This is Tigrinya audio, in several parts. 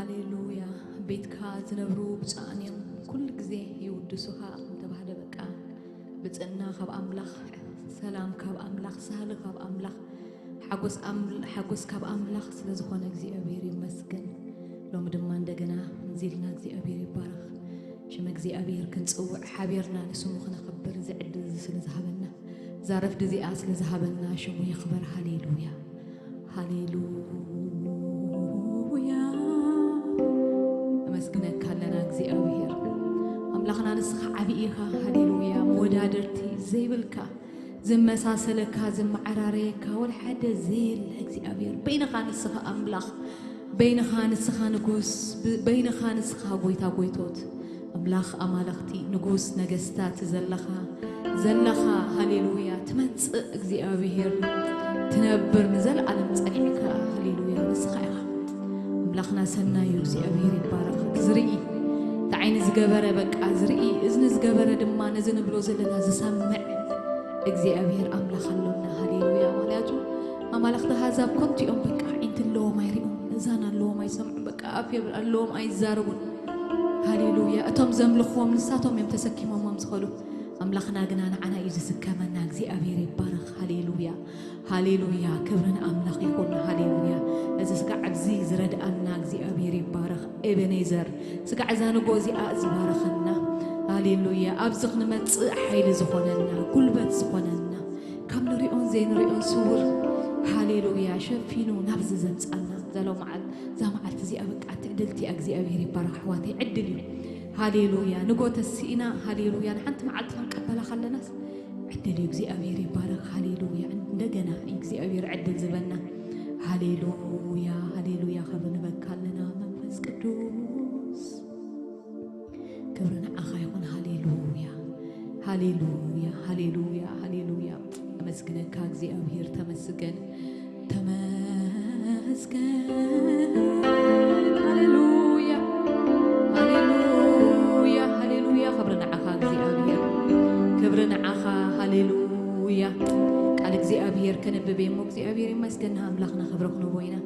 ሃሌሉያ። ቤትካ ዝነብሩ ብፁዓን እዮም፣ ኩሉ ግዜ ይውድሱኻ ምተባህለ፣ በቃ፣ ብፅዕና ካብ ኣምላኽ፣ ሰላም ካብ ኣምላኽ፣ ሳህሊ ካብ ኣምላኽ፣ ሓጎስ ኣም-፣ ሓጎስ ካብ ኣምላኽ ስለ ዝኾነ እግዚኣብሔር ይመስገን። ሎሚ ድማ እንደገና እንዚልና እግዚኣብሔር ይባረኽ። ሽም እግዚኣብሔር ክንጽውዕ፣ ሓቢርና ንስሙ ክነኽብር እዚ ዕድል እዚ ስለ ዝሃበና፣ እዛ ረፍዲ እዚኣ ስለ ዝሃበና ሽሙ ይኽበር። ሃሌሉያ፣ ሃሌሉያ። ኣመስግነካ ኣለና እግዚኣብሔር ኣምላኽና፣ ንስኻ ዓብዪ ኢኻ። ሃሌሉያ፣ መወዳድርቲ ዘይብልካ፣ ዝመሳሰለካ፣ ዝመዓራረየካ ወላ ሓደ ዘየለ እግዚኣብሔር፣ በይንኻ ንስኻ ኣምላኽ፣ በይንኻ ንስኻ ንጉስ፣ ብ-፣ በይንኻ ንስኻ ጎይታ ጎይቶት፣ ኣምላኽ ኣማልኽቲ፣ ንጉስ ነገስታት ዘለኻ፣ ዘለኻ፣ ሃሌሉያ፣ ትመጽእ እግዚኣብሔር፣ ትነብር ንዘለዓለም ጸኒዕካ፣ ሃሌሉያ፣ ንስኻ ኢኻ ኣምላኽና። ሰናዩ እግዚኣብሔር ይባረኽ። ዝርኢ፣ እቲ ዓይኒ ዝገበረ በቃ ዝርኢ፣ እዝኒ ዝገበረ ድማ ነዚ ንብሎ ዘለና ዝሰምዕ እግዚኣብሔር ኣምላኽ ኣሎና። ሃሌሉያ። ምኽንያቱ ኣማልኽቲ ኣህዛብ ከንቱ እዮም። በቃ፣ ኣዒንቲ ኣለዎም ኣይርእዩን፣ እዛን ኣለዎም ኣይሰምዑን፣ በቃ፣ ኣፍ የብር ኣለዎም ኣይዛረቡን። ሃሌሉያ። እቶም ዘምልኽዎም ንሳቶም እዮም ተሰኪሞሞም ዝኸዱ። ኣምላኽና ግና ንዓና እዩ ዝስከመና። እግዚኣብሔር ይባረኽ። ሃሌሉያ፣ ሃሌሉያ። ክብሪ ንኣምላኽ ይኹን። ሃሌሉያ። እዚ ስጋዕ ኣብዚ ዝረድኣና እግዚኣብሔር ይባረኽ። ኤቤኔዘር፣ ስጋዕ እዛ ንጎ እዚኣ ዝባረኸና። ሃሌሉያ። ኣብዚ ክንመጽእ ሓይሊ ዝኾነና፣ ጉልበት ዝኾነና፣ ካብ ንሪኦን ዘይንሪኦን ስውር፣ ሃሌሉያ፣ ሸፊኑ ናብዚ ዘምጻና። እዛ ሎመዓል-፣ እዛ መዓልቲ እዚኣ በቃ ትዕድልቲ እያ። እግዚኣብሔር ይባረኽ ኣሕዋተይ፣ ዕድል እዩ። ሃሌሉያ። ንጎ ተሲእና፣ ሃሌሉያ፣ ንሓንቲ መዓልቲ ክንቀበላ ከለናስ ዕድል እዩ። እግዚኣብሔር ይባረኽ። ሃሌሉያ። እንደገና እዩ እግዚኣብሔር ዕድል ዝበና። ሃሌሉያ፣ ሃሌሉያ። ክብሪ ንበካ ኣለና መንፈስ ቅዱስ። ክብሪ ንዓኻ ይኹን። ሃሌሉያ፣ ሃሌሉያ፣ ሃሌሉያ፣ ሃሌሉያ። ተመስግነካ እግዚኣብሔር፣ ተመስገን፣ ተመስገን። ሃሌሉያ፣ ሃሌሉያ፣ ሃሌሉያ። ክብሪ ንዓኻ እግዚኣብሔር፣ ክብሪ ንዓኻ። ሃሌሉያ። ቃል እግዚኣብሔር ከነብብ እየ እሞ እግዚኣብሔር ይመስገን፣ ንኣምላኽና ክብሪ ክንቦ ኢና።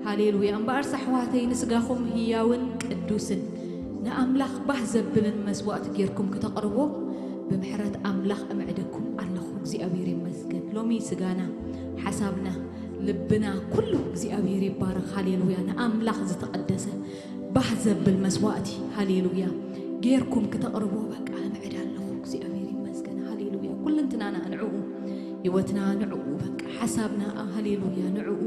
ሃሌሉያ። እምበኣርስ ኣሕዋተይ፣ ንስጋኹም ህያውን ቅዱስን ንኣምላኽ ባህ ዘብልን መስዋእቲ ጌርኩም ክተቕርቦ ብምሕረት ኣምላኽ እምዕደኩም ኣለኹ። እግዚኣብሔር ይመስገን። ሎሚ ስጋና፣ ሓሳብና፣ ልብና፣ ኩሉ እግዚኣብሔር ይባረኽ። ሃሌሉያ። ንኣምላኽ ዝተቐደሰ ባህ ዘብል መስዋእቲ፣ ሃሌሉያ፣ ጌርኩም ክተቕርቦ በቃ እምዕድ ኣለኹ። እግዚኣብሔር ይመስገን። ሃሌሉያ። ኩልንትናና ንዕኡ፣ ህይወትና ንዕኡ፣ በቃ ሓሳብና፣ ሃሌሉያ፣ ንዕኡ።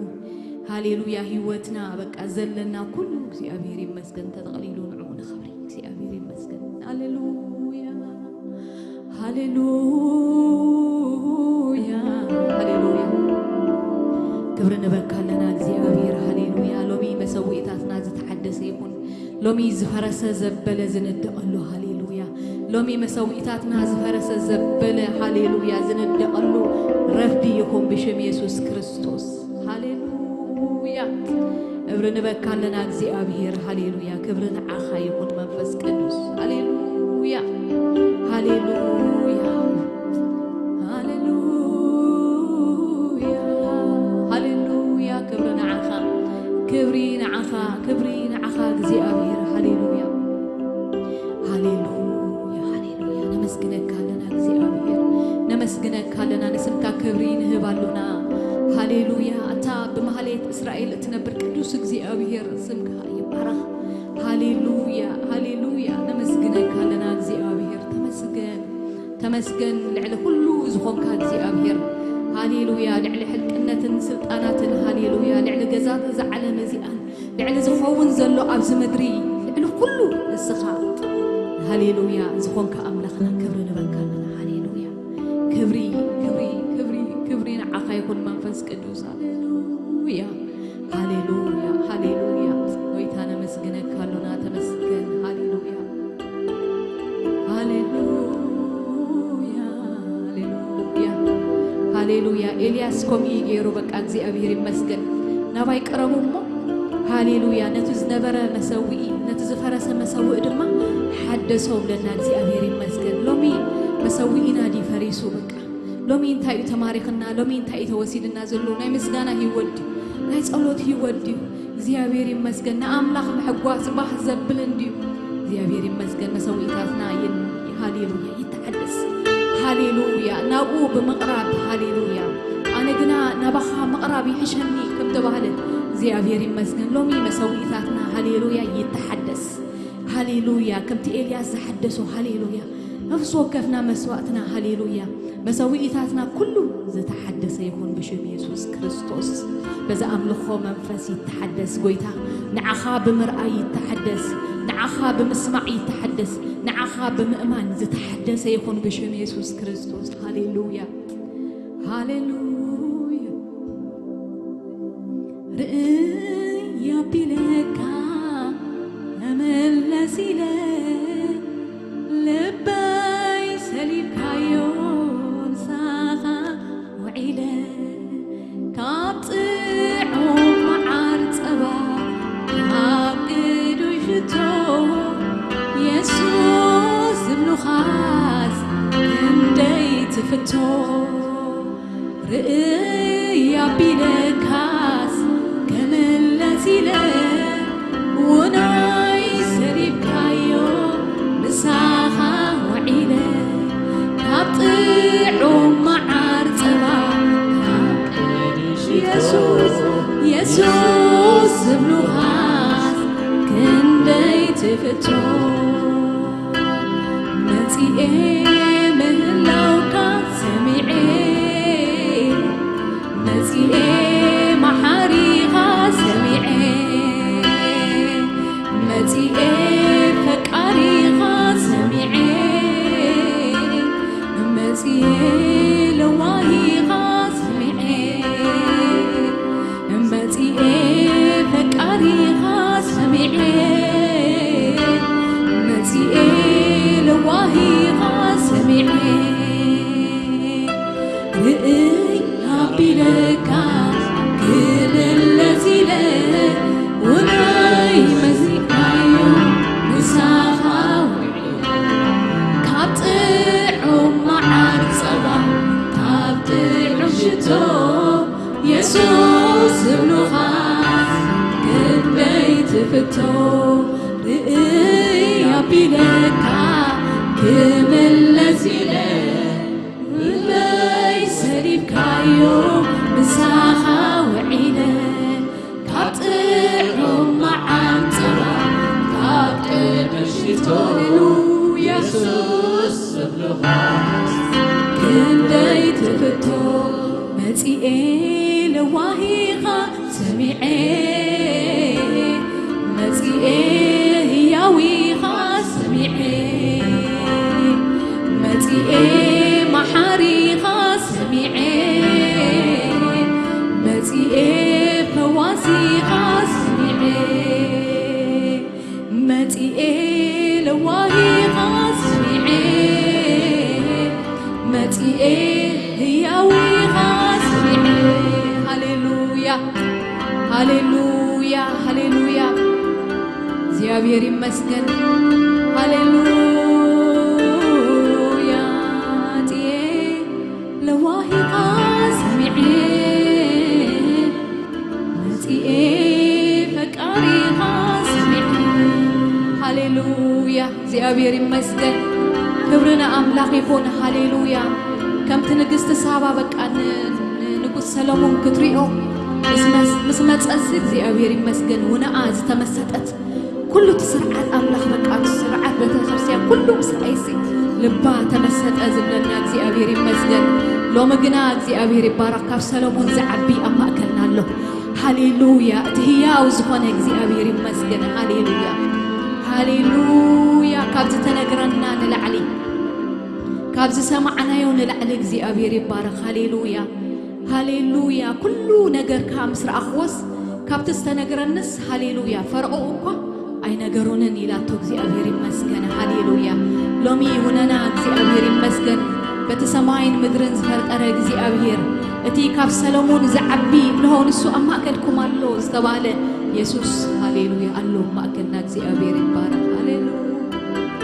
ሃሌሉያ። ህይወትና በቃ ዘለና ኩሉ እግዚኣብሔር ይመስገን ተጠቕሊሉ ንዕኡ ንኽብሪ እግዚኣብሔር ይመስገን። ሃሌሉያ፣ ሃሌሉያ፣ ሃሌሉያ። ክብሪ ንበካ ኣለና እግዚኣብሔር። ሃሌሉያ። ሎሚ መሰዊእታትና ዝተሓደሰ ይኹን። ሎሚ ዝፈረሰ ዘበለ ዝንደቐሉ። ሃሌሉያ። ሎሚ መሰዊእታትና ዝፈረሰ ዘበለ፣ ሃሌሉያ፣ ዝንደቐሉ ረፍዲ ይኹን ብሽም የሱስ ክርስቶስ። ሃሌሉያ። ክብሪ ንበካ ኣለና እግዚኣብሔር። ሃሌሉያ። ክብሪ ንዓኻ ይኹን መንፈስ ቅዱስ። ሃሌሉያ፣ ሃሌሉያ፣ ሃሌሉያ፣ ሃሌሉያ። ክብሪ ንዓኻ፣ ክብሪ ንዓኻ፣ ክብሪ ንዓኻ እግዚኣብሔር። ሃሌሉያ፣ ሃሌሉያ፣ ሃሌሉያ። ነመስግነካ ኣለና እግዚኣብሔር፣ ነመስግነካ ኣለና። ንስምካ ክብሪ ንህብ ኣሉና። ሃሌሉያ። ኣታ ብማህሌት እስራኤል እትነብር ቅዱስ እግዚኣብሔር ስምካ ይባረኽ። ሃሌሉያ፣ ሃሌሉያ። ነመስግነካ ኣለና እግዚኣብሔር። ተመስገን፣ ተመስገን ልዕሊ ኩሉ ዝኾንካ እግዚኣብሔር። ሃሌሉያ። ልዕሊ ሕልቅነትን ስልጣናትን፣ ሃሌሉያ፣ ልዕሊ ገዛት እዛ ዓለም እዚኣን፣ ልዕሊ ዝኸውን ዘሎ ኣብዚ ምድሪ፣ ልዕሊ ኩሉ ንስኻ፣ ሃሌሉያ፣ ዝኾንካ ኣምላኽና ክብሪ ንበካ ኣለና። ሃሌሉያ። ክብሪ፣ ክብሪ፣ ክብሪ፣ ክብሪ ንዓኻ ይኹን መንፈስ ቅዱስ። ሃሌሉያ፣ ሃሌሉያ፣ ሃሌሉያ። ጎይታ ነመስግነካ ኣሎና። ተመስገን። ሃሌሉያ፣ ሃሌሉያ፣ ሃሌሉያ፣ ሃሌሉያ። ኤልያስ ከምኡ እዩ ገይሩ። በቃ እግዚኣብሔር ይመስገን። ናባይ ቅረቡ እሞ፣ ሃሌሉያ፣ ነቲ ዝነበረ መሰውኢ፣ ነቲ ዝፈረሰ መሰውኢ ድማ ሓደሶ ብለና። እግዚኣብሔር ይመስገን። ሎሚ መሰውኢና ድዩ ፈሪሱ? በቃ ሎሚ እንታይ እዩ ተማሪኽና? ሎሚ እንታይ እዩ ተወሲድና ዘሎ? ናይ ምስጋና ህይወት ድዩ? ናይ ጸሎት ህይወት ድዩ? እግዚኣብሔር ይመስገን። ንኣምላኽ ምሕጓስ ባህ ዘብልን ድዩ? እግዚኣብሔር ይመስገን። መሰዊእታትና ይን-፣ ሃሌሉያ፣ ይተሓደስ። ሃሌሉያ፣ ናብኡ ብምቕራብ፣ ሃሌሉያ፣ ኣነ ግና ናባኻ ምቕራብ ይሕሸኒ ከም ተባህለ፣ እግዚኣብሔር ይመስገን። ሎሚ መሰዊእታትና፣ ሃሌሉያ፣ ይተሓደስ። ሃሌሉያ፣ ከምቲ ኤልያስ ዝሓደሶ፣ ሃሌሉያ፣ ነፍሲ ወከፍና መስዋእትና፣ ሃሌሉያ፣ መሰዊእታትና ኩሉ ዝተሓደሰ ይኹን ብሽም የሱስ ክርስቶስ። በዚ ኣምልኾ መንፈስ ይተሓደስ ጎይታ። ንዓኻ ብምርኣይ ይተሓደስ፣ ንዓኻ ብምስማዕ ይተሓደስ፣ ንዓኻ ብምእማን ዝተሓደሰ ይኹን ብሽም የሱስ ክርስቶስ። ሃሌሉያ፣ ሃሌሉያ። ርእይ ኣቢለካ ተመለስ ኢለ፣ ልበይ ሰሊብካዮ ንሳኻ ውዒለ፣ ካብ ጥዑም መዓር ጸባ፣ ካብ ቅዱስ ሽቶ፣ የሱስ ዝብሉኻስ ክንደይ ትፍቶ። ርእይ ኣቢለካስ ከመለስ ኢለ፣ ውናይ ሰሊብካዮ ምሳኻ ውዒለ፣ ካብ ጥዑም መዓር ጸባ፣ ካብ ቅዱስ የሱስ፣ የሱስ ዝብሉኻስ ክንደይ ትፍቶ። መጺኤ ምህላውካ ሰሚዔ፣ መጺኤ መሓሪኻ ሰሚዔ፣ መጺኤ ፈቃሪኻ ሰሚዔ፣ መጺኤ ለዋሂኻ ሰሚዔ፣ መጺኤ ፈቃሪኻ ሰሚዔ፣ መጺኤ ለዋሂኻ ሰሚዔ፣ ርእይ ኣቢለካ ክምለስ ኢለ፣ ውናይ መዚእካዮ ምሳኻ ውዒለ፣ ካብ ጥዑም መዓር ጸባ፣ ካብ ጥዑም ሽቶ፣ የሱስ ዝብሉኻ ክንደይ ትፍቶ። ርእይ ኣቢለካ ክምለስ ኢለ፣ ልበይ ሰሊብካዮ ምሳኻ ውዒለ፣ ካብ ጥዑም መዓር ጸባ፣ ካብ ጥዑም ሽቶ፣ የሱስ ዝብሉኻ ክንደይ ትፍቶ። መጺኤ ለዋሂኻ ሰሚዔ፣ መጺኤ ህያዊኻ ሰሚዔ፣ መጺኤ መሓሪኻ ሰሚዔ፣ መጺኤ ፈዋሲኻ ሰሚዔ፣ መጺኤ ለዋሂኻ ሰሚዔ፣ መጺኤ ህያዊኻ ሰሚዔ። ሃሌሉያ፣ ሃሌሉያ፣ ሃሌሉያ። እግዚኣብሔር ይመስገን። ሃሌሉያ። መጺኤ ለዋሂኻ ሰሚዔ፣ መጺኤ ፈቃሪኻ ሰሚዐ። ሃሌሉያ፣ እግዚኣብሔር ይመስገን። ክብሪ ንኣምላኽ ይኹን። ሃሌሉያ። ከምቲ ንግስቲ ሳባ በቃ ን-፣ ንንጉስ ሰሎሞን ክትሪኦ ምስ መስ-፣ ምስ መጸሲ እግዚኣብሔር ይመስገን። ውነኣ ዝተመሰጠት ኩሉ እቲ ስርዓት ኣምላኽ በቃ እቲ ስርዓት ቤተክርስትያን ኩሉ ምስ ረኣየሲ ልባ ተመሰጠ ዝብለና እግዚኣብሔር ይመስገን። ሎሚ ግና እግዚኣብሔር ይባረኽ፣ ካብ ሰሎሞን ዝዓቢ ኣብ ማእከልና ኣሎ። ሃሌሉያ! እቲ ህያው ዝኾነ እግዚኣብሔር ይመስገን። ሃሌሉያ! ሃሌሉያ! ካብ ዝተነግረና ንላዕሊ፣ ካብ ዝሰማዕናዮ ንላዕሊ እግዚኣብሔር ይባረኽ። ሃሌሉያ! ሃሌሉያ! ኩሉ ነገርካ ምስ ረኣኽዎስ፣ ካብቲ ዝተነግረንስ፣ ሃሌሉያ! ፈርዖ እኳ ኣይነገሩንን ኢላቶ። እግዚኣብሔር ይመስገን። ሃሌሉያ! ሎሚ ውነና እግዚኣብሔር ይመስገን። በቲ ሰማይን ምድርን ዝፈጠረ እግዚኣብሔር፣ እቲ ካብ ሰሎሞን ዝዓቢ፣ እንሆ ንሱ ኣብ ማእከልኩም ኣሎ ዝተባህለ የሱስ፣ ሃሌሉያ፣ ኣሎ ኣብ ማእከልና። እግዚኣብሔር ይባረኽ። ሃሌሉያ!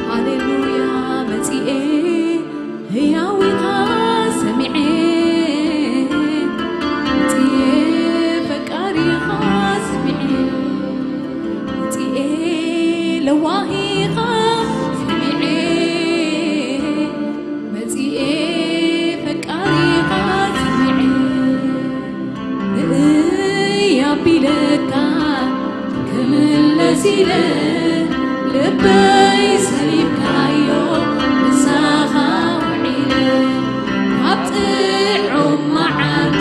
ሃሌሉያ! መጺኤ ህያዊኻ ሰሚዔ፣ መጺኤ ፈቃሪ ዋሂኻ ሰሚዐ መጺኤ ፈቃሪኻ ሰሚዐ ንእይ ኣቢለካ ክምለስ ኢለ ልበይ ሰሊብካዮ ምሳኻ ውዒለ ካብ ጥዑም መዓር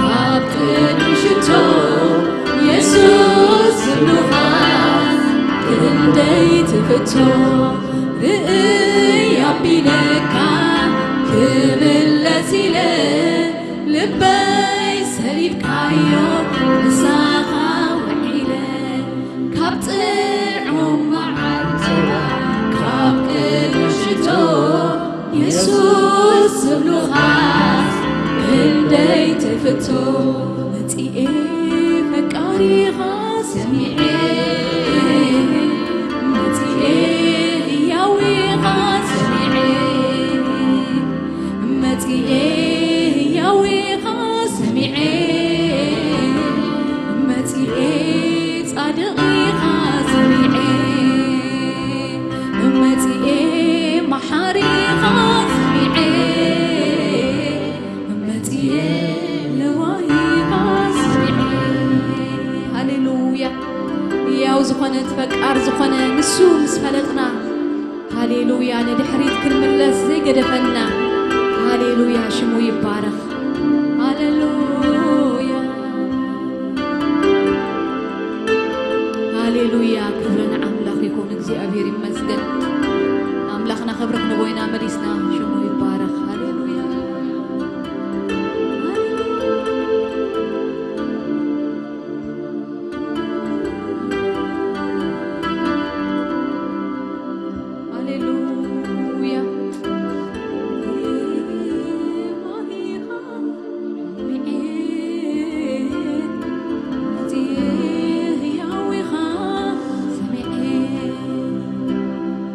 ካብ ጥዑም ሽቶ የሱስ ዝብሉኻ ክንደይ ትፍቶ ርእይ ኣቢለካ ክምለስ ኢለ ልበይ ሰሊብካዮ ምሳኻ ውዒለ ካብ ጥዑም መዓር ካብ ቅዱስ ሽቶ የሱስ ዝብሉኻ ክንደይ ትፍቶ መጺኤ ፈቃሪኻ ሰሚዐ መጺኤ ህያዊኻ ሰሚዐ መጺኤ ህያዊኻ ሰሚዐ መጺኤ ጻድቕ ኢኻ ሰሚዐ መጺኤ መሓሪ ኢኻ ሰሚዐ መጺኤ ለዋሂኻ ስሚዐ። ሃሌሉያ። ያው ዝኾነ ፈቃር ዝኾነ ንሱ ምስ ፈለጥና ሃሌሉያ ንድሕሪት ክንምለስ ዘይገደፈና። ሃሌሉያ ሽሙ ይባረኽ። ሃሌሉያ ሃሌሉያ ክብሪ ንኣምላኽ ይኹን። እግዚኣብሔር ይመስገን። ኣምላኽና ክብሪ ክንቦይና መሊስና ሽሙ ይባረኽ። ሃሌሉያ ሃሌሉያ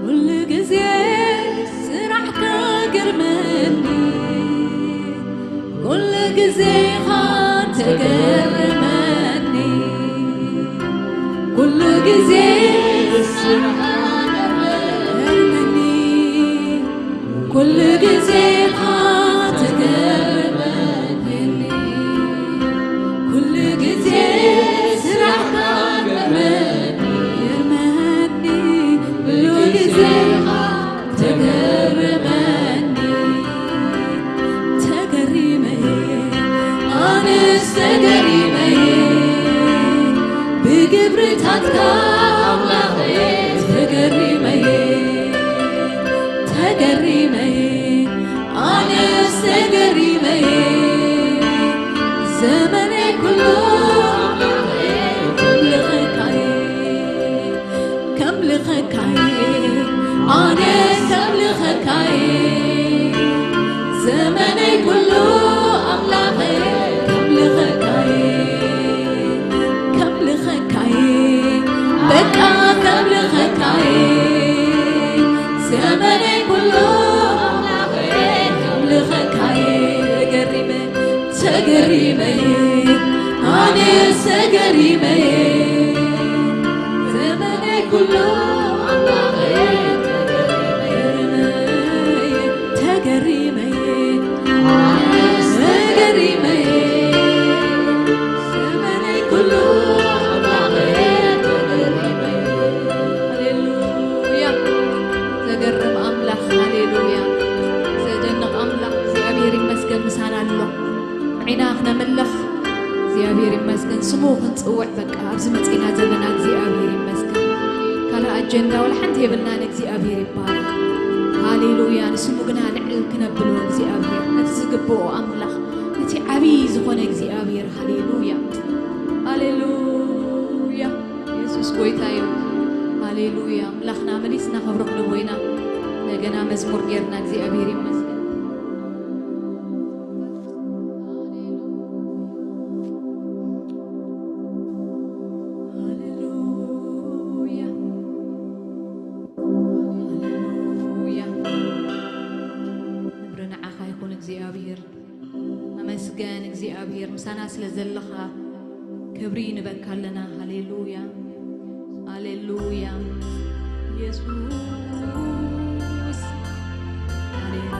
ኩሉ ግዜ ስራሕካ ገርመኒ ኩሉ ግዜኻ ተገርመኒ ኩሉ ግዜ ስራሕካ ገርመኒ ኩሉ ግዜኻ ተገርመኒ ኩሉ ግዜ ስራሕካ ገርመኒ ገርመኒ ኩሉ ግዜኻ ተገርመኒ ተገሪመ ኣነስ ተገሪመ ብግብርታትካ ኣምላኸ ተገሪመ ተገሪመ ኣነስ ተገሪመ ዘመነይ ኩሉ ኣምላኸ ከምልኸካየ ከምልኸካየ ኣነስ ከምልኸካየ ዘመነይ ኩሉ ኣምላኸ ከምልኸካየ ከምልኸካየ በቃ ከምልኸካየ ዘመነይ ኩሉ ኣምላኸ ከምልኸካየ ተገሪመ ተገሪመ ኣነስ ተገሪመ ዘመነይ ኩሉ ኣምላኸ ተገሪመ ተገሪመ ተገሪመ ዘመነይ ኩሉ ኣምላኸ ተገሪመ ሃሌሉያ ዘገርም ኣምላኽ ሃሌሉያ ዘደንቕ ኣምላኽ እግዚኣብሔር ይመስገን ምሳና ኣሎ ዒና ክነምልኽ እግዚኣብሔር ይመስገን ስሙ ክንፅውዕ በቃ ኣብዚ መፅና ዘለና እግዚኣብሔር ይመስገን ካልእ ኣጀንዳ ወላ ሓንቲ የብልና ንእግዚኣብሔር ይባረክ ሃሌሉያ ንስሙ ግና ልዕል ክነብሎ እግዚኣብሔር ነቲ ዝግብኦ ኣምላኽ ነቲ ዓብዪ ዝኾነ እግዚኣብሔር ሃሌሉያ ሃሌሉያ የሱስ ጎይታ እዩ ሃሌሉያ ኣምላኽና መሊስና ክብርኽ ንቦይና እንደገና መዝሙር ጌርና እግዚኣብሔር ይመስገን ሃሌሉያ ሃሌሉያ ክብሪ ንዓኻ ይኹን እግዚኣብሔር ኣመስገን እግዚኣብሔር ምሳና ስለ ዘለኻ ክብሪ ንበካ ኣለና ሃሌሉያ ሃሌሉያ ኢየሱስ። ሃሌሉያ።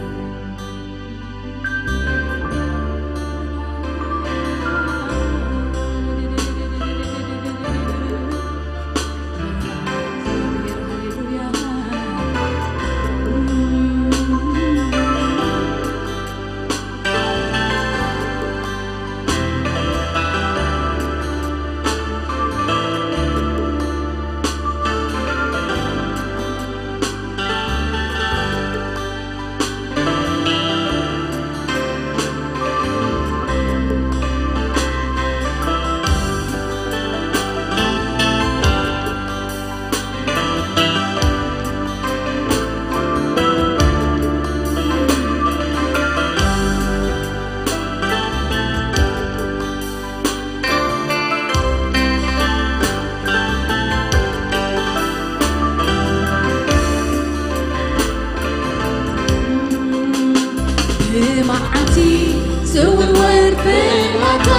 ብመዓልቲ ዝውርወር ፍላጻ፣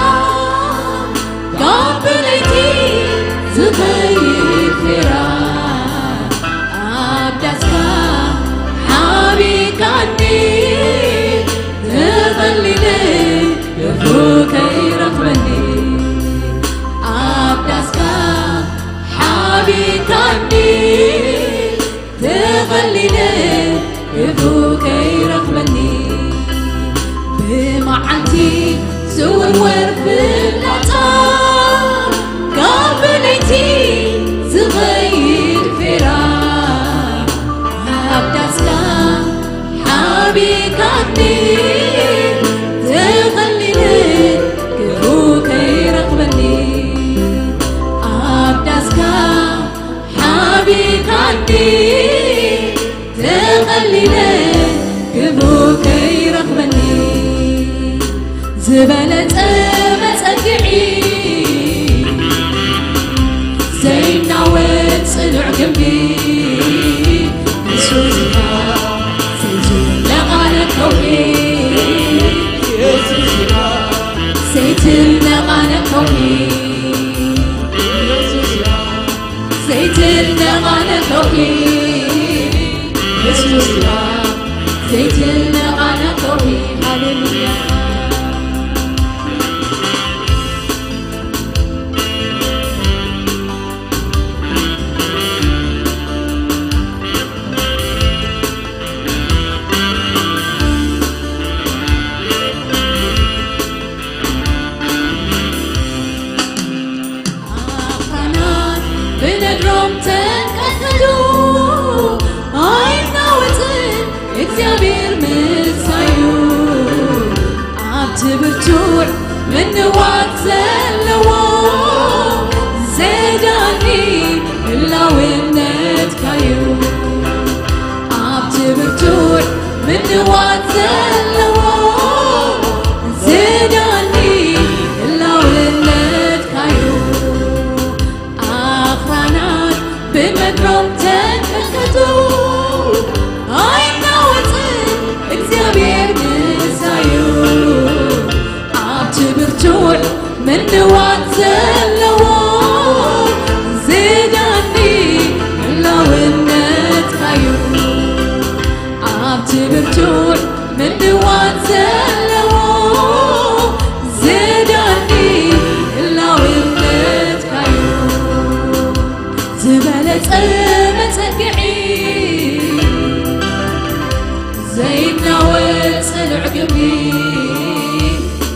ካብ ብለይቲ ዝኸይድ ፊራ፣ ኣብ ዳስካ ሓቢካኒ ተኸሊለ ክፉ ከይረኽበኒ። ኣብ ዳስካ ሓቢካኒ ተኸሊለ ክፉ ከይረኽበኒ። ብመዓልቲ ዝውርወር ፍላጻ፣ ካብ ብለይቲ ዝኸይድ ፊራ፣ ኣብ ዳስካ ሓቢካኒ ተኸሊለ ክፉ ከይረኽበኒ። ኣብ ዳስካ ሓቢካኒ ተኸሊለ ክፉ ከይረኽበኒ። ዝበለጸ መጸግዒ ዘይናወጽ ጽኑዕ ግምቢ፣ የሱስ ኢኻ ዘይትነቓነቕ ከውሒ፣ የሱስ ኢኻ ዘይትነቓነቕ ከውሒ፣ የሱስ ኢኻ ዘይትነቓነቕ ከውሒ፣ የሱስ ኢኻ ዘይትነቓነቕ ከውሒ። ሃሌሉያ። ኣኽራናት ብነድሮም ተንቀጥቀጡ፣ ኣይናወጽን እግዚኣብሔር ምሳዩ። ኣብቲ ብርቱዕ ምንዋት ዘለዎ ዘዳኒ ህላውነትካዩ። ኣብቲ ብርቱዕ ምንዋት ዘለዎ ዘዳኒ ህላውነትካዩ። ኣኽራናት ብመድሮም ተንቀጥቀጡ፣ ኣይናወጽን እግዚኣብሔር ምሳዩ። ኣብቲ ብርቱዕ ምንዋት ዘለዎ ዘዳኒ ህላውነትካዩ። ኣብቲ ብርቱዕ ምንዋት ዘለዎ ዘዳኒ ህላውነትካዩ። ዝበለጸ መጸግዒ ዘይናወጽ ጽኑዕ ግምቢ፣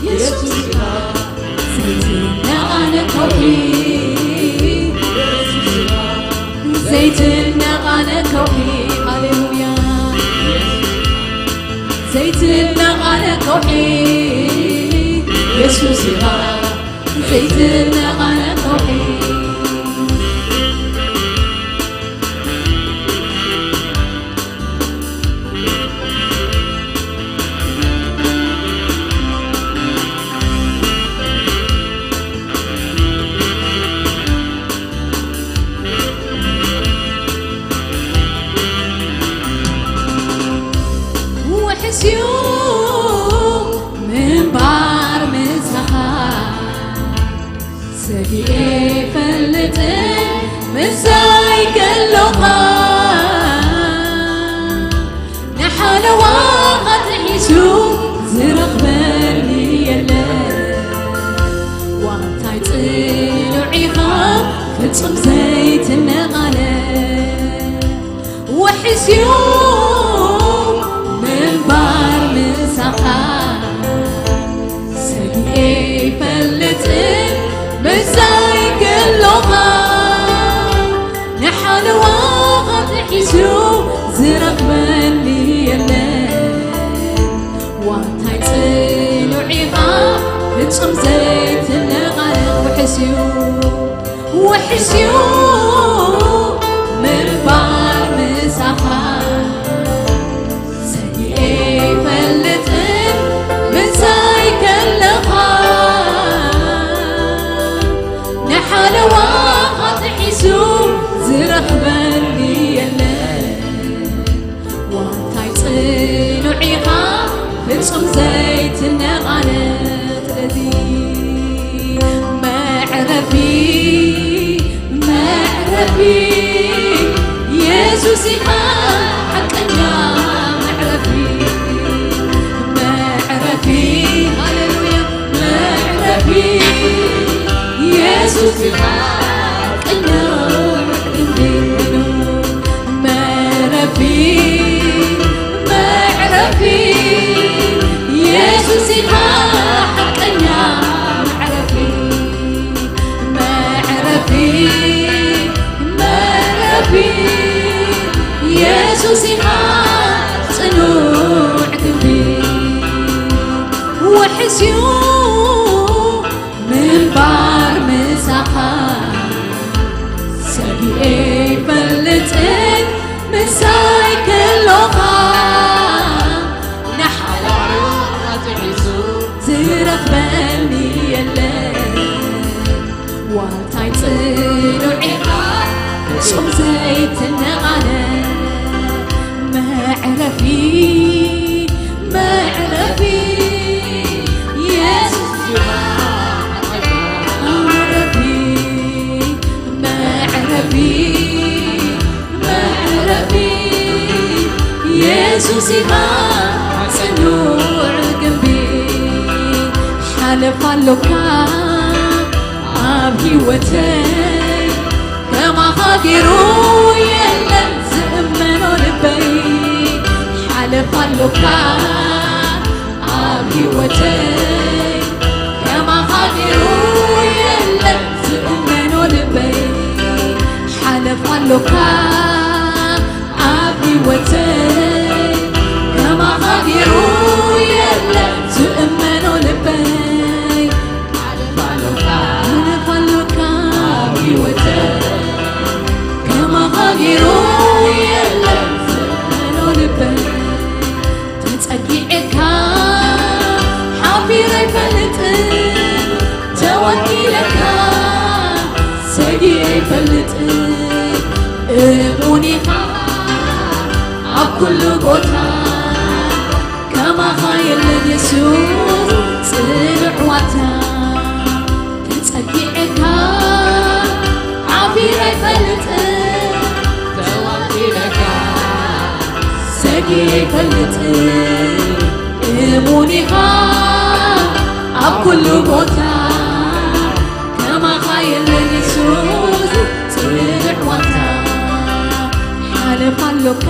የሱስ ኢኻ ዘይትነቓነቕ ከውሒ፣ ዘይትነቓነቕ ከውሒ። ሃሌሉያ። ዘይትነቓነቕ ከውሒ፣ የሱስ ኢኻ ዘይትነቓነቕ ከውሒ። ውሕስዩ ምንባር ምሳኻ ሰጊኤ ፈልጥን ምሳይ ከሎኻ ንሓለዋ ኸትሒሱ ዝረኽበኒ የለን። ዋንታይ ጽኑዕ ኢኻ ፍጹም ዘይትነቓለ። ውሕስዩ ምንባር ምሳኻ ሰጊኤ ይፈልጥን ምሳይ ከሎኻ ንሓለዋ ኸትሒሱ ዝረኽበኒ የለን። ዋንታይ ጽኑዕ ኢኻ ፍጹም ዘይትነቓለ። ውሕስዩ ውሕስዩ ምንባር ምሳኻ ሰጊኤ ይፈልጥን ምሳይ ከለኻ ንሓለዋ ኸትሒሱ ዝረኽበኒ የለን። ዋንታይ ጽኑዕ ኢኻ ፍጹም ዘይትነቓነቕ። ስለዚ መዕረፊ መዕረፊ የሱስ ኢኻ ሓቀኛ መዕረፊ መዕረፊ ሃሌሉያ መዕረፊ የሱስ ኢኻ ሓቀኛ መዕረፊ መዕረፊ የሱስ ኢኻ ሓቀኛ መዕረፊ መዕረፊ መዕረፊ የሱስ ኢኻ ጽኑዕ ግንቢ ውሕስዩ ምንባር ምሳኻ ሰጊኤ ይፈልጥን ምሳይ ከሎኻ ንሓላሉ ኣትሒዙ ዝረኽበኒ የለን። ዋልታይ ጽኑዕ ኢኻ ፍጹም ዘይትነቓነ መዕረፊ መዕረፊ የሱስ ኢኻ መዕረፊ መዕረፊ መዕረፊ የሱስ ኢኻ ጽኑዕ ግንቢ ሓለፋ ኣሎካ ኣብ ህይወተይ ከማኻ ገይሩ የለን ዝእመኖ ልበይ ሓለፋ ኣሎካ ኣብ ህይወተይ ከማኻ ገይሩ የለን ዝእመኖ ልበይ ሓለፋ ኣሎካ ኣብ ህይወተይ ከማኻ ገይሩ የለን ዝእመኖ ልበይ ሓለፋ ኣሎካ ሓለፋ ኣሎካ ኣብ ህይወተይ ከማኻ ገይሩ የለን ዝእመኖ ልበይ ተጸጊዕካ ሓፊረ ኣይፈልጥን ተወኪለካ ሰጊረ ኣይፈልጥን እሙን ኢኻ ኣብ ኩሉ ቦታ ከማኻ የለን የሱስ ጽኑዕ ዋልታ ተጸጊዕካ ሓፊረ ኣይፈልጥን ተዋኪለካ ሰጊረ ኣይፈልጥን እሙን ኢኻ ኣብ ኩሉ ቦታ ከማኻ የለን የሱስ ጽኑዕ ዋልታ ሓለፋ ኣሎካ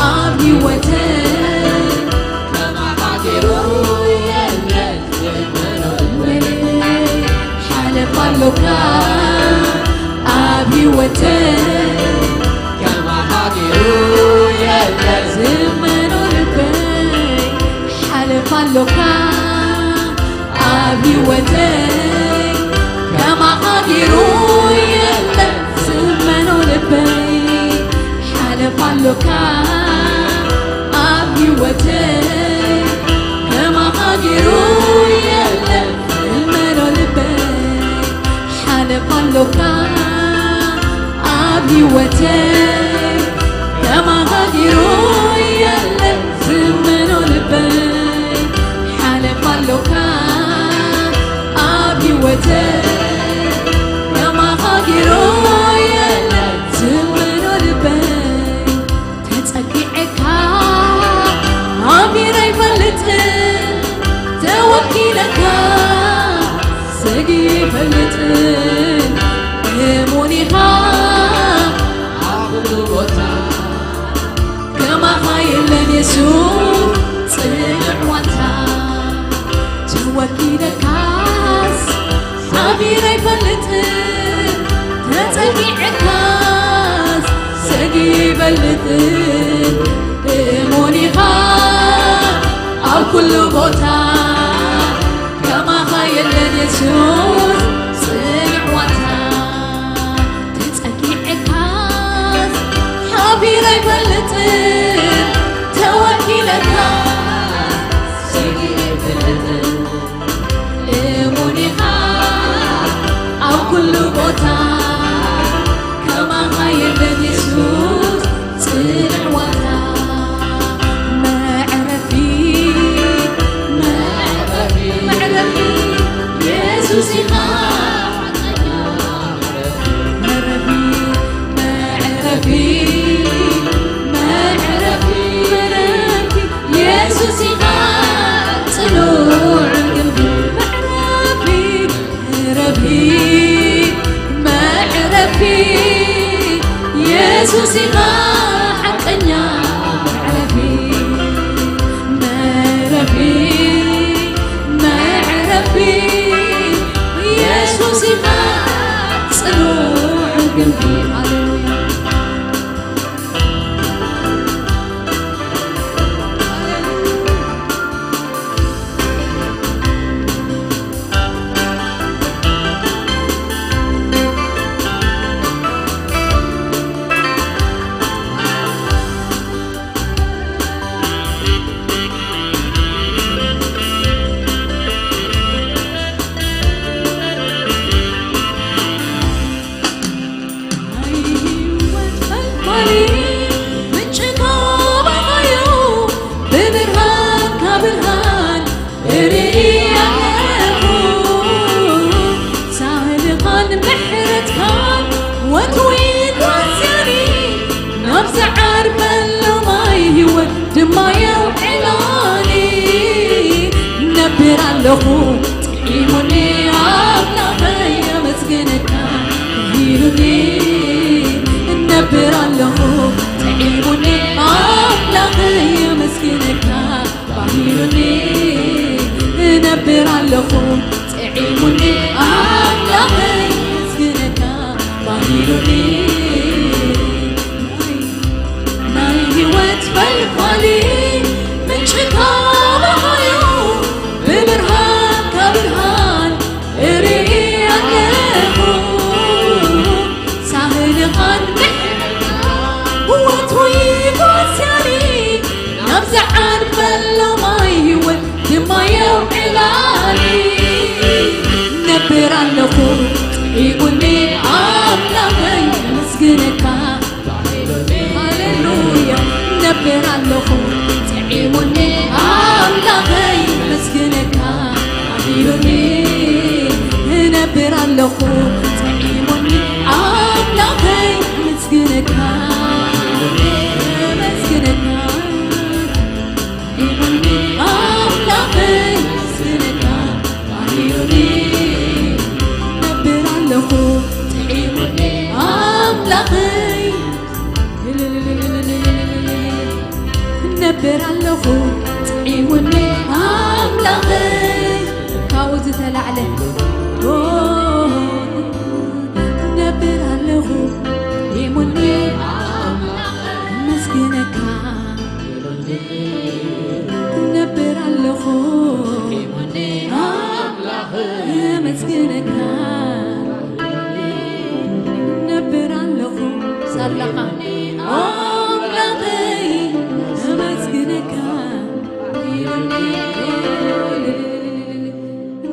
ኣብ ህይወተይ ከማኻ ገይሩ የለን ሓለፋ ኣሎካ ኣብ ህይወተይ ከማኻ ገይሩ የለን ዝእመኖ ልበይ ሓለፋ ኣሎካ ኣብ ህይወተይ ከማኻ ገይሩ የለን ዝእመኖ ልበይ ሓለፋ ኣሎካ ኣብ ህይወተይ ከማኻ ገይሩ የለን ዝእመኖ ልበይ ሓለፋ ኣሎካ ኣብ ህይወተይ ከማኻ ገይሩ የለን ዝእመኖ ልበይ ሓለፋ ኣሎካ ኣብ ህይወተይ ከማኻ ገይሩ ኣይፈልጥን እሙን ኢኻ ኣብ ኩሉ ቦታ። ከማኻ የለን የሱስ ጽኑዕ ዋልታ። ተወኪለካስ ሓቢረ ኣይፈልጥን፣ ተጸጊዕካስ ሰጊ ይበልጥን። እሙን ኢኻ ኣብ ኩሉ ቦታ፣ ከማኻ የለን የሱስ ጽኑዕ ዋልታ። ተጸጊዕካስ ሓቢረ ኣይፈልጥን፣ ተወኪለካ ስጊ ኣይፈልጥን። እሙን ኢኻ ኣብ ኩሉ ቦታ፣ ከማኻ የለን የሱስ ጽኑዕ ዋልታ። መዕረፊ፣ መዕረፊ፣ መዕረፊ የሱስ ኢኻ። መዕረፊ፣ መዕረፊ፣ መዕረፊ፣ መዕረፊ የሱስ ኢኻ ጽኑዕ ግንቢ። መዕረፊ፣ መዕረፊ፣ መዕረፊ የሱስ ኢኻ ሓቀኛ መዕረፊ። መዕረፊ፣ መዕረፊ የሱስ ኢኻ ጽኑዕ ግንቢ። ሃሌሉያ። ናይ ህይወት ፈልፋሊ ምንጭ ካባኻ እዩ፣ ብብርሃንካ ብርሃን እርኢ ኣለኹ። ሳህልኻን ምሕረትካን ወትሩ ይጓስያኒ፣ ናብ ዝዓርፈሉ ማይ ህይወት ድማ የውዕላኒ። ነብር ኣለኹ ጥዒሙኒ ኣምላኸይ የመስግነካ ኢሉኒ። እነብር ኣለኹ ጥዒሙኒ ኣምላኸይ የመስግነካ ባሂሉኒ። እነብር ኣለኹ ጥዒሙኒ ኣምላኸይ የመስግነካ ባሂሉኒ። ናይ ህይወት ፈልፋሊ ምንጭ ካባኻ እዩ፣ ብብርሃንካ ብርሃን እርኢ ኣለኹ። ሳህልኻን ምሕረትካን ወትሩ ይጓስያኒ፣ ናብ ዝዓርፈሉ ማይ ህይወት ድማ የውዕላኒ። ነብር ኣለኹ ጥዒሙኒ ኣምላኸይ የመስግነካ። ሃሌሉያ። ነብር ኣለኹ ጥዒሙኒ ኣምላኸይ የመስግነካ ኢሉኒ። እነብር ኣለኹ ጥዒሙኒ ኣምላኸይ የመስግነካ፣ የመስግነካ። ጥዒሙኒ ኣምላኸይ የመስግነካ ኢሉኒ። ነብር ኣለኹ ጥዒሙኒ ኣምላኸይ ነብር ኣለኹ ጥዒሙኒ ኣምላኸይ። ካብኡ ዝተላዕለ ኦ፣ ነብር ኣለኹ ጥዒሙኒ ኣምላኸይ። መስግነካ ነብር ኣለኹ ኣምላኽ መስግነካ ነብር ኣለኹ ሳላኻ ኣምላኸይ መስግነካ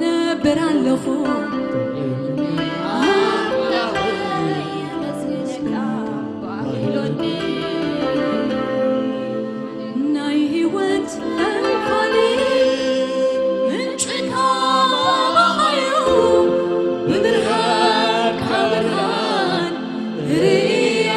ነብር ኣለኹ ኣምላኸይ መስግነካ ናይ ህይወት ፈልፋሊ ምንጭ ካባኻ እዩ፣ ብብርሃንካ ብርሃን ርእያ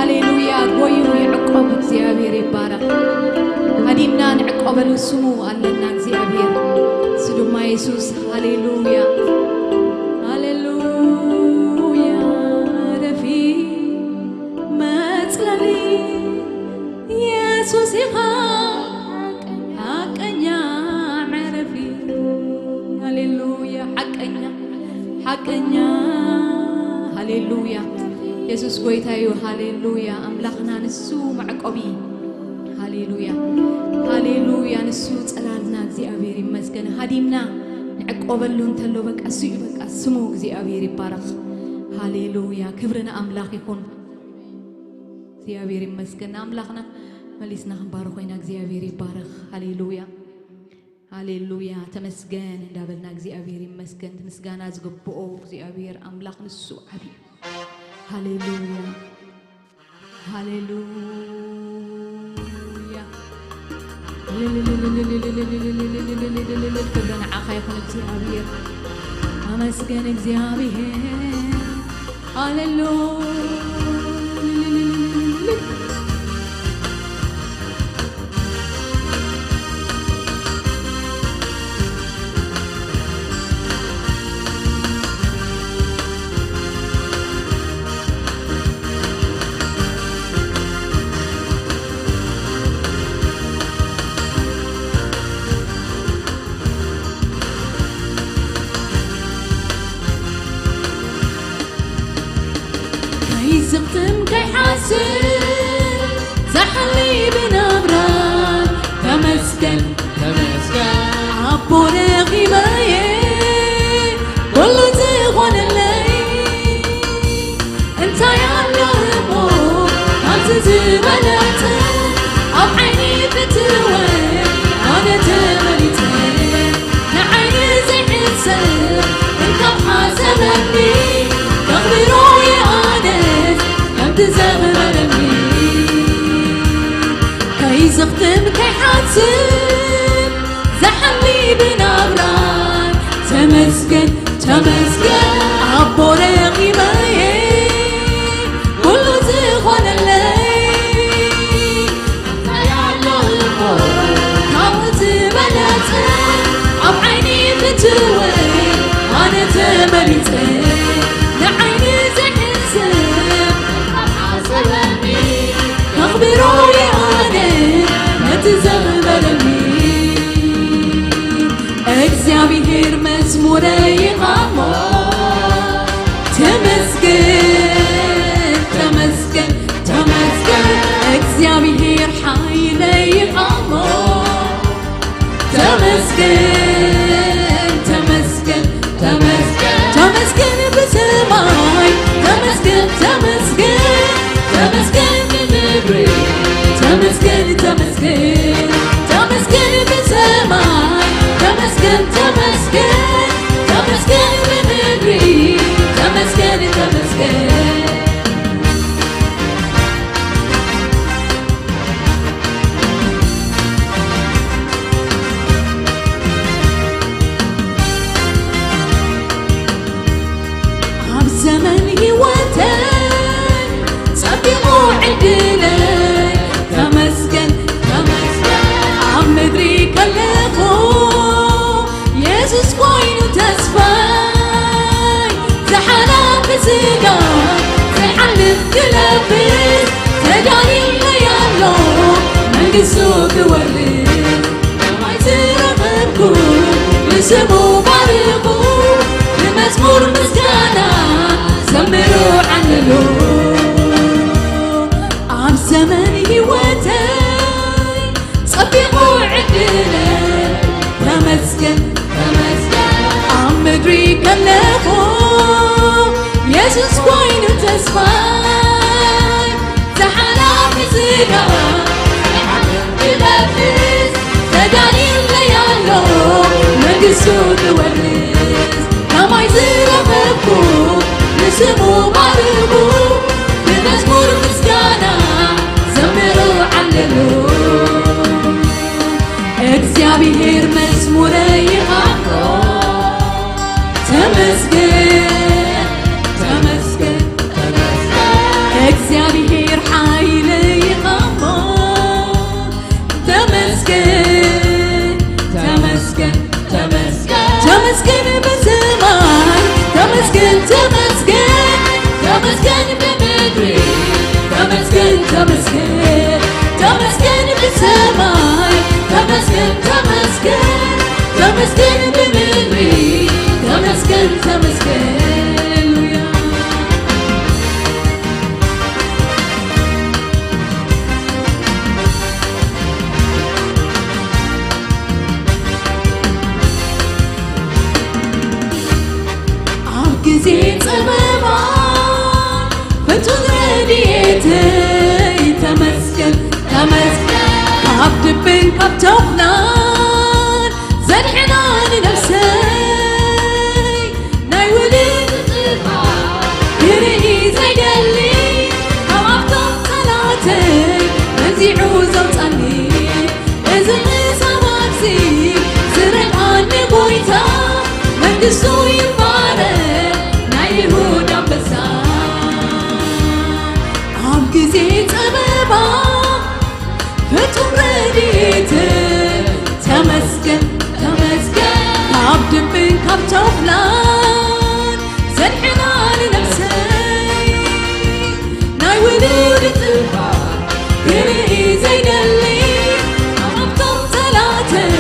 ሃሌሉያ። ጎዩ ይዕቆብ፣ እግዚኣብሔር ይባረኽ። ሃዲምና ንዕቆበሉ ስሙ ኣለና እግዚኣብሔር፣ እሱ ድማ የሱስ። ሃሌሉያ፣ ሃሌሉያ። ረፊ መጽለሊ የሱስ ኢኻ ሓቀኛ መዕረፊ። ሃሌሉያ፣ ሓቀኛ፣ ሓቀኛ። ሃሌሉያ፣ የሱስ ጎይታ እዩ። ሃሌሉያ፣ ኣምላኽና ንሱ መዕቆቢ። ሃሌሉያ፣ ሃሌሉያ፣ ንሱ ጽላልና። እግዚኣብሔር ይመስገን። ሃዲምና ንዕቆበሉ እንተሎ በቃ እሱ እዩ፣ በቃ ስሙ እግዚኣብሔር ይባረኽ። ሃሌሉያ፣ ክብሪ ንኣምላኽ ይኹን። እግዚኣብሔር ይመስገን። ንኣምላኽና መሊስና ክንባርኾ ኢና። እግዚኣብሔር ይባረኽ። ሃሌሉያ፣ ሃሌሉያ። ተመስገን እንዳበልና እግዚኣብሔር ይመስገን። እቲ ምስጋና ዝግብኦ እግዚኣብሔር ኣምላኽ ንሱ ዓቢ እዩ። ሃሌሉያ፣ ሃሌሉያ። ክብሪ ንዓኻ ይኹን እግዚኣብሔር። ኣመስገን እግዚኣብሔር። ሃሌሉያ። ከይዝኽትም ከይሓስብ ዝሓሊ ብናብራ ተመስገን፣ ተመስገን ኣቦ ረኺበየ ኩሉ ዝኾነለይ። እንታይ ኣሎ እሞ ካብዚ ዝበለጸ? ኣብ ዓይኒ ፍትወይ ኣነ ተመሪጸ፣ ንዓይ ዘይሕሰብ እንካብ ሓሰበኒ፣ ከኽብሮ እየ ኣነስ ከምቲ ዘኽበረኒ። ከይዘኽትም ከይሓስብ ዝሓሊ ብናብራ ተመስገን፣ ተመስገን ኣቦ ረኺበየ ኩሉ ዝኾነለይ። እንታይ ኣሎ እሞ ካብኡ ዝበለጸ? ኣብ ዓይኒ ፍትወይ ኣነ ተመሪጸ፣ ንዓይ ንዘሕስብ ካብ ሓሰበኒ፣ ከኽብሮ እየ ኣነ ነቲ ዘኽበረኒ። እግዚኣብሔር መዝሙረይ ኢኻ እሞ፣ ተመስገን፣ ተመስገን፣ ተመስገን። እግዚኣብሔር ሓይለይ ኢኻ እሞ፣ ተመስገን፣ ተመስገን፣ ተመስገን። ተመስገን ብሰማይ፣ ተመስገን፣ ተመስገን፣ ተመስገን ብምድሪ፣ ተመስገን፣ ተመስገን፣ ተመስገን ብሰማይ፣ ተመስገን፣ ተመስገን፣ ተመስገን ብምድሪ፣ ተመስገን፣ ተመስገን። ኣብ ዘመን ህይወተይ ጸቢቑ ዕድለይ፣ ተመስገን፣ ተመስገን። ኣብ ምድሪ ከለኹ የሱስ ኮይኑ ተስፋይ፣ ዝሓላፊ ስጋ ዘይሓልፍ ክለብስ ተዳልዩለይ ኣሎ፣ መንግስቱ ክወርስ ሰማይ ዝረኸብኩ፣ ንስሙ ባርኹ፣ ብመዝሙር ምስጋና ዘምሩ ዓልሉ። ኣብ ዘመን ህይወተይ ጸቢቑ ዕድለይ፣ ተመስገን፣ ተመስገን። ኣብ ምድሪ ከለኹ የሱስ ኮይኑ ተስፋይ፣ ዝሓላፊ ስጋ ክለብስ ተዳልዩለይ ኣሎ፣ መንግስቱ ክወርስ ከማይ ዝረኸብኩ፣ ንስሙ ባርኹ፣ ብመዝሙር ምስጋና ዘምሩ ዓልሉ። እግዚኣብሔር መዝሙረይ ኢኻ እሞ፣ ተመስገን፣ ተመስገን፣ ተመስገን። እግዚኣብሔር መጺዑ ዘውጻኒ፣ እዚ ክሳብ ኣብዚ ዝረድኣኒ ጎይታ፣ መንግስቱ ይባረክ ናይ ይሁዳ ኣንበሳ። ኣብ ግዜ ጸበባ ፍጹም ረድኤት፣ ተመስገን፣ ተመስገን። ካብ ድብን ካብ ተኹላን ዘድሕና ንነብሰይ፣ ናይ ውሉድ ጥፋ ክርኢ ዘይደሊ፣ ካብቶም ጸላእተይ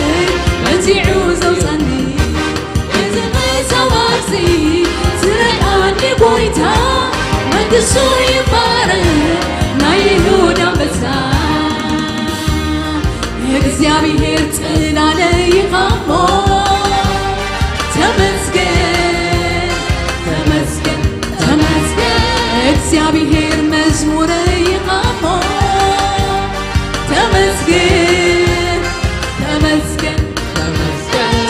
መጺዑ ዘውጻኒ፣ እዚ ክሳብ ኣብዚ ዝረድኣኒ ጎይታ፣ መንግስቱ ይባረክ ናይ ይሁዳ ኣንበሳ። እግዚኣብሔር ጽላለይ ኢኻ እሞ፣ ተመስገን፣ ተመስገን፣ ተመስገን። እግዚኣብሔር መዝሙረይ ኢኻ እሞ፣ ተመስገን፣ ተመስገን፣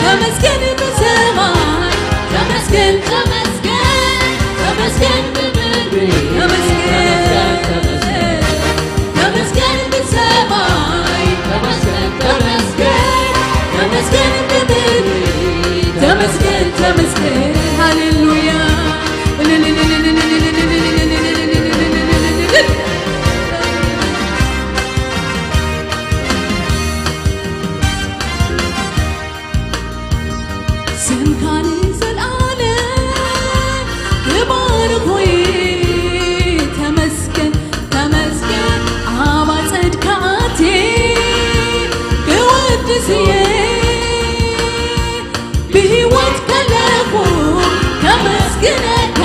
ተመስገን ብሰማይ፣ ተመስገን፣ ተመስገን፣ ተመስገን ብምድሪ፣ ተመስገን፣ ተመስገን ብሰማይ፣ ተመስገን፣ ተመስገን፣ ተመስገን ብምድሪ፣ ተመስገን፣ ተመስገን፣ ሃሌሉያ። ስምካ ንዘለኣለም ክባርኽ እየ። ተመስገን፣ ተመስገን፣ ኣብ ኣጸድካ ኣትየ ክወድስ እየ። ብህይወት ከለኹ ከመስግነካ፣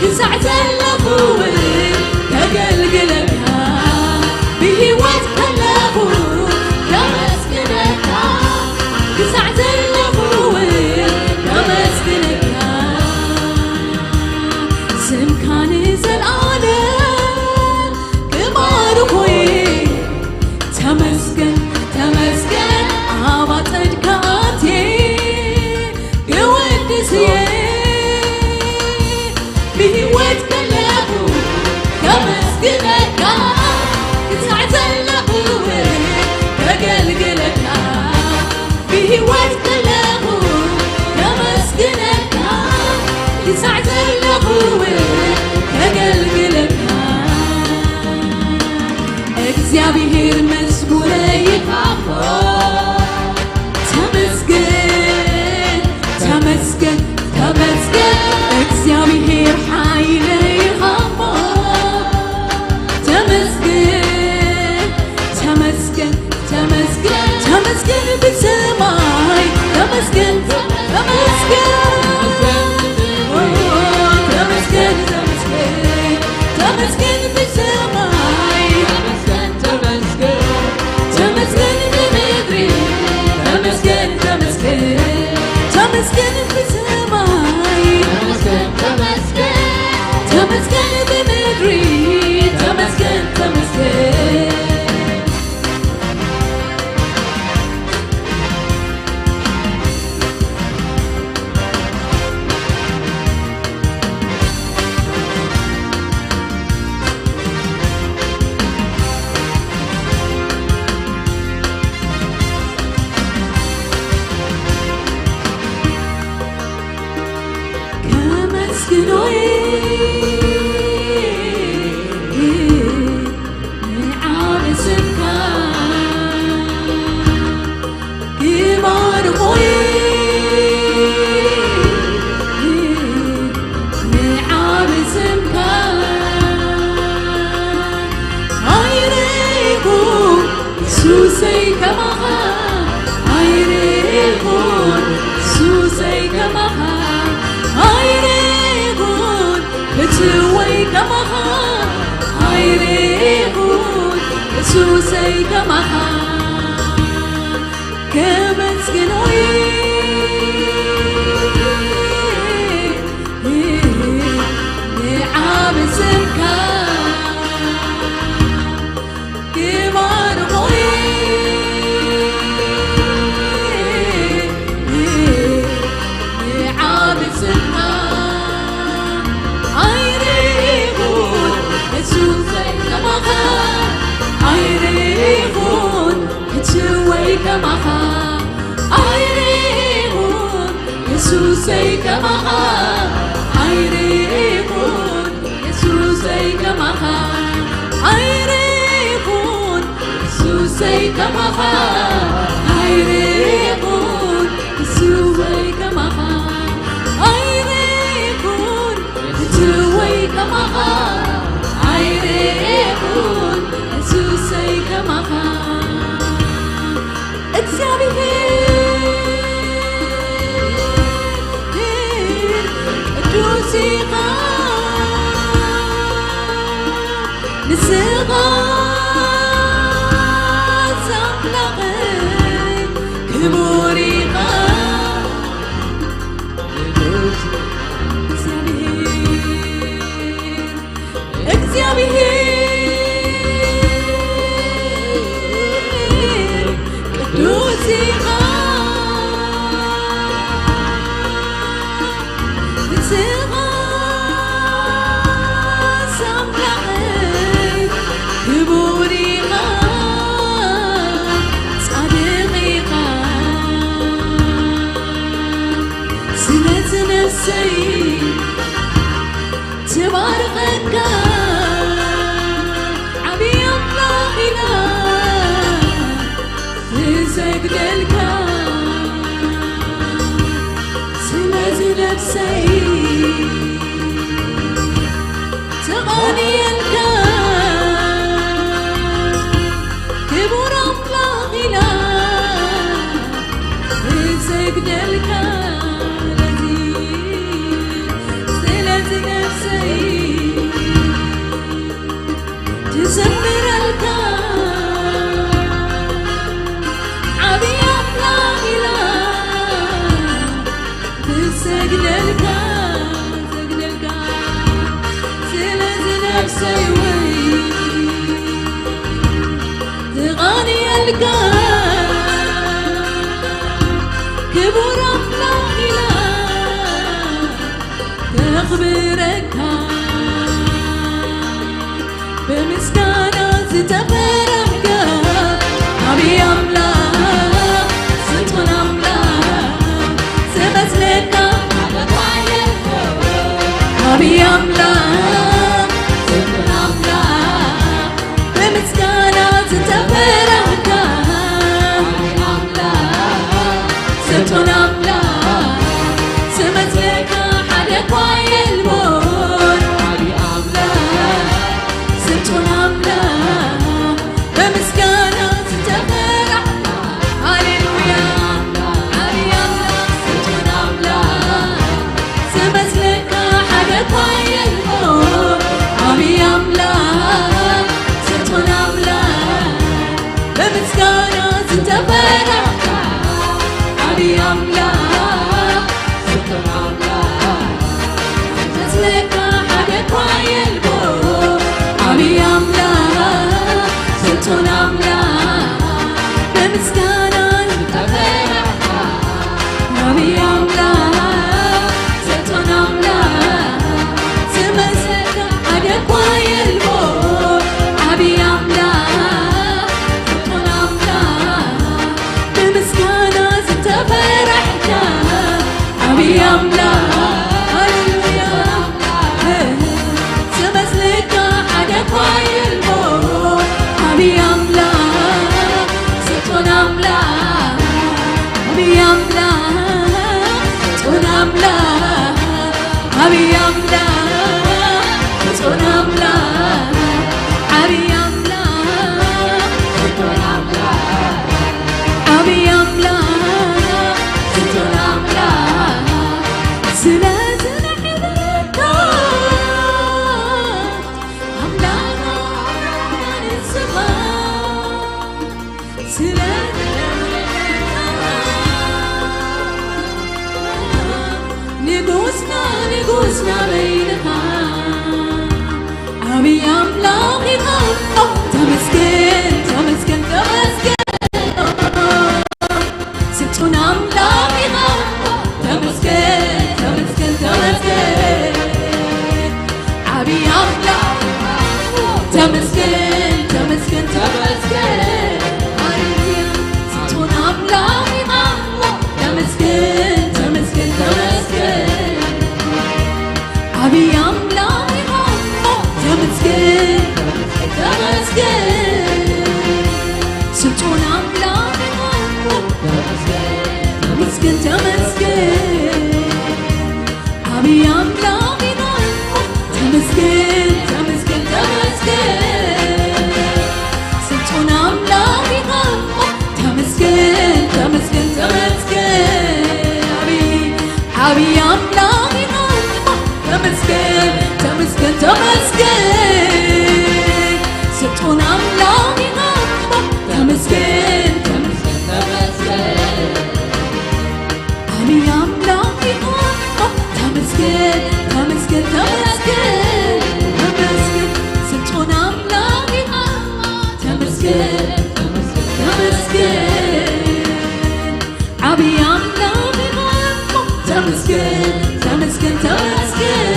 ክሳዕ ዘለኹ እውን ከገልግለካ። ብህይወት ከለኹ ከመስግነካ፣ ክሳዕ ዘለኹ እውን ከመስግነካ። ስምካ ንዘለኣለም ክባርኽ እየ። ተመስገን፣ ተመስገን፣ ኣብ ኣጸድካ ኣትየ ክወድስ እየ። ብህይወት ከለኹ ከመስግነካ፣ ክሳዕ ዘለኹ እውን ከገልግለካ። ብህይወት ከለኹ ከመስግነካ፣ ክሳዕ ዘለኹ እውን ከገልግለካ። እግዚኣብሔር መዝሙረይ ኢኻ እሞ፣ ተመስገን፣ ተመስገን፣ ተመስገን። እግዚኣብሔር ሓይለይ ኢኻ እሞ፣ ተመስገን፣ ተመስገን፣ ተመስገን፣ ተመስገን ብሰማይ፣ ተመስገን፣ ተመስገን። ኦ፣ ተመስገን፣ ተመስገን፣ ተመስገን ብሰማይ፣ ተመስገን፣ ተመስገን፣ ተመስገን ብምድሪ፣ ተመስገን፣ ተመስገን፣ ተመስገን ብሰማይ፣ ተመስገን፣ ተመስገን፣ ተመስገን ብምድሪ፣ ተመስገን፣ ተመስገን። ከመስግኖ ንዓቢ ስምካ ክባርኾ ንዓቢ ስምካ ኣይረይኩ ሱሰይ ከማኻ ኣይረይኩን ሱሰይ ከማኻ ኣይረይኩን ፍትወይ ከማኻ ኣይረይኩን ሱሰይ ከማኻ ከመስግኖይ ንዓቢ ስምካ ክባርኾይ ንዓቢ ስምካ ኣይረይኩን እሱ ከማኻ ኣይረ ከማኻ ኣይሬኹን የሱሰይ ከማኻ ኣይሬኹን የሱሰይ ከማኻ ኣይሬኹን የሱሰይ ከማኻ ኣይሬኹን የሱሰይ ከማኻ ኣይሬኹን የሱሰይ ከማኻ ኣይሬኹን የሱሰይ ከማኻ እግዚኣብሔር ቅዱስ ኢኻ ንስኻ ኣምላኸይ ክቡር ኢኻ እግዚኣብሔር እግዚኣብሔር ቅዱስ ኢኻ ንስኻ ኣምላኸይ ክቡር ኢኻ ጻድቕ ኢኻ ስለዚ ነፍሰይ ትባርኸካ ዓብዪ ኣምላኽ ኢና ትሰግደልካ ስለዚ ነፍሰይ ትቐንየልካ ክቡር ኣምላኽ ኢና ትሰግደልካ ስለዚ ስለዚ ነፍሰይ ትዘምረልካ ዓብዪ ኣምላኽ ኢላ ትሰግደልካ ትሰግደልካ ስለዚ ነፍሰይ ወይ ትቐንየልካ ክቡር ኣምላኽ ኢላ ተኽብረካ ብምስጋና ዝተፈረሕካ ዓብዪ ኣምላኽ ስልጡን ኣምላኽ ዝመስለካ ዓብዪ ኣምላኽ ስልጡን ኣምላኽ ብምስጋና ዝተፈረሕካ ዓብዪ ኣምላኽ ስልጡን ኣምላኽ ዝመስለካ ሓደ እኳ የልቦን ዓብዪ ኣምላኽ ስልጡን ኣምላኽ ብምስጋና ዝተፈረሕካ ሃሌሉያ ዓብዪ ኣምላኽ ስልጡን ኣምላኽ ዝመስለካ ሓደ እኳ የልቦን ዓብዪ ኣምላኽ ስልጡን ኣምላኽ ብምስጋና ዝተፈረሕካ ዓብዪ ኣምላኽ ስልጡን ኣምላኽ ዝመስለካ ሓደ እኳ የልቦን ዓብዪ ኣምላኽ ስልጡን ኣምላኽ ብምስጋና ዝተፈረሕካ ዓብዪ ኣምላኽ ስልጡን ኣምላኽ ዝመስለካ ሓደ እኳ የልቦን ዓብዪ ኣምላኽ ስልጡን ኣምላኽ ብምስጋና ዝተፈረሕካ ዓብዪ ኣምላኽ ሃሌሉያ ዝመስለካ ሓደ እኳ የልቦን ዓብዪ ኣምላኽ ስልጡን ኣምላኽ ዓብዪ ኣምላኽ ስልጡን ኣምላኽ ዓብዪ ኣምላኽ ስልጡን ኣምላኽ ዓብዪ ኣምላኽ ስልጡን ኣምላኽ ዓብዪ ኣምላኽ ስልጡን ኣምላኽ ስለዚ ንሕብረካ ኣምላኽና ንስኻ ስለዚ ንጉስና ንጉስና በይንኻ ዓብዪ ኣምላኽ ኢኻ ተመስገን ተመስገን ተመስገን ስልጡን ኣምላኽ ኢኻ ተመስገን ተመስገን ተመስገን ዓብዪ ኣምላኽ ተመስገን ተመስገን ተመስገን ሃሌሉያ ስልጡን ስልጡን ኣምላኽ ኢኻ እሞ ተመስገን፣ ተመስገን፣ ተመስገን። ዓብዪ ኣምላኽ ኢኻ እሞ ተመስገን፣ ተመስገን፣ ተመስገን፣ ተመስገን። ስልጡን ኣምላኽ ኢኻ እሞ ተመስገን፣ ተመስገን፣ ተመስገን። ዓብዪ ኣምላኽ ኢኻ እሞ ተመስገን፣ ተመስገን፣ ተመስገን።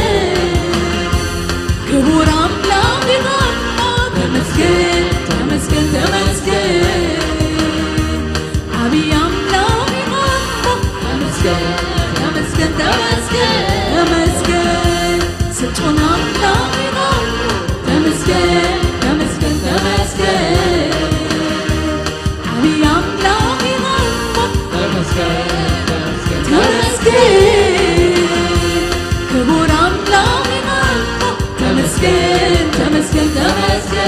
ክቡር ኣምላኽ ኢኻ እሞ ተመስገን፣ ተመስገን፣ ተመስገን። ዓብዪ ኣምላኽ ኢኻ እሞ ተመስገን፣ ተመስገን፣ ተመስገን፣ ተመስገን። ስልጡን ኣምላኽ ኢኻ እሞ ተመስገን፣ ተመስገን፣ ተመስገን። ዓብዪ ኣምላኽ ኢኻ እሞ ተመስገን፣ ተመስገን፣ ተመስገን። ክቡር ኣምላኽ ኢኻ እሞ ተመስገን፣ ተመስገን፣ ተመስገን።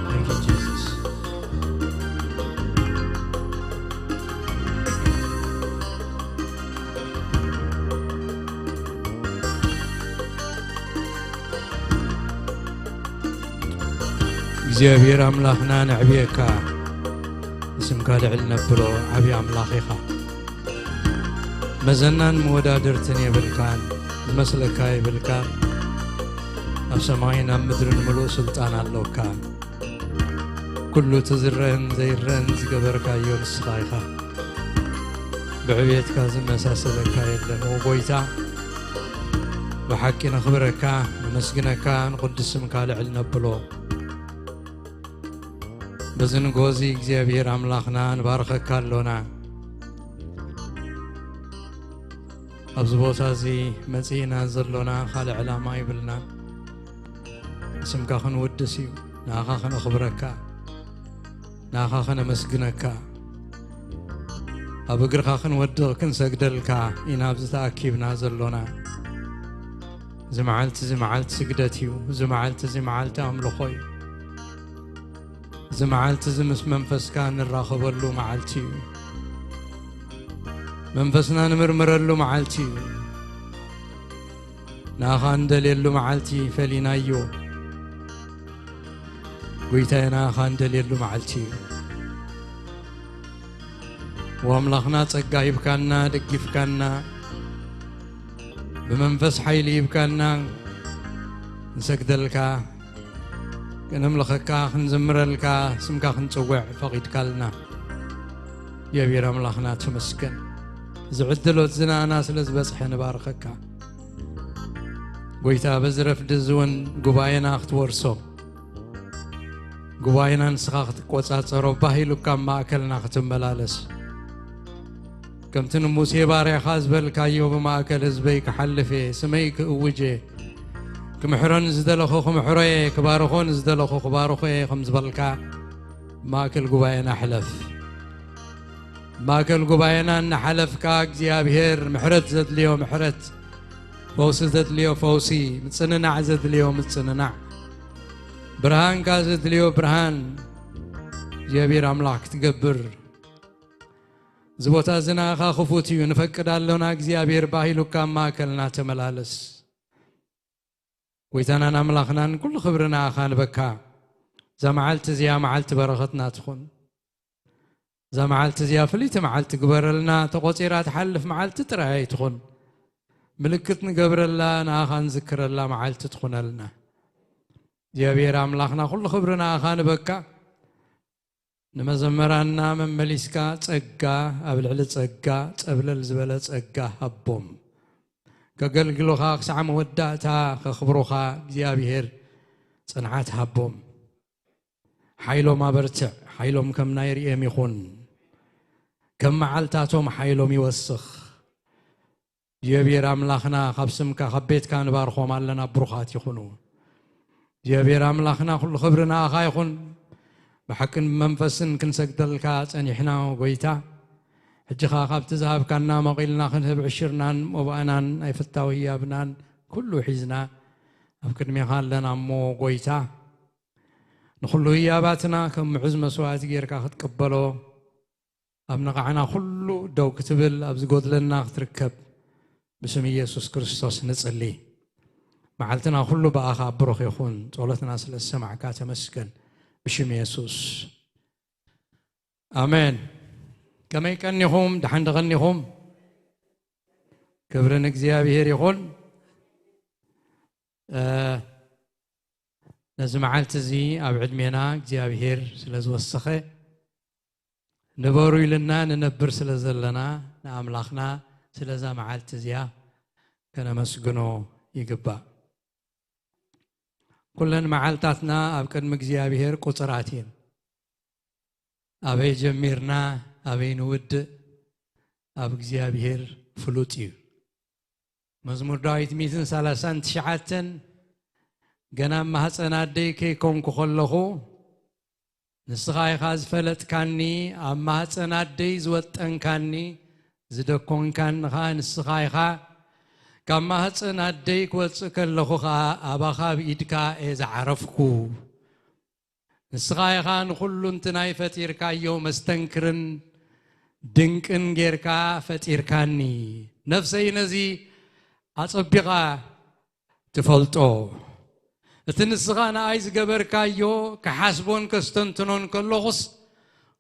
Thank you, Jesus. እግዚኣብሔር ኣምላኽና ነዕብየካ፣ ንስምካ ልዕል ነብሎ። ዓብዪ ኣምላኽ ኢኻ። መዘናን መወዳድርትን የብልካን፣ ዝመስለካ የብልካን። ኣብ ሰማይን ኣብ ምድርን ምሉእ ስልጣን ኣሎካ። ኩሉ እቲ ዝረአን ዘይረአን ዝገበርካዮ ንስኻ ኢኻ። ብዕብየትካ ዝመሳሰለካ የለን። ኦ ጎይታ፣ ብሓቂ ነኽብረካ፣ ነመስግነካ፣ ንቕዱስ ስምካ ልዕል ነብሎ። በዚ ንግሆ እዚ እግዚኣብሔር ኣምላኽና ንባርኸካ ኣሎና። ኣብዚ ቦታ እዚ መጺእና ዘሎና ካልእ ዕላማ ይብልናን። ስምካ ክንውድስ እዩ፣ ንኣኻ ከነኽብረካ፣ ንኣኻ ከነመስግነካ፣ ኣብ እግርኻ ክንወድቕ ክንሰግደልካ ኢና ኣብዚ ተኣኪብና ዘሎና። እዚ መዓልቲ እዚ መዓልቲ ስግደት እዩ። እዚ መዓልቲ እዚ መዓልቲ ኣምልኾ እዩ። እዚ መዓልቲ እዚ ምስ መንፈስካ እንራኸበሉ መዓልቲ እዩ። መንፈስና ንምርምረሉ መዓልቲ እዩ። ንኣኻ እንደልየሉ መዓልቲ ፈሊናዮ። ጎይታየ፣ ንኣኻ እንደልየሉ መዓልቲ እዩ። ወኣምላኽና፣ ጸጋ ሂብካና፣ ደጊፍካና፣ ብመንፈስ ሓይሊ ሂብካና፣ ንሰግደልካ፣ ከነምልኸካ፣ ክንዝምረልካ፣ ስምካ ክንጽውዕ ፈቒድካልና። እግዚኣብሔር ኣምላኽና ተመስገን። እዚ ዕድሎት ዝናኣና ስለ ዝበጽሐ ንባርኸካ። ጎይታ፣ በዚ ረፍዲ እዚ እውን ጉባኤና ክትወርሶ፣ ጉባኤና ንስኻ ክትቆጻጸሮ፣ ባህ ኢሉካ ኣብ ማእከልና ክትመላለስ፣ ከምቲ ንሙሴ ባርያኻ ዝበልካዮ፣ ብማእከል ህዝበይ ክሓልፍ እየ፣ ስመይ ክእውጅ እየ፣ ክምሕሮ ንዝደለኹ ክምሕሮ እየ፣ ክባርኾ ንዝደለኹ ክባርኾ እየ ከም ዝበልካ፣ ማእከል ጉባኤና ሕለፍ። ማእከል ጉባኤና እናሓለፍካ፣ እግዚኣብሔር፣ ምሕረት ዘድልዮ ምሕረት፣ ፈውሲ ዘድልዮ ፈውሲ፣ ምጽንናዕ ዘድልዮ ምጽንናዕ፣ ብርሃንካ ዘድልዮ ብርሃን እግዚኣብሔር ኣምላኽ ክትገብር፣ እዚ ቦታ እዚ ንኣኻ ክፉት እዩ፣ ንፈቅድ ኣሎና። እግዚኣብሔር፣ ባህ ኢሉካ ኣብ ማእከልና ተመላለስ። ጎይታናን ኣምላኽናን፣ ኩሉ ክብሪ ንኣኻ ንበካ። እዛ መዓልቲ እዚኣ መዓልቲ በረኸትና ትኹን። እዛ መዓልቲ እዚኣ ፍልይቲ መዓልቲ ግበረልና። ተቖጺራ ትሓልፍ መዓልቲ ጥራይ ኣይትኹን። ምልክት ንገብረላ፣ ንኣኻ ንዝክረላ መዓልቲ ትኹነልና። እግዚኣብሔር ኣምላኽና፣ ኩሉ ክብሪ ንኣኻ ንበካ። ንመዘመራንና መመሊስካ ጸጋ ኣብ ልዕሊ ጸጋ፣ ጸብለል ዝበለ ጸጋ ሃቦም። ከገልግሉኻ ክሳዕ መወዳእታ ከኽብሩኻ እግዚኣብሔር ጽንዓት ሃቦም። ሓይሎም ኣበርትዕ፣ ሓይሎም ከም ናይ ርእዮም ይኹን፣ ከም መዓልታቶም ሓይሎም ይወስኽ። እግዚኣብሔር ኣምላኽና፣ ካብ ስምካ ካብ ቤትካ ንባርኾም ኣለና፣ ብሩኻት ይኹኑ። እግዚኣብሔር ኣምላኽና፣ ኩሉ ክብሪ ንኣኻ ይኹን። ብሓቅን ብመንፈስን ክንሰግደልካ ጸኒሕና፣ ጎይታ። ሕጂ ኸኣ ካብቲ ዝሃብካና መቒልና ክንህብ፣ ዕሽርናን መባእናን ናይ ፍታዊ ህያብናን ኩሉ ሒዝና ኣብ ቅድሜኻ ኣለና እሞ፣ ጎይታ፣ ንኹሉ ህያባትና ከም ምዑዝ መስዋእቲ ጌርካ ክትቅበሎ፣ ኣብ ነቓዕና ኩሉ ደው ክትብል፣ ኣብ ዝጎድለና ክትርከብ፣ ብስም ኢየሱስ ክርስቶስ ንጽሊ። መዓልትና ኩሉ ብኣኻ ብሩኽ ይኹን። ጸሎትና ስለ ዝሰማዕካ ተመስገን። ብሽም የሱስ። ኣሜን። ከመይ ቀኒኹም? ደሓን ዶ ቀኒኹም? ክብሪ ንእግዚኣብሔር ይኹን። እ፣ ነዚ መዓልቲ እዚ ኣብ ዕድሜና እግዚኣብሔር ስለ ዝወሰኸ፣ ንበሩ ኢልና ንነብር ስለ ዘለና፣ ንኣምላኽና ስለዛ መዓልቲ እዚኣ ከነመስግኖ ይግባእ። ኩለን መዓልታትና ኣብ ቅድሚ እግዚኣብሔር ቁጽራት እየን። ኣበይ ጀሚርና፣ ኣበይ ንውድእ፣ ኣብ እግዚኣብሔር ፍሉጥ እዩ። መዝሙር ዳዊት ሚእትን ሰላሳን ትሽዓተን፣ ገና ኣብ ማህፀን ኣደይ ከይኮንኩ ከለኹ፣ ንስኻ ኢኻ ዝፈለጥካኒ፣ ኣብ ማህፀን ኣደይ ዝወጠንካኒ፣ ዝደኮንካኒ ኸኣ ንስኻ ኢኻ። ካብ ማህፀን ኣደይ ክወፅእ ከለኹ ኸኣ፣ ኣባኻ ኣብ ኢድካ እየ ዝዓረፍኩ። ንስኻ ኢኻ ንኹሉ እንትናይ ፈጢርካዮ፣ መስተንክርን ድንቅን ጌርካ ፈጢርካኒ። ነፍሰይ ነዚ ኣጸቢቓ ትፈልጦ። እቲ ንስኻ ንኣይ ዝገበርካዮ ክሓስቦን ከስተንትኖን ከለኹስ፣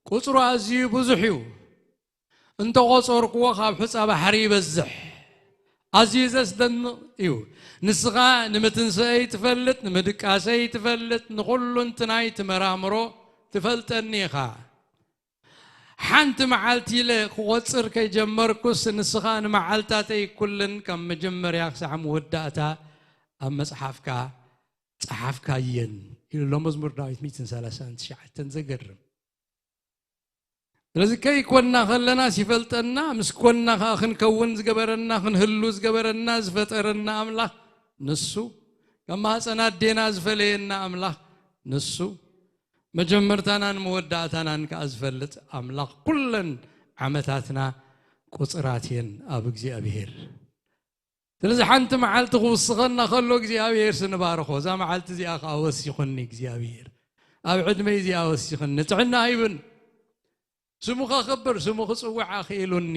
ቁጽሩ ኣዝዩ ብዙሕ እዩ። እንተቖጸርክዎ፣ ካብ ሑጻ ባሕሪ ይበዝሕ። ኣዝዩ ዘስደንቕ እዩ። ንስኻ ንምትንስአይ ትፈልጥ፣ ንምድቃሰይ ትፈልጥ፣ ንኹሉ እንትናይ ትመራምሮ፣ ትፈልጠኒ ኢኻ። ሓንቲ መዓልቲ ኢለ ክቖጽር ከይጀመርኩስ፣ ንስኻ ንመዓልታተይ ኩለን ካብ መጀመርያ ክሳዕ መወዳእታ ኣብ መጽሓፍካ ጸሓፍካየን፣ ኢሉ ኣሎ መዝሙር ዳዊት ሚእትን ሰላሳን ትሽዓተን። ዘገርም። ስለዚ ከይኮንና ከለናስ ይፈልጠና፣ ምስ ኮንና ከኣ ክንከውን ዝገበረና፣ ክንህሉ ዝገበረና፣ ዝፈጠረና ኣምላኽ ንሱ፣ ካብ ማህፀን ኣዴና ዝፈለየና ኣምላኽ ንሱ፣ መጀመርታናን መወዳእታናን ከኣ ዝፈልጥ ኣምላኽ፣ ኩለን ዓመታትና ቁጽራት እየን ኣብ እግዚኣብሔር። ስለዚ ሓንቲ መዓልቲ ክውስኸና ከሎ እግዚኣብሔር ስንባርኾ፣ እዛ መዓልቲ እዚኣ ከኣ ወሲኹኒ እግዚኣብሔር፣ ኣብ ዕድመይ እዚኣ ወሲኽኒ፣ ጥዕና ሂብን፣ ስሙ ከኽብር፣ ስሙ ክጽውዕ ኣኽኢሉኒ፣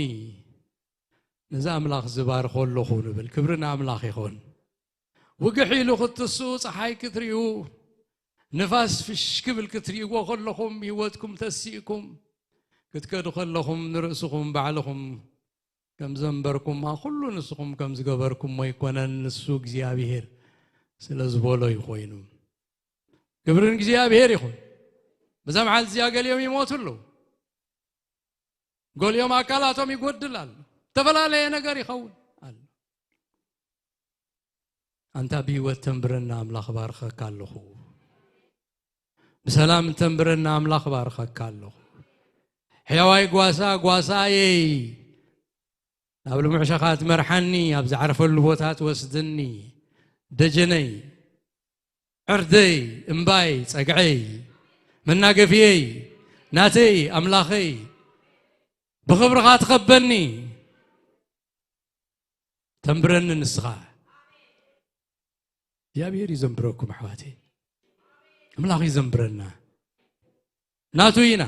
ነዚ ኣምላኽ ዝባርኾ ኣለኹ ንብል። ክብሪ ንኣምላኽ ይኹን። ውግሕ ኢሉ ክትስኡ፣ ጸሓይ ክትርእዩ፣ ንፋስ ፍሽ ክብል ክትርእይዎ ከለኹም፣ ህይወትኩም ተሲእኩም ክትከዱ ከለኹም፣ ንርእስኹም ባዕልኹም ከም ዘንበርኩማ፣ ኩሉ ንስኹም ከም ዝገበርኩሞ ኣይኮነን፣ ንሱ እግዚኣብሔር ስለ ዝበሎ እዩ ኮይኑ። ክብሪ ንእግዚኣብሔር ይኹን። በዛ መዓልቲ እዚኣ ገሊኦም ይሞቱ ኣለዉ፣ ገሊኦም ኣካላቶም ይጎድል ኣሎ፣ ዝተፈላለየ ነገር ይኸውን ኣሎ። ኣንታ ብህይወት ተንብረና ኣምላኽ ባርኸካ ኣለኹ። ብሰላም ተንብረና ኣምላኽ ባርኸካ ኣለኹ። ሕያዋይ ጓሳ፣ ጓሳየይ፣ ናብ ልሙዕ ሸኻ ትመርሓኒ፣ ኣብ ዝዓርፈሉ ቦታ ትወስድኒ፣ ደጀነይ፣ ዕርደይ፣ እምባይ፣ ጸግዐይ፣ መናገፍየይ፣ ናተይ፣ ኣምላኸይ፣ ብኽብርኻ ትኸበኒ። ተንብረኒ ንስኻ። እግዚኣብሔር እዩ ዘንብረኩም ኣሕዋተይ። ኣምላኽ እዩ ዘንብረና። ናቱ ኢና።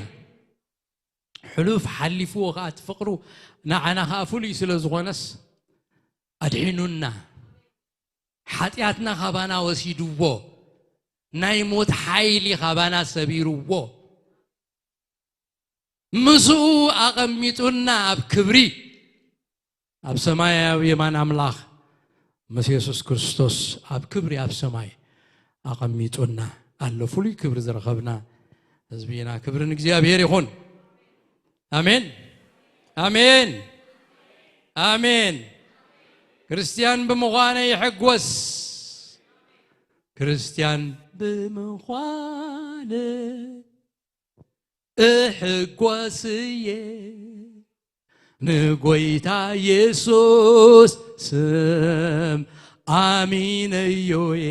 ሕሉፍ ሓሊፍዎ ኸዓ እቲ ፍቕሩ ንዓና ኸዓ ፍሉይ ስለ ዝኾነስ ኣድሒኑና። ሓጢኣትና ካባና ወሲድዎ። ናይ ሞት ሓይሊ ካባና ሰቢርዎ። ምስኡ ኣቐሚጡና ኣብ ክብሪ፣ ኣብ ሰማያዊ የማን ኣምላኽ ምስ የሱስ ክርስቶስ ኣብ ክብሪ ኣብ ሰማይ ኣቐሚጡና ኣሎ። ፍሉይ ክብሪ ዝረኸብና ህዝቢ ኢና። ክብሪ ንእግዚኣብሔር ይኹን። ኣሜን፣ ኣሜን፣ ኣሜን። ክርስትያን ብምዃነይ ይሕጎስ። ክርስትያን ብምዃነይ እሕጎስየ ንጎይታ የሱስ ስም ኣሚነዮየ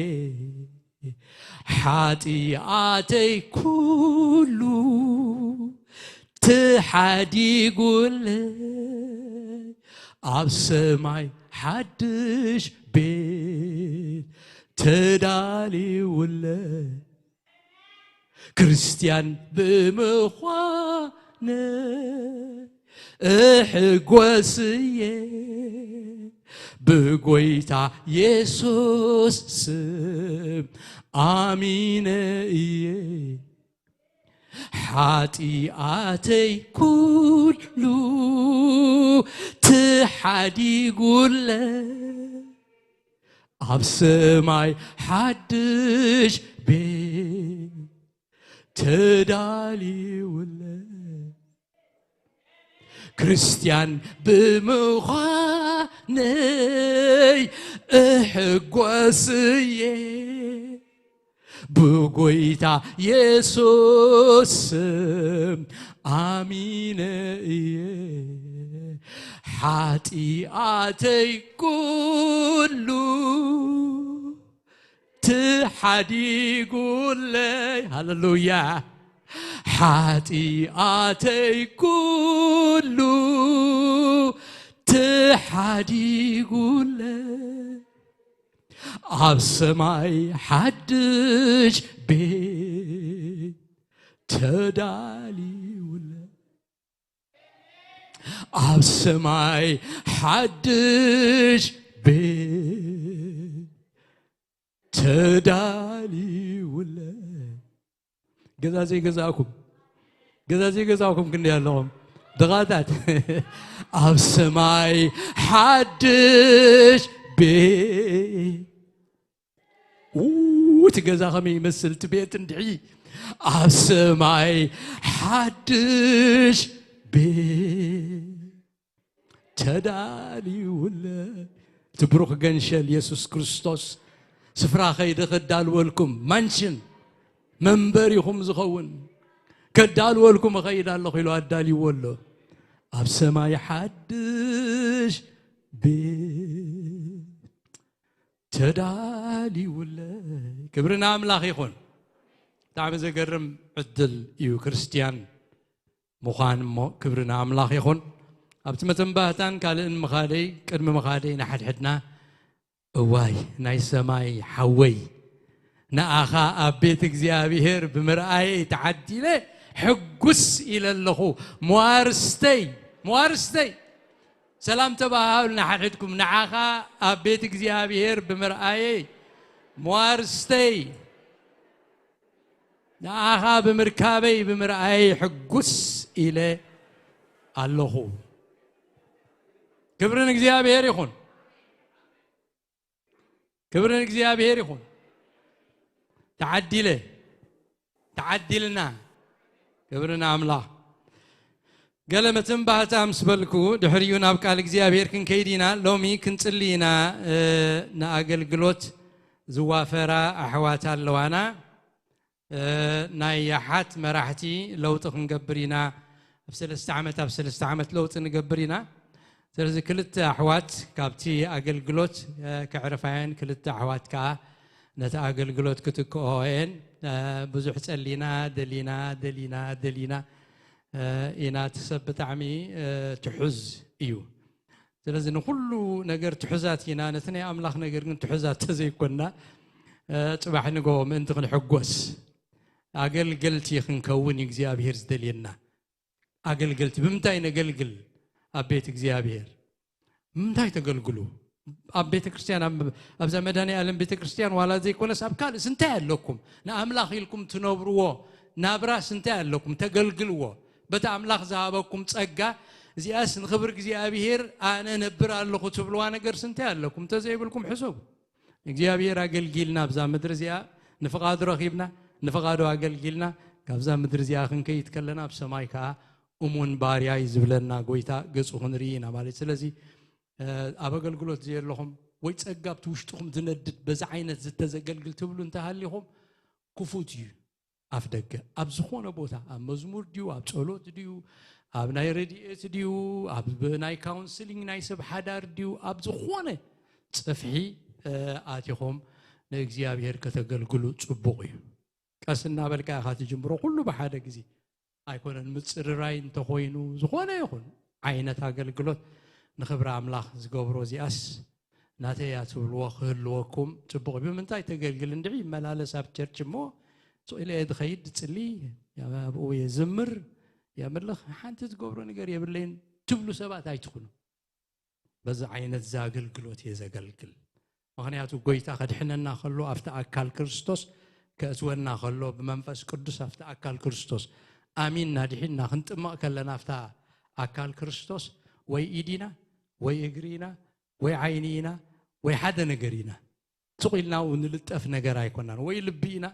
ሓጢኣተይ ኩሉ ተሓዲጉለይ ኣብ ሰማይ ሓድሽ ቤት ተዳልዩለይ ክርስትያን ብምዃነ እሕጎስየ ብጎይታ የሱስ ስም ኣሚነ እየ ሓጢኣተይ ኩሉ ተሓዲጉለ ኣብ ሰማይ ሓድሽ ቤት ተዳልዩለ ክርስትያን ብምዃነይ እሕጎስየ ብጎይታ የሱስ ስም ኣሚነ እየ ሓጢኣተይ ኩሉ ተሓዲጉለይ ሃለሉያ ሓጢኣተይ ኩሉ ተሓዲጉለይ ኣብ ሰማይ ሓድሽ ቤት ተዳልዩለይ ኣብ ሰማይ ሓድሽ ቤት ተዳልዩለይ ገዛ ዘይገዛእኩም ገዛ ዘይገዛእኩም ክንደይ ኣለኹም ድቓታት ኣብ ሰማይ ሓድሽ ቤት እቲ ገዛ ከመይ ይመስል እቲ ቤት እንድዒ ኣብ ሰማይ ሓድሽ ቤት ተዳልዩለ እቲ ብሩኽ ገንሸል የሱስ ክርስቶስ ስፍራ ኸይደ ከዳልወልኩም ማንሽን መንበሪኹም ዝኸውን ከዳልወልኩም እኸይድ ኣለኹ ኢሉ ኣዳልይዎ ኣሎ ኣብ ሰማይ ሓድሽ ቤት ተዳልዩለ ክብሪ ንኣምላኽ ይኹን ብጣዕሚ ዘገርም ዕድል እዩ ክርስትያን ምዃን እሞ ክብሪ ንኣምላኽ ይኹን ኣብቲ መተንባህታን ካልእን ምኻደይ ቅድሚ ምኻደይ ንሓድሕድና እዋይ ናይ ሰማይ ሓወይ ንኣኻ ኣብ ቤት እግዚኣብሔር ብምርኣየይ ተዓዲለ ሕጉስ ኢለ ኣለኹ መዋርስተይ መዋርስተይ ሰላም ተባሃሉ ንሓድሕድኩም ንዓኻ ኣብ ቤት እግዚኣብሔር ብምርኣየይ መዋርስተይ ንኣኻ ብምርካበይ ብምርኣየይ ሕጉስ ኢለ ኣለኹ ክብሪ ንእግዚኣብሔር ይኹን ክብሪ ንእግዚኣብሔር ይኹን ተዓዲለ ተዓዲልና ክብሪ ንኣምላኽ ገለ መተንባህታ ምስ በልኩ ድሕሪኡ ናብ ቃል እግዚኣብሔር ክንከይድ ኢና ሎሚ ክንጽሊ ኢና ንኣገልግሎት ዝዋፈራ ኣሕዋት ኣለዋና ናይ የሓት መራሕቲ ለውጢ ክንገብር ኢና ኣብ ሰለስተ ዓመት ኣብ ሰለስተ ዓመት ለውጢ ንገብር ኢና ስለዚ ክልተ ኣሕዋት ካብቲ ኣገልግሎት ከዕርፋየን ክልተ ኣሕዋት ከዓ ነቲ ኣገልግሎት ክትክኦ እየን ብዙሕ ጸሊና ደሊና ደሊና ደሊና ኢና እቲ ሰብ ብጣዕሚ ትሑዝ እዩ ስለዚ ንኩሉ ነገር ትሑዛት ኢና ነቲ ናይ ኣምላኽ ነገር ግን ትሑዛት ተዘይኮንና ጽባሕ ንግሆ ምእንቲ ክንሕጎስ ኣገልገልቲ ክንከውን እዩ እግዚኣብሄር ዝደልየና ኣገልገልቲ ብምንታይ ነገልግል ኣብ ቤት እግዚኣብሄር ምንታይ ተገልግሉ ኣብ ቤተ ክርስቲያን ኣብዛ መድኃኔ ዓለም ቤተ ክርስቲያን ዋላ ዘይኮነስ ኣብ ካልእስ እንታይ ኣለኩም ንኣምላኽ ኢልኩም ትነብርዎ ናብራስ እንታይ ኣለኩም ተገልግልዎ በቲ ኣምላኽ ዝሃበኩም ጸጋ እዚኣስ ንኽብር እግዚኣብሔር ኣነ ነብር ኣለኹ ትብልዋ ነገርስ እንታይ ኣለኩም እንተዘይብልኩም ሕሰቡ እግዚኣብሔር ኣገልጊልና ኣብዛ ምድሪ እዚኣ ንፍቓዱ ረኺብና ንፍቓዱ ኣገልጊልና ካብዛ ምድሪ እዚኣ ክንከይድ ከለና ኣብ ሰማይ ከዓ እሙን ባርያ እዩ ዝብለና ጎይታ ገጹ ክንርኢ ኢና ማለት ስለዚ ኣብ ኣገልግሎት ዘየለኹም ወይ ጸጋ ኣብቲ ውሽጥኹም ዝነድድ በዚ ዓይነት ዝተዘገልግል ትብሉ እንተሃሊኹም ክፉት እዩ ኣፍ ደገ ኣብ ዝኾነ ቦታ፣ ኣብ መዝሙር ድዩ፣ ኣብ ጸሎት ድዩ፣ ኣብ ናይ ረድኤት ድዩ፣ ኣብ ናይ ካውንስሊንግ ናይ ሰብ ሓዳር ድዩ፣ ኣብ ዝኾነ ጽፍሒ ኣቲኹም ንእግዚኣብሔር ከተገልግሉ ጽቡቕ እዩ። ቀስ እናበልካ ኢኻ ትጅምሮ፣ ኩሉ ብሓደ ግዜ ኣይኮነን። ምጽርራይ እንተኾይኑ፣ ዝኾነ ይኹን ዓይነት ኣገልግሎት ንኽብሪ ኣምላኽ ዝገብሮ፣ እዚኣስ ናተይ እያ ትብልዎ ክህልወኩም ጽቡቕ። ብምንታይ ተገልግል እንድዒ ይመላለስ ኣብ ቸርች እሞ፣ ስቕ ኢለ እየ ዝኸይድ፣ ዝጽሊ፣ ኣብኡ እየ ዝምር፣ የምልኽ፣ ሓንቲ ዝገብሮ ነገር የብለይን ትብሉ ሰባት ኣይትኹኑ። በዚ ዓይነት እዚ ኣገልግሎት እየ ዘገልግል። ምኽንያቱ ጎይታ ከድሕነና ከሎ ኣብቲ ኣካል ክርስቶስ ከእትወና ከሎ ብመንፈስ ቅዱስ ኣብቲ ኣካል ክርስቶስ ኣሚንና ድሒንና ክንጥመቕ ከለና ኣብታ ኣካል ክርስቶስ ወይ ኢድ ኢና ወይ እግሪ ኢና ወይ ዓይኒ ኢና ወይ ሓደ ነገር ኢና። ስቕ ኢልና እውን ንልጠፍ ነገር ኣይኮናን። ወይ ልቢ ኢና፣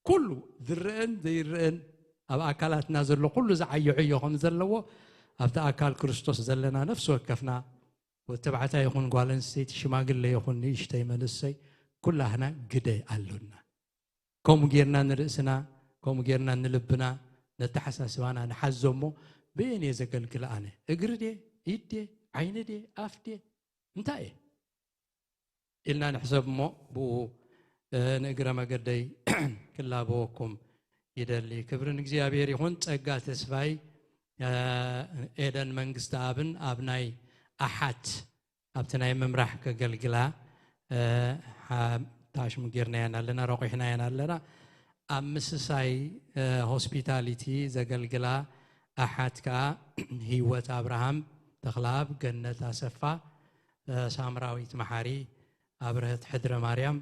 ኩሉ ዝረአን ዘይረአን ኣብ ኣካላትና ዘሎ ኩሉ ዝዓዮ ዕዮ ከም ዘለዎ ኣብቲ ኣካል ክርስቶስ ዘለና ነፍሲ ወከፍና ወተባዕታይ ይኹን ጓል ኣንስተይቲ ሽማግለ ይኹን ንእሽተይ መንእሰይ ኩላህና ግደ ኣሎና። ከምኡ ጌርና ንርእስና ከምኡ ጌርና ንልብና ነተሓሳስባና ንሓዞ እሞ በየን እየ ዘገልግል ኣነ? እግሪ ድየ? ኢድ ድየ? ዓይኒ ድየ? ኣፍ ድየ? እንታይ እየ? ኢልና ንሕሰብ እሞ ብኡ ንእግረ መገደይ ክላበወኩም ይደሊ። ክብሪ ንእግዚኣብሔር ይኹን። ጸጋ ተስፋይ ኤደን መንግስቲ ኣብን ኣብ ናይ ኣሓት ኣብቲ ናይ ምምራሕ ከገልግላ ታሽሙ ጌርናያን ኣለና፣ ረቑሕናያን ኣለና። ኣብ ምስሳይ ሆስፒታሊቲ ዘገልግላ ኣሓት ከኣ ህይወት ኣብርሃም፣ ተኽለኣብ ገነት ኣሰፋ፣ ሳምራዊት መሓሪ፣ ኣብርሀት ሕድረ ማርያም።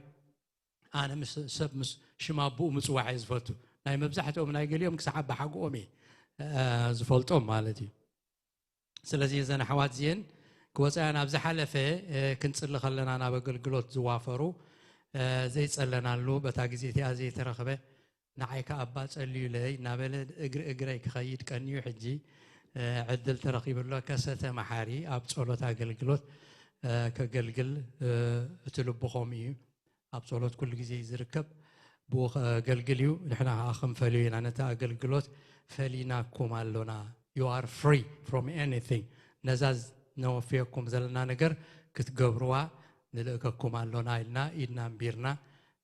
ኣነ ምስ ሰብ ምስ ሽም ኣቦኡ ምጽዋዕ እየ ዝፈቱ። ናይ መብዛሕትኦም ናይ ገሊኦም ክሳዕ ኣባሓጎኦም እየ ዝፈልጦም ማለት እዩ። ስለዚ እዘን ኣሕዋት እዚአን ክወፃያ ናብ ዝሓለፈ ክንፅሊ ከለና ናብ ኣገልግሎት ዝዋፈሩ ዘይፀለናሉ በታ ግዜ እቲኣ ዘይተረኽበ ንዓይ ከኣ ኣባ ጸልዩለይ እናበለ እግሪ እግረይ ክኸይድ ቀንዩ ሕጂ ዕድል ተረኺቡ ኣሎ። ከሰተ መሓሪ ኣብ ጸሎት ኣገልግሎት ከገልግል እቲ ልቡ ከምኡ እዩ። ኣብ ጸሎት ኩሉ ግዜ እዩ ዝርከብ። ብኡ ከገልግል እዩ። ንሕና ከኣ ክንፈልዮ ኢና። ነቲ ኣገልግሎት ፈሊናኩም ኣሎና። You are free from anything። ነዛ ነወፍየኩም ዘለና ነገር ክትገብርዋ ንልእከኩም ኣሎና ኢልና ኢድና ኣንቢርና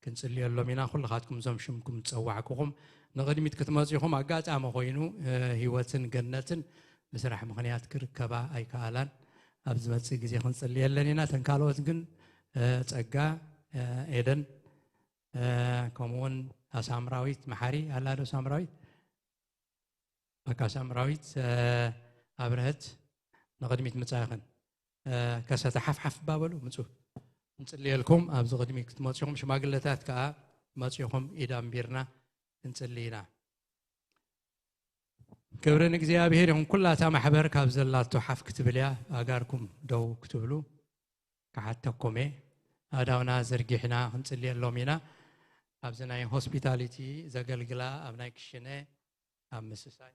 ክንጽልየሎም ኢና። ኩልኻትኩም እዞም ሽምኩም ዝጸዋዕኩኹም ንቕድሚት ክትመጹ ኢኹም። ኣጋጣሚ ኮይኑ ህይወትን ገነትን ብስራሕ ምኽንያት ክርከባ ኣይከኣላን። ኣብ ዝመጽእ ግዜ ክንጽልየለን ኢና። እተን ካልኦት ግን ጸጋ፣ ኤደን፣ ከምኡውን ኣሳምራዊት መሓሪ ኣላ ዶ? ሳምራዊት ኣካ ሳምራዊት ኣብርሀት ንቕድሚት ምጻእኽን ከሰተ ሓፍሓፍ ባበሉ ምጹ እንጽልየልኩም። ኣብዚ ቅድሚ ክትመጽኹም ሽማግለታት ከኣ መጽኹም ኢድ ኣንቢርና እንጽሊ ኢና። ክብሪ ንእግዚኣብሔር ይኹን። ኩላታ ማሕበር ካብ ዘላቶ ሓፍ ክትብል እያ። ኣጋርኩም ደው ክትብሉ ክሓተኩም እየ። ኣእዳውና ዘርጊሕና ክንጽልየሎም ኢና። ኣብዚ ናይ ሆስፒታሊቲ ዘገልግላ ኣብ ናይ ክሽነ ኣብ ምስሳይ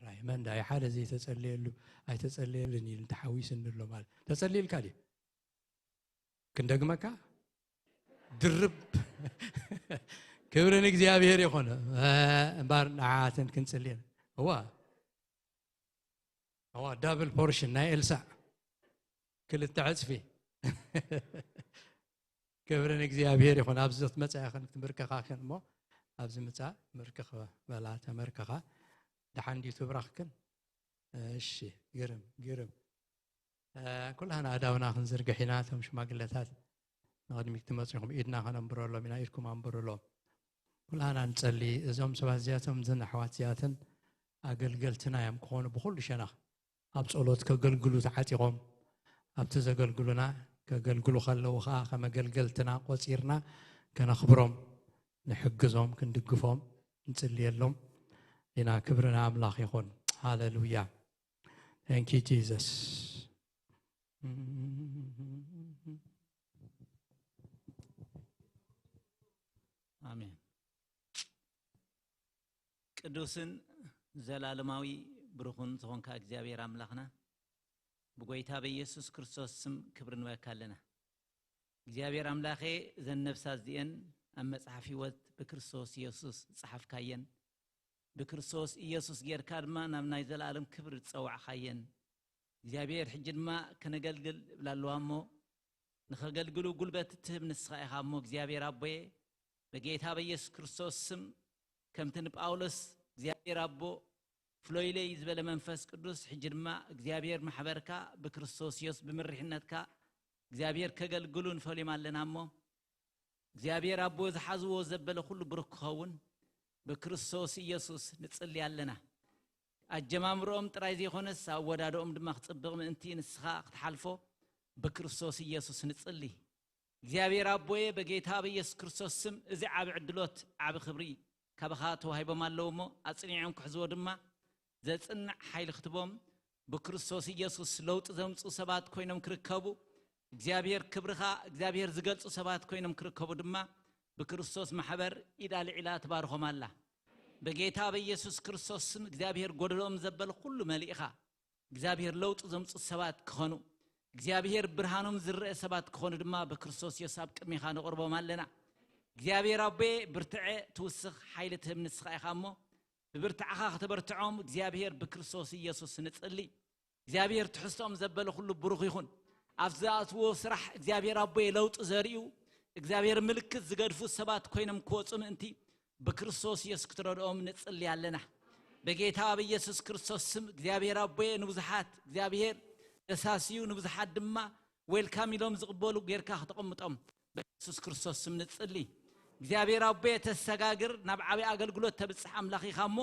ሓራይ መንዳይ ሓደ ዘይተጸለየሉ ኣይተጸለየሉን ኢሉ ተሓዊስኒ ኣሎ ማለት ተጸሊልካ ድዩ? ክንደግመካ ድርብ ክብሪ ንእግዚኣብሔር ይኹን። እምባር ንዓትን ክንጽልየን እዋ እዋ ዳብል ፖርሽን ናይ ኤልሳዕ ክልተ ዕጽፊ ክብሪ ንእግዚኣብሔር ይኹን። ኣብዚ ክትመጻ ኢኽን ክትምርከኻ ኢኽን እሞ ኣብዚ ምጻ ምርክኽ በላ ተመርከኻ። ደሓን ድዩ ትብራኽክን? እሺ ግርም ግርም። ኩላህና ኣእዳውና ክንዝርግሕ ኢና። እቶም ሽማግለታት ንቕድሚት ትመጹ ኢኹም። ኢድና ከነንብረሎም ኢና። ኢድኩም ኣንብሩሎም። ኩላህና ንጸሊ። እዞም ሰባት እዚኣቶም እዘን ኣሕዋት እዚኣተን ኣገልገልትና እዮም ክኾኑ ብኹሉ ሸነኽ ኣብ ጸሎት ከገልግሉ ተዓጢቖም ኣብቲ ዘገልግሉና ከገልግሉ ከለዉ ኸኣ ከም ኣገልገልትና ቆጺርና ከነኽብሮም ንሕግዞም ክንድግፎም ንጽልየሎም ኢና። ክብሪ ንኣምላኽ ይኹን። ሃለሉያ። Thank you Jesus። ኣሜን። ቅዱስን ዘላለማዊ ብሩኽን ዝኾንካ እግዚኣብሔር ኣምላኽና፣ ብጎይታ በኢየሱስ ክርስቶስ ስም ክብሪ ንበካ ኣለና። እግዚኣብሔር ኣምላኸ፣ እዘን ነፍሳት እዚኤን ኣብ መጽሓፍ ህይወት ብክርስቶስ ኢየሱስ ዝጸሓፍካየን፣ ብክርስቶስ ኢየሱስ ጌርካ ድማ ናብ ናይ ዘለኣለም ክብሪ ዝጸዋዕኻየን፣ እግዚኣብሔር ሕጂ ድማ ከነገልግል እብላ ኣለዋ እሞ፣ ንኸገልግሉ ጉልበት እትህብ ንስኻ ኢኻ እሞ፣ እግዚኣብሔር ኣቦየ፣ በጌታ በኢየሱስ ክርስቶስ ስም፣ ከምቲ ንጳውሎስ እግዚኣብሔር ኣቦ ፍሎይለይ ዝበለ መንፈስ ቅዱስ፣ ሕጂ ድማ እግዚኣብሔር ማሕበርካ ብክርስቶስ ኢየሱስ ብምርሕነትካ እግዚኣብሔር ከገልግሉ ንፈልዮም ኣለና እሞ፣ እግዚኣብሔር ኣቦ ዝሓዝዎ ዘበለ ኩሉ ብሩክ ክኸውን ብክርስቶስ ኢየሱስ ንጽሊ ኣለና። ኣጀማምርኦም ጥራይ ዘይኮነስ ኣወዳድኦም ድማ ክጽብቕ ምእንቲ ንስኻ ክትሓልፎ ብክርስቶስ ኢየሱስ ንጽሊ። እግዚኣብሔር ኣቦየ፣ በጌታ በኢየሱስ ክርስቶስ ስም፣ እዚ ዓቢ ዕድሎት ዓቢ ክብሪ ካባኻ ተዋሂቦም ኣለዉ እሞ፣ ኣጽኒዖም ክሕዝዎ ድማ ዘጽንዕ ሓይሊ ክትቦም፣ ብክርስቶስ ኢየሱስ ለውጢ ዘምጽኡ ሰባት ኮይኖም ክርከቡ፣ እግዚኣብሔር ክብርኻ እግዚኣብሔር ዝገልጹ ሰባት ኮይኖም ክርከቡ ድማ ብክርስቶስ ማሕበር ኢዳ ልዒላ ትባርኾም ኣላ። በጌታ በኢየሱስ ክርስቶስ ስም እግዚኣብሔር ጎደሎም ዘበለ ኩሉ መሊእኻ፣ እግዚኣብሔር ለውጢ ዘምጽኡ ሰባት ክኾኑ፣ እግዚኣብሔር ብርሃኖም ዝረአ ሰባት ክኾኑ ድማ ብክርስቶስ ኢየሱስ ኣብ ቅድሜኻ ነቕርቦም ኣለና። እግዚኣብሔር ኣቦየ፣ ብርትዐ ትውስኽ ሓይሊ ትህብ ንስኻ ኢኻ እሞ፣ ብብርትዓኻ ከተበርትዖም እግዚኣብሔር ብክርስቶስ ኢየሱስ ንጽሊ። እግዚኣብሔር ትሕዝቶኦም ዘበለ ኩሉ ብሩኽ ይኹን። ኣብ ዝኣትዎ ስራሕ እግዚኣብሔር ኣቦየ ለውጢ ዘርእዩ፣ እግዚኣብሔር ምልክት ዝገድፉ ሰባት ኮይኖም ክወጹ ምእንቲ ብክርስቶስ ኢየሱስ ክትረድኦም ንጽሊ ኣለና። በጌታ በኢየሱስ ክርስቶስ ስም እግዚኣብሔር ኣቦየ ንብዙሓት እግዚኣብሔር ተሳስዩ ንብዙሓት ድማ ዌልካም ኢሎም ዝቕበሉ ጌርካ ክተቐምጦም በኢየሱስ ክርስቶስ ስም ንጽሊ። እግዚኣብሔር ኣቦየ ተሰጋግር ናብ ዓብዪ ኣገልግሎት ተብጽሕ ኣምላኽ ኢኻ እሞ፣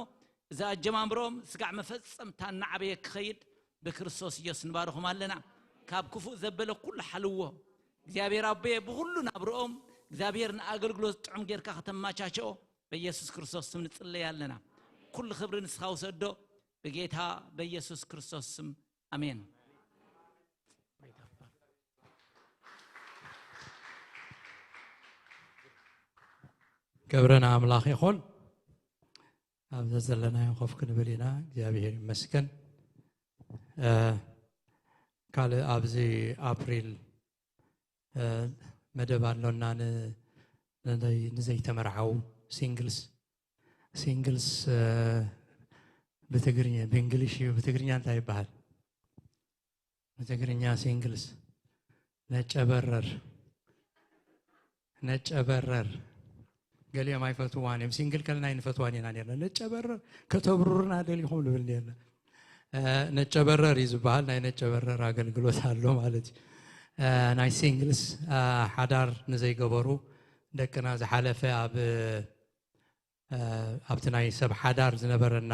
እዚ ኣጀማምሮም ስጋዕ መፈጸምታ እናዓበየ ክኸይድ ብክርስቶስ ኢየሱስ ንባርኹም ኣለና። ካብ ክፉእ ዘበለ ኩሉ ሓልዎ። እግዚኣብሔር ኣቦየ ብኹሉ ናብርኦም እግዚኣብሔር ንኣገልግሎት ጥዑም ጌርካ ከተማቻቸኦ በኢየሱስ ክርስቶስ ስም ንጽለይ ኣለና። ኩሉ ክብሪ ንስኻ ውሰዶ ብጌታ በኢየሱስ ክርስቶስ ስም ኣሜን። ክብሪ ንኣምላኽ ይኹን። ኣብ ዘዘለናዮ ኮፍ ክንብል ኢና። እግዚኣብሔር ይመስገን። እ፣ ካልእ ኣብዚ ኣፕሪል፣ እ፣ መደብ ኣሎና ን-፣ ንዘይ-፣ ንዘይተመርዓዉ ሲንግልስ። ሲንግልስ፣ እ፣ ብትግርኛ፣ ብእንግሊሽ እዩ፣ ብትግርኛ እንታይ ይበሃል? ብትግርኛ ሲንግልስ ነጨበረር፣ ነጨበረር። ገሊኦም ኣይፈትዋን እዮም። ሲንግል ከለና ኣይንፈትዋን ኢና ነርና። ነጨበረር፣ ከተብሩርና ደሊኹም ንብል ነርና። እ፣ ነጨበረር እዩ ዝበሃል። ናይ ነጨበረር ኣገልግሎት ኣሎ ማለት እዩ። እ፣ ናይ ሲንግልስ፣ እ፣ ሓዳር ንዘይገበሩ ደቅና ዝሓለፈ ኣብ፣ እ፣ ኣብቲ ናይ ሰብ ሓዳር ዝነበረና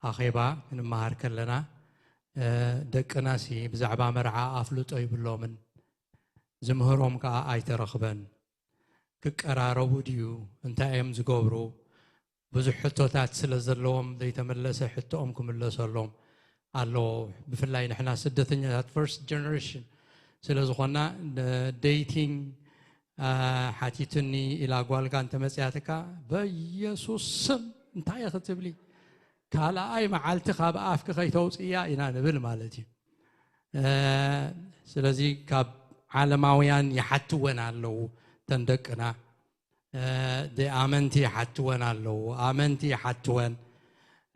ኣኼባ ክንመሃር ከለና፣ እ፣ ደቅናሲ ብዛዕባ መርዓ ኣፍልጦ ይብሎምን፣ ዝምህሮም ከኣ ኣይተረኽበን። ክቀራረቡ ድዩ? እንታይ እዮም ዝገብሩ? ብዙሕ ሕቶታት ስለ ዘለዎም ዘይተመለሰ ሕቶኦም ክምለሰሎም ኣለዎ። ብፍላይ ንሕና ስደተኛታት ፈርስት ጀነሬሽን ስለ ዝኾና፣ ን-፣ ዴይቲንግ፣ አ፣ ሓቲቱኒ ኢላ ጓልካ እንተመጽያትካ፣ በኢየሱስ ስም እንታይ ኢኺ ትብሊ? ካልኣይ መዓልቲ ካብ ኣፍኪ ከይተውጽእያ ኢና ንብል ማለት እዩ። እ፣ ስለዚ ካብ ዓለማውያን ይሓትወን ኣለዉ እተን ደቅና። እ፣ ኣመንቲ ይሓትወን ኣለዉ፣ ኣመንቲ ይሓትወን።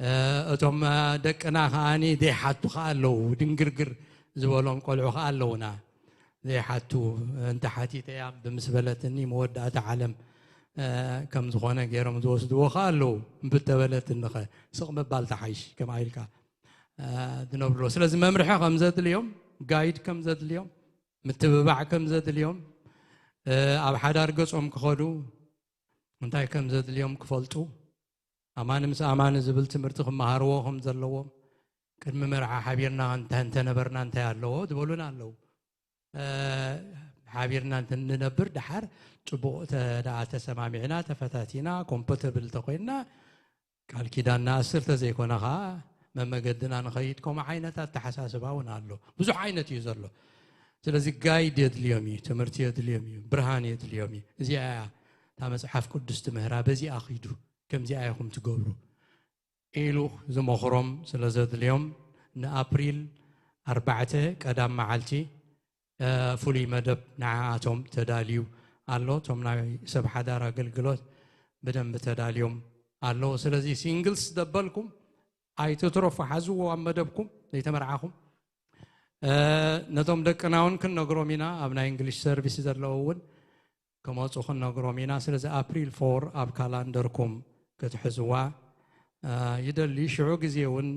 እ፣ እቶም፣ እ፣ ደቅና ከኣኒ ዘይሓቱ ከኣ ኣለዉ፣ ድንግርግር ዝበሎም ቆልዑ ከኣ ኣለዉና። ዘይሓቱ፣ እንተ ሓቲተያ ብምስ በለትኒ መወዳእታ ዓለም፣ እ፣ ከም ዝኾነ ገይሮም ዝወስድዎ ከኣ ኣለዉ። እምቢ ተበለትኒ ኸ ስቕ ምባል ተሓይሽ፣ ከምኣ ኢልካ፣ እ፣ ዝነብሩ ኣለዉ። ስለዚ መምርሒ ከም ዘድልዮም፣ ጋይድ ከም ዘድልዮም፣ ምትብባዕ ከም ዘድልዮም፣ እ፣ ኣብ ሓዳር ገጾም ክኸዱ እንታይ ከም ዘድልዮም ክፈልጡ፣ ኣማኒ ምስ ኣማኒ ዝብል ትምህርቲ ክመሃርዎ ከም ዘለዎም፣ ቅድሚ መርዓ ሓቢርና እንተ-፣ እንተነበርና እንታይ ኣለዎ ዝበሉና ኣለዉ። እ፣ ሓቢርና እንተ-፣ እንነብር ደሓር ጽቡቕ ተ-፣ ደኣ ተሰማሚዕና፣ ተፈታቲና፣ ኮምፖተብል እንተኾይንና፣ ቃል ኪዳን ንኣስር ተዘይኮነ ኸዓ መመገድና ንኸይድ። ከምኡ ዓይነት ኣተሓሳስባ እውን ኣሎ። ብዙሕ ዓይነት እዩ ዘሎ። ስለዚ ጋይድ የድልዮም እዩ፣ ትምህርቲ የድልዮም እዩ፣ ብርሃን የድልዮም እዩ። እዚኣ እያ እታ መጽሓፍ ቅዱስ ትምህራ፣ በዚኣ ኺዱ፣ ከምዚኣ ኢኹም ትገብሩ። ኢሉ ዝመኽሮም ስለ ዘድልዮም ንኣፕሪል ኣርባዕተ ቀዳም መዓልቲ ፍሉይ መደብ ንዓኣቶም ተዳልዩ ኣሎ። እቶም ናይ ሰብ ሓዳር ኣገልግሎት ብደንቢ ተዳልዮም ኣለዉ። ስለዚ ሲንግልስ ደበልኩም ኣይትትረፉ፣ ሓዝዎ ኣብ መደብኩም ዘይተመርዓኹም። ነቶም ደቅና እውን ክንነግሮም ኢና፣ ኣብ ናይ እንግሊሽ ሰርቪስ ዘለዉ እውን ክመፁ ክንነግሮም ኢና። ስለዚ ኣፕሪል ፎር ኣብ ካላንደርኩም ክትሕዝዋ ይደሊ። ሽዑ ግዜ እውን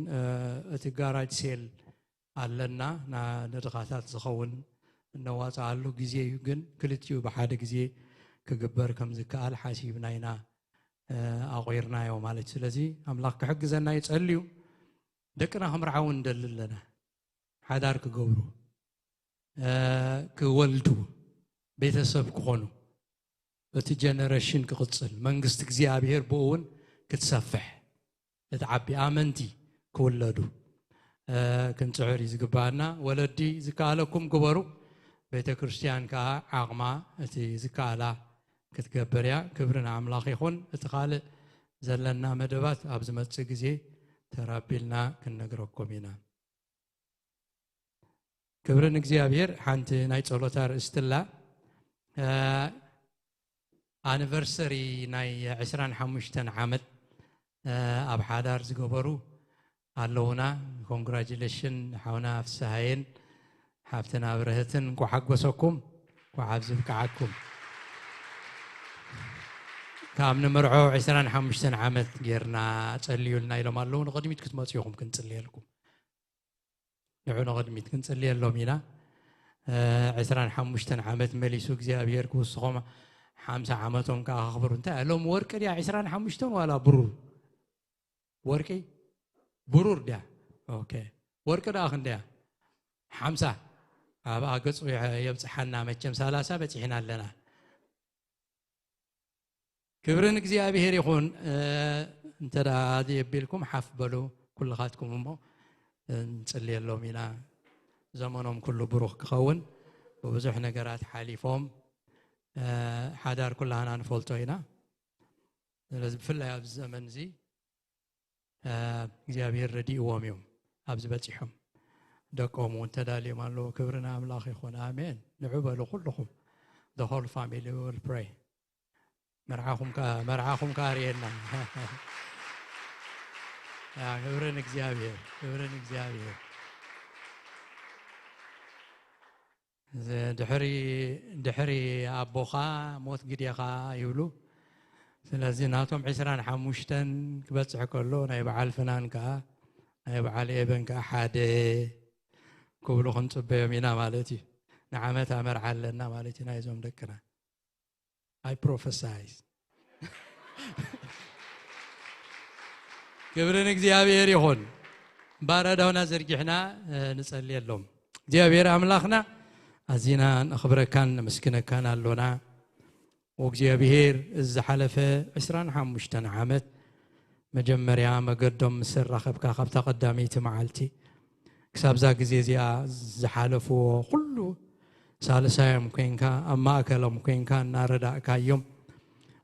እቲ ጋራጅ ሴል ኣለና፣ ንድኻታት ዝኸውን እነዋፅኣሉ ግዜ እዩ። ግን ክልቲኡ ብሓደ ግዜ ክግበር ከም ዝከኣል ሓሲብና ኢና ኣቑርናዮ ማለት። ስለዚ ኣምላኽ ክሕግዘና ይጸልዩ። ደቅና ክምርዓው እንደሊ ኣለና፣ ሓዳር ክገብሩ፣ ክወልዱ፣ ቤተሰብ ክኾኑ፣ እቲ ጀነሬሽን ክቕጽል፣ መንግስቲ እግዚኣብሔር ብኡ እውን ክትሰፍሕ፣ ክትዓቢ፣ ኣመንቲ ክውለዱ ክንጽዕር እዩ ዝግባኣና። ወለዲ ዝከኣለኩም ግበሩ። ቤተ ክርስቲያን ከኣ ዓቕማ እቲ ዝከኣላ ክትገብር እያ። ክብሪ ንኣምላኽ ይኹን። እቲ ካልእ ዘለና መደባት ኣብ ዝመጽእ ግዜ ተራቢልና ክንነግረኩም ኢና። ክብሪ ንእግዚኣብሔር። ሓንቲ ናይ ጸሎት ኣርእስቲ ኣላ። ኣኒቨርሰሪ ናይ ዕስራን ሓሙሽተን ዓመት ኣብ ሓዳር ዝገበሩ ኣለውና። ኮንግራጁሌሽን ሓውና ፍስሃየን ሓፍትና ብርህትን እንኳ ሓጎሰኩም፣ እንኳ ኣብዚ ብቅዓኩም። ካብ ንምርዖ ዕስራን ሓሙሽተን ዓመት ጌርና ጸልዩልና ኢሎም ኣለዉ። ንቕድሚት ክትመጹ ኢኹም ክንጽልየልኩም። ንዑ ንቕድሚት ክንጽልየሎም ኢና። ዕስራን ሓሙሽተን ዓመት መሊሱ እግዚኣብሔር ክውስኾም ሓምሳ ዓመቶም ከዓ ከኽብሩ። እንታይ ሎም ወርቂ ድያ ዕስራን ሓሙሽተን ዋላ ብሩር? ወርቂ ብሩር ድያ? ኦኬ። ወርቂ ደኣ ክንደያ? ሓምሳ። ኣብኣ ገጹ የብጽሓና መቸም፣ ሰላሳ በጺሕና ኣለና። ክብሪ ንእግዚኣብሔር ይኹን። እንተ ደኣ የቢልኩም ሓፍ በሉ ኩልኻትኩም እሞ እንጽልየሎም ኢና። ዘመኖም ኩሉ ብሩኽ ክኸውን፣ ብብዙሕ ነገራት ሓሊፎም፣ ሓዳር ኩላህና ንፈልጦ ኢና። ስለዚ ብፍላይ ኣብዚ ዘመን እዚ እግዚኣብሔር ረዲእዎም እዮም ኣብዚ በጺሖም። ደቆም እውን ተዳልዮም ኣለዉ። ክብሪ ንኣምላኽ ይኹን። ኣሜን። ንዑ በሉ ኩልኹም። The whole family will pray። መርዓኹም ከኣ፣ መርዓኹም ከኣ ርእየና። ክብሪ ንእግዚኣብሔር፣ ክብሪ ንእግዚኣብሔር። ድሕሪ ኣቦኻ ሞት ግዴኻ ይብሉ። ስለዚ ናቶም ዕስራን ሓሙሽተን ክበጽሕ ከሎ ናይ በዓል ፍናን ከኣ ናይ በዓል ኤበን ከኣ ሓደ ክብሉ ክንጽበዮም ኢና ማለት እዩ። ንዓመት ኣመርዓ ኣለና ማለት እዩ ናይዞም ደቅና። I prophesize። ክብሪ ንእግዚኣብሔር ይኹን። ባራዳውና ዘርጊሕና ንጸልየሎም። እግዚኣብሔር ኣምላኽና ኣዚና ነኽብረካን ነመስግነካን ኣሎና። ወእግዚኣብሔር እዚ ዝሓለፈ ዕስራን ሓሙሽተን ዓመት መጀመርያ መገዶም ምስ ኣራኸብካ ካብታ ቀዳመይቲ መዓልቲ ክሳብዛ ግዜ እዚኣ ዝሓለፍዎ ኩሉ ሳልሳዮም ኮንካ ኣብ ማእከሎም ኮንካ እናረዳእካዮም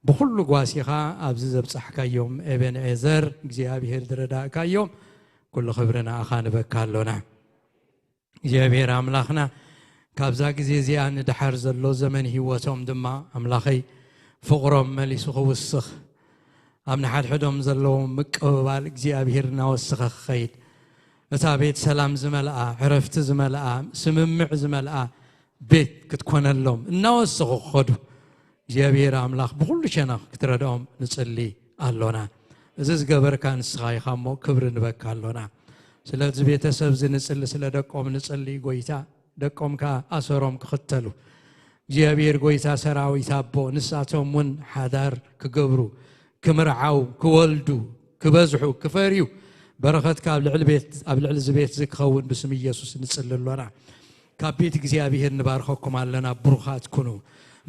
ብኩሉ ጓሲኻ ኣብዚ ዘብጻሕካዮም ኤቤንኤዘር እግዚኣብሔር ዝረዳእካዮም ኩሉ ክብሪ ንኣኻ ንበካ ኣሎና። እግዚኣብሔር ኣምላኽና ካብዛ ግዜ እዚኣ ንድሓር ዘሎ ዘመን ህይወቶም ድማ ኣምላኸይ ፍቕሮም መሊሱ ክውስኽ ኣብ ንሓድሕዶም ዘለዎም ምቅብባል እግዚኣብሔር እናወሰኸ ክኸይድ እታ ቤት ሰላም ዝመልኣ ዕረፍቲ ዝመልኣ ስምምዕ ዝመልኣ ቤት ክትኮነሎም እናወሰኹ ክኸዱ እግዚኣብሔር ኣምላኽ ብኹሉ ሸነኽ ክትረድኦም ንጽሊ ኣሎና። እዚ ዝገበርካ ንስኻ ኢኻ እሞ ክብሪ ንበካ ኣሎና። ስለዚ ቤተሰብ እዚ ንጽሊ፣ ስለ ደቆም ንጽሊ ጎይታ፣ ደቆም ከኣ ኣሰሮም ክኽተሉ እግዚኣብሔር ጎይታ ሰራዊት ኣቦ ንሳቶም እውን ሓዳር ክገብሩ ክምርዓው ክወልዱ ክበዝሑ ክፈርዩ በረኸትካ ኣብ ልዕሊ ቤት ኣብ ልዕሊ እዚ ቤት እዚ ክኸውን ብስም ኢየሱስ ንጽሊ ኣሎና። ካብ ቤት እግዚኣብሔር ንባርኸኩም ኣለና። ብሩኻት ኩኑ።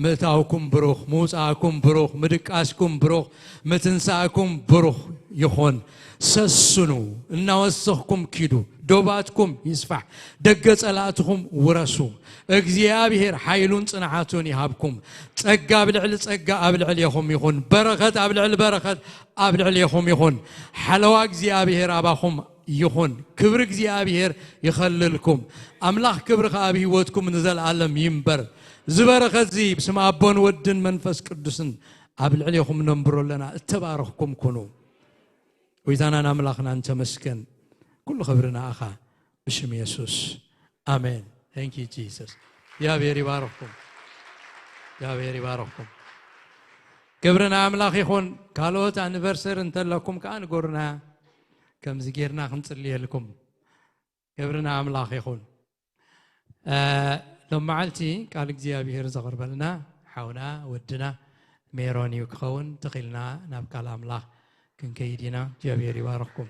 ምእታውኩም ብሩኽ፣ ምውጻእኩም ብሩኽ፣ ምድቃስኩም ብሩኽ፣ ምትንሳእኩም ብሩኽ ይኹን። ሰስኑ፣ እናወሰኽኩም ኪዱ። ዶባትኩም ይስፋሕ፣ ደገ ጸላእትኹም ውረሱ። እግዚኣብሔር ሓይሉን ጽንዓቱን ይሃብኩም። ጸጋ ኣብ ልዕሊ ጸጋ ኣብ ልዕሌኹም ይኹን፣ በረኸት ኣብ ልዕሊ በረኸት ኣብ ልዕሌኹም ይኹን። ሓለዋ እግዚኣብሔር ኣባኹም ይኹን። ክብሪ እግዚኣብሔር ይኸልልኩም። ኣምላኽ ክብሪ ከኣ ኣብ ህይወትኩም ንዘለኣለም ይንበር። እዚ በረኸት እዚ ብስም ኣቦን ወድን መንፈስ ቅዱስን ኣብ ልዕሌኹም ነንብሮ ኣለና። እተባረኽኩም ኩኑ። ጎይታናን ኣምላኽናን ተመስገን። ኩሉ ክብሪ ንኣኻ ብሽም የሱስ። ኣሜን። Thank you Jesus። እግዚኣብሔር ይባርኽኩም። እግዚኣብሔር ይባርኽኩም። ክብሪ ንኣምላኽ ይኹን። ካልኦት ኣኒቨርሰሪ እንተለኩም ከኣ ንገሩና። ከምዚ ጌርና ክንጽልየልኩም። ክብሪ ንኣምላኽ ይኹን። እ፣ ሎም መዓልቲ ቃል እግዚኣብሔር ዘቕርበልና ሓውና ወድና ሜሮን እዩ ክኸውን። ትኺልና ናብ ቃል ኣምላኽ ክንከይድ ኢና። እግዚኣብሔር ይባርኽኩም።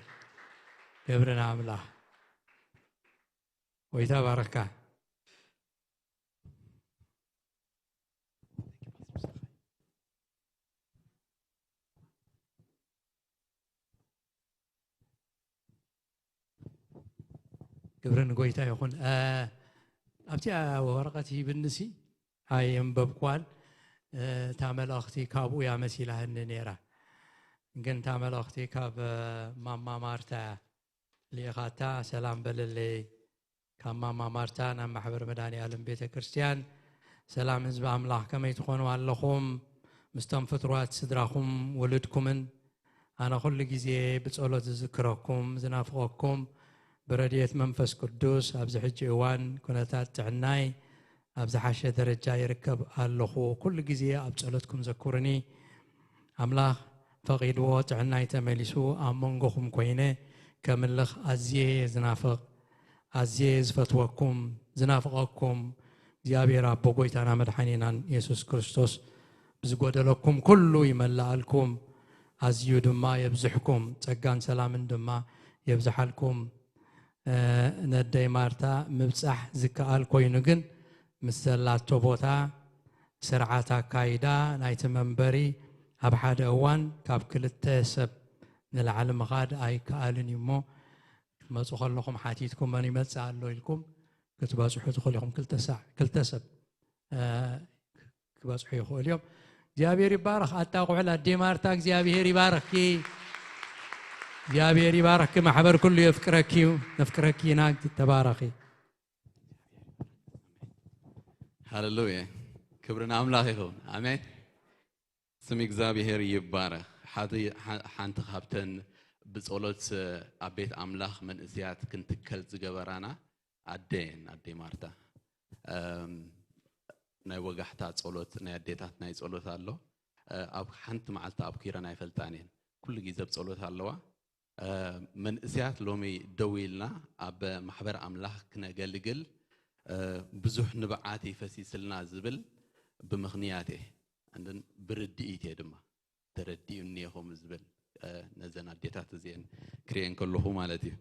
ክብሪ ንኣምላኽ። ጎይታ ባረካ። ክብሪ ንጎይታ ይኹን። እ፣ ኣብቲ ወረቐት ሂብንሲ ኣይንበብኳን። እ፣ እታ መልእኽቲ ካብኡ እያ መሲላህኒ ነይራ። ግን እታ መልእኽቲ ካብ፣ እ፣ ማማ ማርታ እያ ልኢኻታ። ሰላም በልለይ። ካብ ማማ ማርታ ናብ ማሕበር መድኃኔዓለም ቤተ ክርስቲያን። ሰላም ህዝቢ ኣምላኽ፣ ከመይ ትኾኑ ኣለኹም? ምስቶም ፍጥሯት ስድራኹም ውሉድኩምን ኣነ ኩሉ ግዜ ብጸሎት ዝዝክረኩም ዝናፍቐኩም፣ ብረድኤት መንፈስ ቅዱስ ኣብዚ ሕጂ እዋን ኩነታት ጥዕናይ ኣብ ዝሓሸ ደረጃ ይርከብ ኣለኹ። ኩሉ ግዜ ኣብ ጸሎትኩም ዘኩርኒ። ኣምላኽ ፈቒድዎ ጥዕናይ ተመሊሱ ኣብ መንጎኹም ኮይነ ከምልኽ ኣዝየ እየ ዝናፍቕ። ኣዝየ እየ ዝፈትወኩም፣ ዝናፍቐኩም። እግዚኣብሔር ኣቦ ጎይታና መድሓኒናን የሱስ ክርስቶስ ብዝጎደለኩም ኩሉ ይመልኣልኩም፣ ኣዝዩ ድማ የብዝሕኩም፣ ጸጋን ሰላምን ድማ የብዝሓልኩም። እ፣ ነደይ ማርታ ምብጻሕ ዝከኣል ኮይኑ ግን ምስ ዘላቶ ቦታ ስርዓት ኣካይዳ ናይቲ መንበሪ ኣብ ሓደ እዋን ካብ ክልተ ሰብ ንላዕሊ ምኻድ ኣይከኣልን እዩ እሞ ክትመጹ ከለኹም ሓቲትኩም መን ይመጽእ ኣሎ ኢልኩም ክትበጽሑ ትኽእሉ ኢኹም። ክልተ ሳዕ፣ ክልተ ሰብ፣ እ፣ ክበጽሑ ይኽእሉ እዮም። እግዚኣብሔር ይባረኽ። ኣጣቕዑላ ኣዴ ማርታ፣ እግዚኣብሔር ይባረኽኪ። እግዚኣብሔር ይባረኽኪ። ማሕበር ኩሉ የፍቅረኪ እዩ። ነፍቅረኪ ኢና። ተባረኺ። ሃሌሉያ። ክብሪ ንኣምላኽ ይኹን። ኣሜን። ስም እግዚኣብሔር ይባረኽ። ሓደ፣ ሓ-፣ ሓንቲ ካብተን ብጸሎት ኣብ ቤት ኣምላኽ መንእሰያት ክንትከል ዝገበራና ኣደ እየን፣ ኣደ ማርታ። እም፣ ናይ ወጋሕታ ጸሎት፣ ናይ ኣዴታት ናይ ጸሎት ኣሎ። እ፣ ኣብ ሓንቲ መዓልቲ ኣብኲረን ኣይፈልጣን እየን። ኩሉ ግዜ ኣብ ጸሎት ኣለዋ። እ፣ መንእሰያት ሎሚ ደው ኢልና ኣብ ማሕበር ኣምላኽ ክነገልግል፣ እ፣ ብዙሕ ንብዓት ይፈሲስልና ዝብል ብምኽንያት እየ። And then ብርድኢት እየ ድማ። ተረዲኡኒ እየ ከምኡ ዝብል፣ እ፣ ነዘን ኣዴታት እዚአን ክርእየን ከለኹ ማለት እዩ።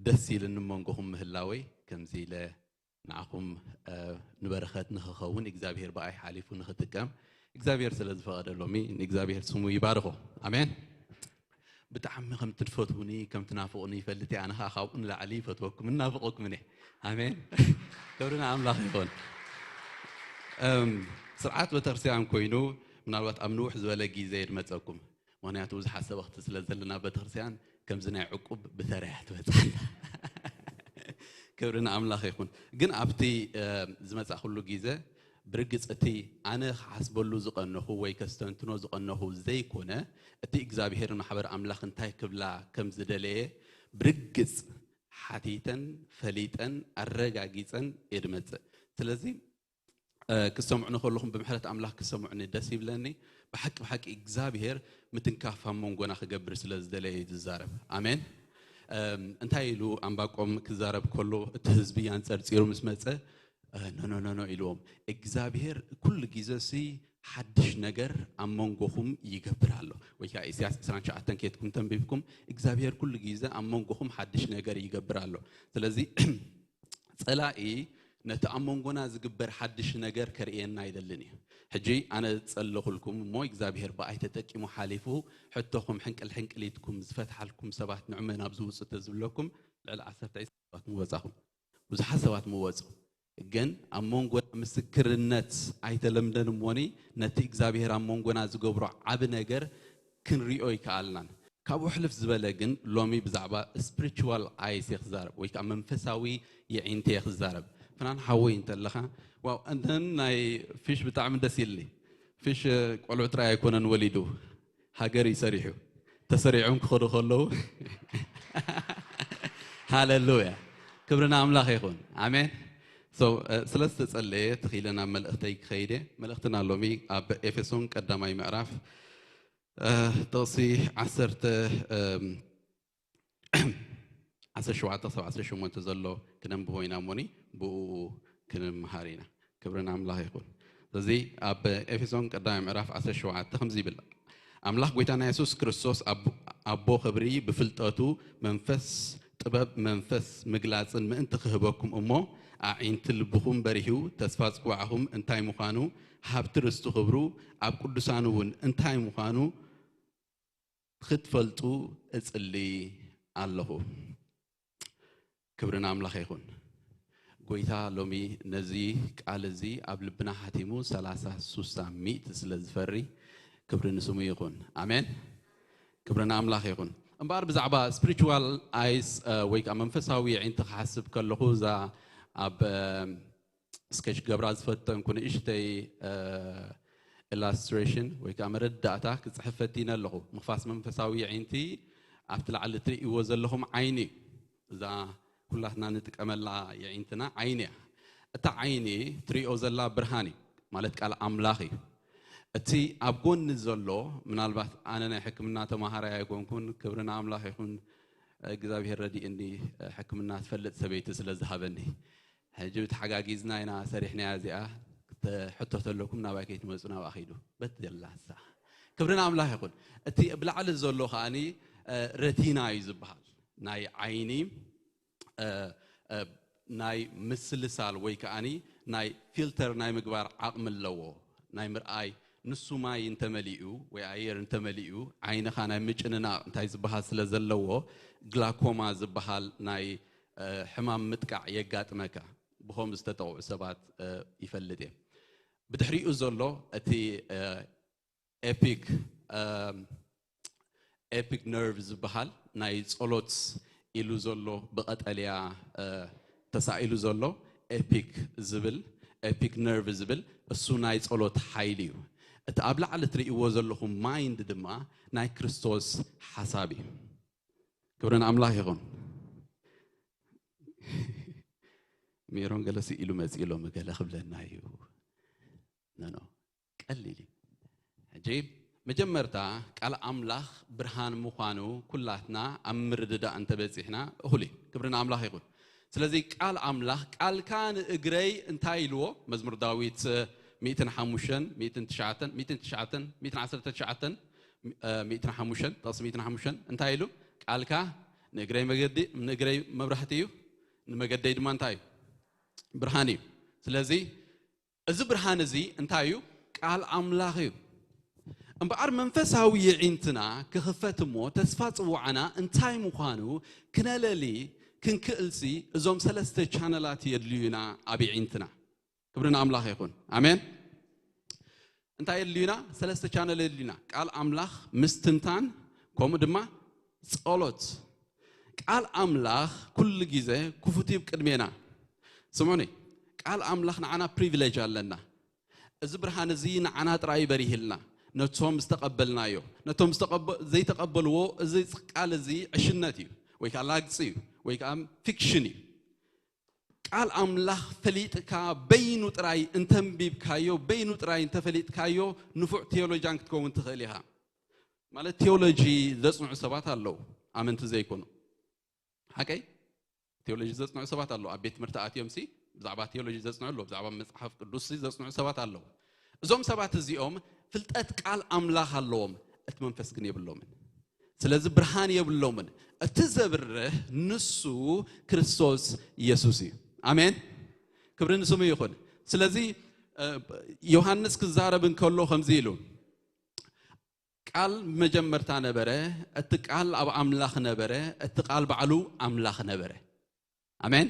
ደስ ኢልኒ መንጎኹም ምህላወይ፣ ከምዚ ኢለ ንዓኹም፣ እ፣ ንበረኸት ንኽኸውን እግዚኣብሔር ብኣይ ሓሊፉ ንኽጥቀም እግዚኣብሔር ስለ ዝፈቐደ ሎሚ ንእግዚኣብሔር ስሙ ይባርኾ። ኣሜን። ብጣዕሚ ከም ትፈትዉኒ፣ ከም ትናፍቑኒ ይፈልጥ እየ። ኣነ ኸዓ ካብኡ ንላዕሊ ይፈትወኩም፣ እናፍቐኩም እየ። ኣሜን። ክብሪ ንኣምላኽ ይኹን። እም፣ ስርዓት ቤተክርስትያን ኮይኑ ምናልባት ኣብ ንውሕ ዝበለ ግዜ ይድመፀኩም። ምኽንያቱ ብዙሓት ሰበኽቲ ስለ ዘለና ቤተክርስትያን ከምዚ ናይ ዕቁብ ብተራያ ትበፅሓና። ክብሪ ንኣምላኽ ይኹን። ግን ኣብቲ፣ እ፣ ዝመፃእኩሉ ግዜ ብርግፅ እቲ ኣነ ክሓስበሉ ዝቐነኹ ወይ ከስተንትኖ ዝቐነኹ ዘይኮነ፣ እቲ እግዚኣብሔር ማሕበር ኣምላኽ እንታይ ክብላ ከም ዝደለየ ብርግፅ ሓቲተን ፈሊጠን ኣረጋጊፀን እየ ድመፅእ። ስለዚ፣ እ፣ ክሰምዑኒ ከለኹም ብምሕረት ኣምላኽ ክሰምዑኒ ደስ ይብለኒ። ብሓቂ፣ ብሓቂ እግዚኣብሔር ምትንካፍ ኣብ መንጎና ክገብር ስለ ዝደለየ እዩ ዝዛረብ። ኣሜን። እም፣ እንታይ ኢሉ ኣንባቆም ክዛረብ ከሎ፣ እቲ ህዝቢ ኣንጸርጺሩ ምስ መጸ፣ እ፣ ኖ፣ ኖ፣ ኖ፣ ኖ ኢልዎም። እግዚኣብሔር ኩሉ ግዜ ሲ ሓድሽ ነገር ኣብ መንጎኹም ይገብር ኣሎ። ወይ ከዓ ኢሳያስ ዕስራን ትሽዓተን ኬድኩም ተንቢብኩም፣ እግዚኣብሔር ኩሉ ግዜ ኣብ መንጎኹም ሓድሽ ነገር ይገብር ኣሎ። ስለዚ ጸላኢ ነቲ ኣብ መንጎና ዝግበር ሓድሽ ነገር ከርእየና ኣይደልን እዩ። ሕጂ ኣነ ጸለኹልኩም እሞ እግዚኣብሔር ብኣይ ተጠቂሙ ሓሊፉ ሕቶኹም ሕንቅል ሕንቅል ኢትኩም ዝፈትሓልኩም ሰባት ንዕመ ናብ ዝውጽእ ተዝብለኩም ልዕሊ ዓሰርተ ሰባት ምወጻኹም፣ ብዙሓት ሰባት ምወጹ። ግን ኣብ መንጎና ምስክርነት ኣይተለምደን እሞኒ፣ ነቲ እግዚኣብሔር ኣብ መንጎና ዝገብሮ ዓቢ ነገር ክንሪኦ ይከኣልናን። ካብኡ ሕልፍ ዝበለ ግን ሎሚ ብዛዕባ ስፒሪቹዋል ኣይስ እየ ክዛረብ፣ ወይ ከዓ መንፈሳዊ የዒንተ እየ ክዛረብ። ፍናን ሓወይ እንተለኻ፣ ዋው፣ እንተን ናይ ፊሽ ብጣዕሚ ደስ ኢልኒ። ፊሽ ቆልዑ ጥራይ ኣይኮነን ወሊዱ፣ ሃገር እዩ ሰሪሑ። ተሰሪዖም ክኸዱ ከለዉ ሃሌሉያ፣ ክብሪ ንኣምላኽ ይኹን። ኣሜን። So ስለ ዝተጸለየ ትኽኢለ ናብ መልእኽተይ ክኸይደ። መልእኽትና ሎሚ ኣብ ኤፌሶን ቀዳማይ ምዕራፍ ጥቕሲ ዓሰርተ ዓሰርተ ሸውዓተ ክሳብ ዓሰርተ ሸሞንተ ዘሎ ክነንብቦ ኢና እሞኒ፣ ብኡ ክንምሃር ኢና። ክብሪ ንኣምላኽ ይኹን። ስለዚ ኣብ ኤፌሶን ቀዳማይ ምዕራፍ ዓሰርተ ሸውዓተ ከምዚ ይብል፣ ኣምላኽ ጎይታና የሱስ ክርስቶስ ኣቦ ክብሪ ብፍልጠቱ መንፈስ ጥበብ መንፈስ ምግላጽን ምእንቲ ክህበኩም እሞ ኣዒንቲ ልብኹም በሪሁ ተስፋ ጽዋዕኹም እንታይ ምዃኑ ሃብቲ ርስቱ ክብሩ ኣብ ቅዱሳን እውን እንታይ ምዃኑ ክትፈልጡ እጽሊ ኣለኹ። ክብሪ ንኣምላኽ ይኹን። ጎይታ ሎሚ ነዚ ቃል እዚ ኣብ ልብና ሓቲሙ ሰላሳ፣ ስሳ፣ ሚእቲ ስለ ዝፈሪ ክብሪ ንስሙ ይኹን። ኣሜን። ክብሪ ንኣምላኽ ይኹን። እምበኣር ብዛዕባ ስፒሪቹዋል ኣይስ ወይ ከዓ መንፈሳዊ የዒንቲ ክሓስብ ከለኹ እዛ ኣብ ስኬች ገብራ ዝፈተንኩ ንእሽተይ ኢላስትሬሽን ወይ ከዓ መረዳእታ ክፅሕፍ ፈቲነ ኣለኹ። ምኽፋስ መንፈሳዊ የዒንቲ ኣብቲ ላዕሊ ትርእይዎ ዘለኹም ዓይኒ እዩ። እዛ ኩላትና ንጥቀመላ የዒንትና ዓይኒ እያ። እታ ዓይኒ ትሪኦ ዘላ ብርሃን እዩ፣ ማለት ቃል ኣምላኽ እዩ። እቲ ኣብ ጎኒ ዘሎ፣ ምናልባት ኣነ ናይ ሕክምና ተማሃራይ ኣይኮንኩን፣ ክብሪ ንኣምላኽ ይኹን፣ እግዚኣብሔር ረዲእኒ፣ ሕክምና ትፈልጥ ሰበይቲ ስለ ዝሃበኒ። ሕጂ ተሓጋጊዝና ኢና ሰሪሕናያ እዚኣ። ሕቶ ተለኩም ናባይ ከይትመፁ ናብኣ ኺዱ። በት ዘላ ንሳ። ክብሪ ንኣምላኽ ይኹን። እቲ ብላዕሊ ዘሎ ከኣኒ ረቲና እዩ ዝበሃል። ናይ ዓይኒ ናይ ምስልሳል ወይ ከኣኒ ናይ ፊልተር ናይ ምግባር ዓቕሚ ኣለዎ። ናይ ምርኣይ ንሱ ማይ እንተመሊኡ ወይ ኣየር እንተመሊኡ ዓይንኻ ናይ ምጭንናቕ እንታይ ዝበሃል ስለ ዘለዎ ግላኮማ ዝበሃል ናይ ሕማም ምጥቃዕ የጋጥመካ። ብኸም ዝተጠቕዑ ሰባት ይፈልጥ እየ። ብድሕሪኡ ዘሎ እቲ ኤፒክ ኤፒክ ነርቭ ዝበሃል ናይ ጸሎት ኢሉ ዘሎ ብቐጠልያ ተሳኢሉ ዘሎ ኤፒክ ዝብል ኤፒክ ነርቭ ዝብል እሱ ናይ ጸሎት ሓይሊ እዩ። እቲ ኣብ ላዕሊ ትርእይዎ ዘለኹም ማይንድ ድማ ናይ ክርስቶስ ሓሳብ እዩ። ክብሪ ንኣምላኽ ይኹን። ሜሮን ገለ ስኢሉ መጺኡ ሎሚ ገለ ክብለና እዩ። ኖ ኖ፣ ቀሊል እዩ። ሕጂ መጀመርታ ቃል ኣምላኽ ብርሃን ምዃኑ ኩላትና ኣብ ምርድዳእ እንተበጺሕና እኹል እዩ። ክብሪ ንኣምላኽ ይኹን። ስለዚ ቃል ኣምላኽ ቃልካ ንእግረይ እንታይ ኢልዎ? መዝሙር ዳዊት ሚእትን ሓሙሽተን፣ ሚእትን ትሽዓተን፣ ሚእትን ትሽዓተን፣ ሚእትን ዓሰርተ ትሽዓተን፣ ሚእትን ሓሙሽተን፣ ጥቕሲ ሚእትን ሓሙሽተን እንታይ ኢሉ? ቃልካ ንእግረይ መገዲ፣ ንእግረይ መብራህቲ እዩ፣ ንመገደይ ድማ እንታይ እዩ? ብርሃን እዩ። ስለዚ እዚ ብርሃን እዚ እንታይ እዩ? ቃል ኣምላኽ እዩ። እምበኣር መንፈሳዊ የዒንትና ክኽፈት እሞ ተስፋ ጽዋዕና እንታይ ምዃኑ ክነለሊ ክንክእልሲ እዞም ሰለስተ ቻነላት የድልዩና ኣብ የዒንትና። ክብሪ ንኣምላኽ ይኹን። ኣሜን። እንታይ የድልዩና? ሰለስተ ቻነል የድልዩና። ቃል ኣምላኽ ምስትንታን፣ ከምኡ ድማ ጸሎት። ቃል ኣምላኽ ኩሉ ግዜ ክፉት እዩ ቅድሜና። ስምዑኒ፣ ቃል ኣምላኽ ንዓና ፕሪቪሌጅ ኣለና። እዚ ብርሃን እዚ ንዓና ጥራይ በሪህልና። ነቶም ዝተቐበልናዮ፣ ነቶም ዘይተቐበልዎ እዚ ቃል እዚ ዕሽነት እዩ፣ ወይ ከዓ ላግፂ እዩ፣ ወይ ከዓ ፊክሽን እዩ። ቃል ኣምላኽ ፈሊጥካ በይኑ ጥራይ እንተንቢብካዮ፣ በይኑ ጥራይ እንተፈሊጥካዮ ንፉዕ ቴዎሎጂያን ክትከውን ትኽእል ኢኻ። ማለት ቴዎሎጂ ዘጽንዑ ሰባት ኣለዉ፣ ኣመንቲ ዘይኮኑ። ሓቀይ? ቴዎሎጂ ዘጽንዑ ሰባት ኣለዉ። ኣብ ቤት ትምህርቲ ኣትዮም ሲ ብዛዕባ ቴዎሎጂ ዘጽንዑ ኣለዉ፣ ብዛዕባ መጽሓፍ ቅዱስ ሲ ዘጽንዑ ሰባት ኣለዉ። እዞም ሰባት እዚኦም ፍልጠት ቃል ኣምላኽ ኣለዎም፣ እቲ መንፈስ ግን የብሎምን። ስለዚ ብርሃን የብሎምን። እቲ ዘብርህ ንሱ ክርስቶስ ኢየሱስ እዩ። ኣሜን። ክብሪ ንስሙ ይኹን። ስለዚ ዮሃንስ ክዛረብ እንከሎ ከምዚ ኢሉ፣ ቃል መጀመርታ ነበረ፣ እቲ ቃል ኣብ ኣምላኽ ነበረ፣ እቲ ቃል ባዕሉ ኣምላኽ ነበረ። ኣሜን።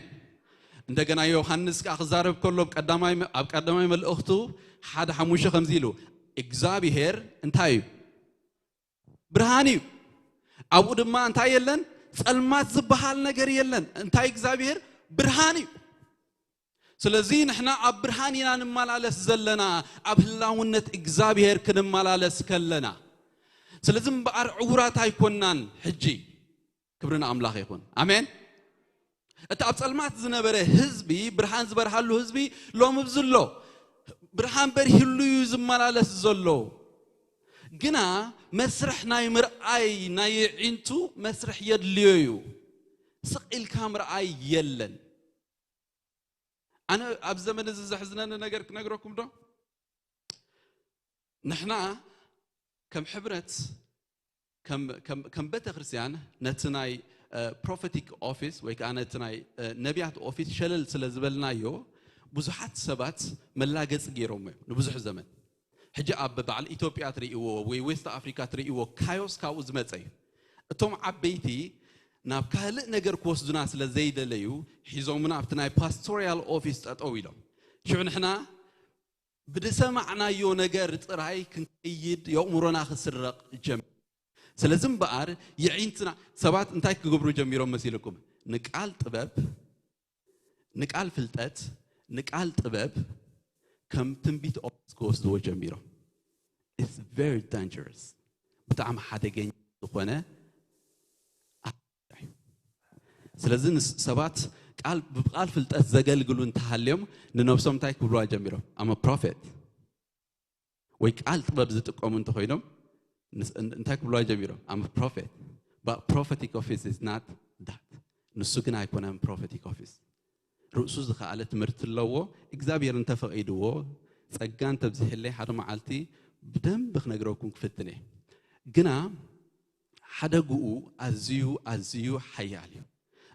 እንደገና ዮሃንስ ከዓ ክዛረብ ከሎ ኣብ ቀዳማይ መልእኽቱ ሓደ ሓሙሽተ ከምዚ ኢሉ እግዚኣብሔር እንታይ እዩ? ብርሃን እዩ። ኣብኡ ድማ እንታይ የለን? ጸልማት ዝበሃል ነገር የለን። እንታይ እግዚኣብሔር ብርሃን እዩ። ስለዚ ንሕና ኣብ ብርሃን ኢና ንመላለስ ዘለና ኣብ ህላውነት እግዚኣብሔር ክንመላለስ ከለና። ስለዚ እምበኣር ዕውራት ኣይኮናን። ሕጂ ክብሪ ንኣምላኽ ይኹን። ኣሜን። እቲ ኣብ ጸልማት ዝነበረ ህዝቢ ብርሃን ዝበርሃሉ ህዝቢ ሎም ኣብዚ ኣሎ። ብርሃን በርሂሉ እዩ ዝመላለስ ዘሎ። ግና መስርሕ ናይ ምርኣይ ናይ ዒንቱ መስርሕ የድልዮ እዩ። ስቕ ኢልካ ምርኣይ የለን። ኣነ ኣብ ዘመን እዚ ዘሕዝነኒ ነገር ክነግረኩም ዶ? ንሕና ከም ሕብረት ከም ቤተ ክርስቲያን ነቲ ናይ ፕሮፌቲክ ኦፊስ ወይ ከዓ ነቲ ናይ ነቢያት ኦፊስ ሸለል ስለ ዝበልናዮ ብዙሓት ሰባት መላገፂ ገይሮሞ እዮም ንብዙሕ ዘመን። ሕጂ ኣብ በዓል ኢትዮጵያ ትርእይዎ ወይ ዌስት ኣፍሪካ ትርእይዎ ካዮስ ካብኡ ዝመፀ እዩ። እቶም ዓበይቲ ናብ ካልእ ነገር ክወስዱና ስለ ዘይደለዩ ሒዞምና ኣብቲ ናይ ፓስቶሪያል ኦፊስ ጠጠው ኢሎም። ሽዑ ንሕና ብዝሰማዕናዮ ነገር ጥራይ ክንከይድ የእምሮና ክስረቕ ጀሚሩ። ስለዚ እምበኣር የዒንትና ሰባት እንታይ ክገብሩ ጀሚሮም መሲልኩም? ንቃል ጥበብ፣ ንቃል ፍልጠት፣ ንቃል ጥበብ ከም ትንቢት ኦፊስ ክወስድዎ ጀሚሮም። It's very dangerous። ብጣዕሚ ሓደገኛ ዝኾነ ኣካል እዩ። ስለዚ ንስ- ሰባት ቃል ብቃል ፍልጠት ዘገልግሉ እንተሃልዮም ንነብሶም እንታይ ክብልዋ ጀሚሮም? I'm a prophet ወይ ቃል ጥበብ ዝጥቀሙ እንተኮይኖም ንስ- እን- እንታይ ክብልዋ ጀሚሮም? I'm a prophet። But prophetic office is not that። ንሱ ግን ኣይኮነን ፕሮፌቲክ ኦፊስ። ርእሱ ዝኸኣለ ትምህርቲ ኣለዎ። እግዚኣብሔር እንተፈቒድዎ ጸጋ እንተብዚሕለይ ሓደ መዓልቲ ብደንብ ክነግረኩም ክፍትን እየ። ግና ሓደግኡ ኣዝዩ ኣዝዩ ሓያል እዩ።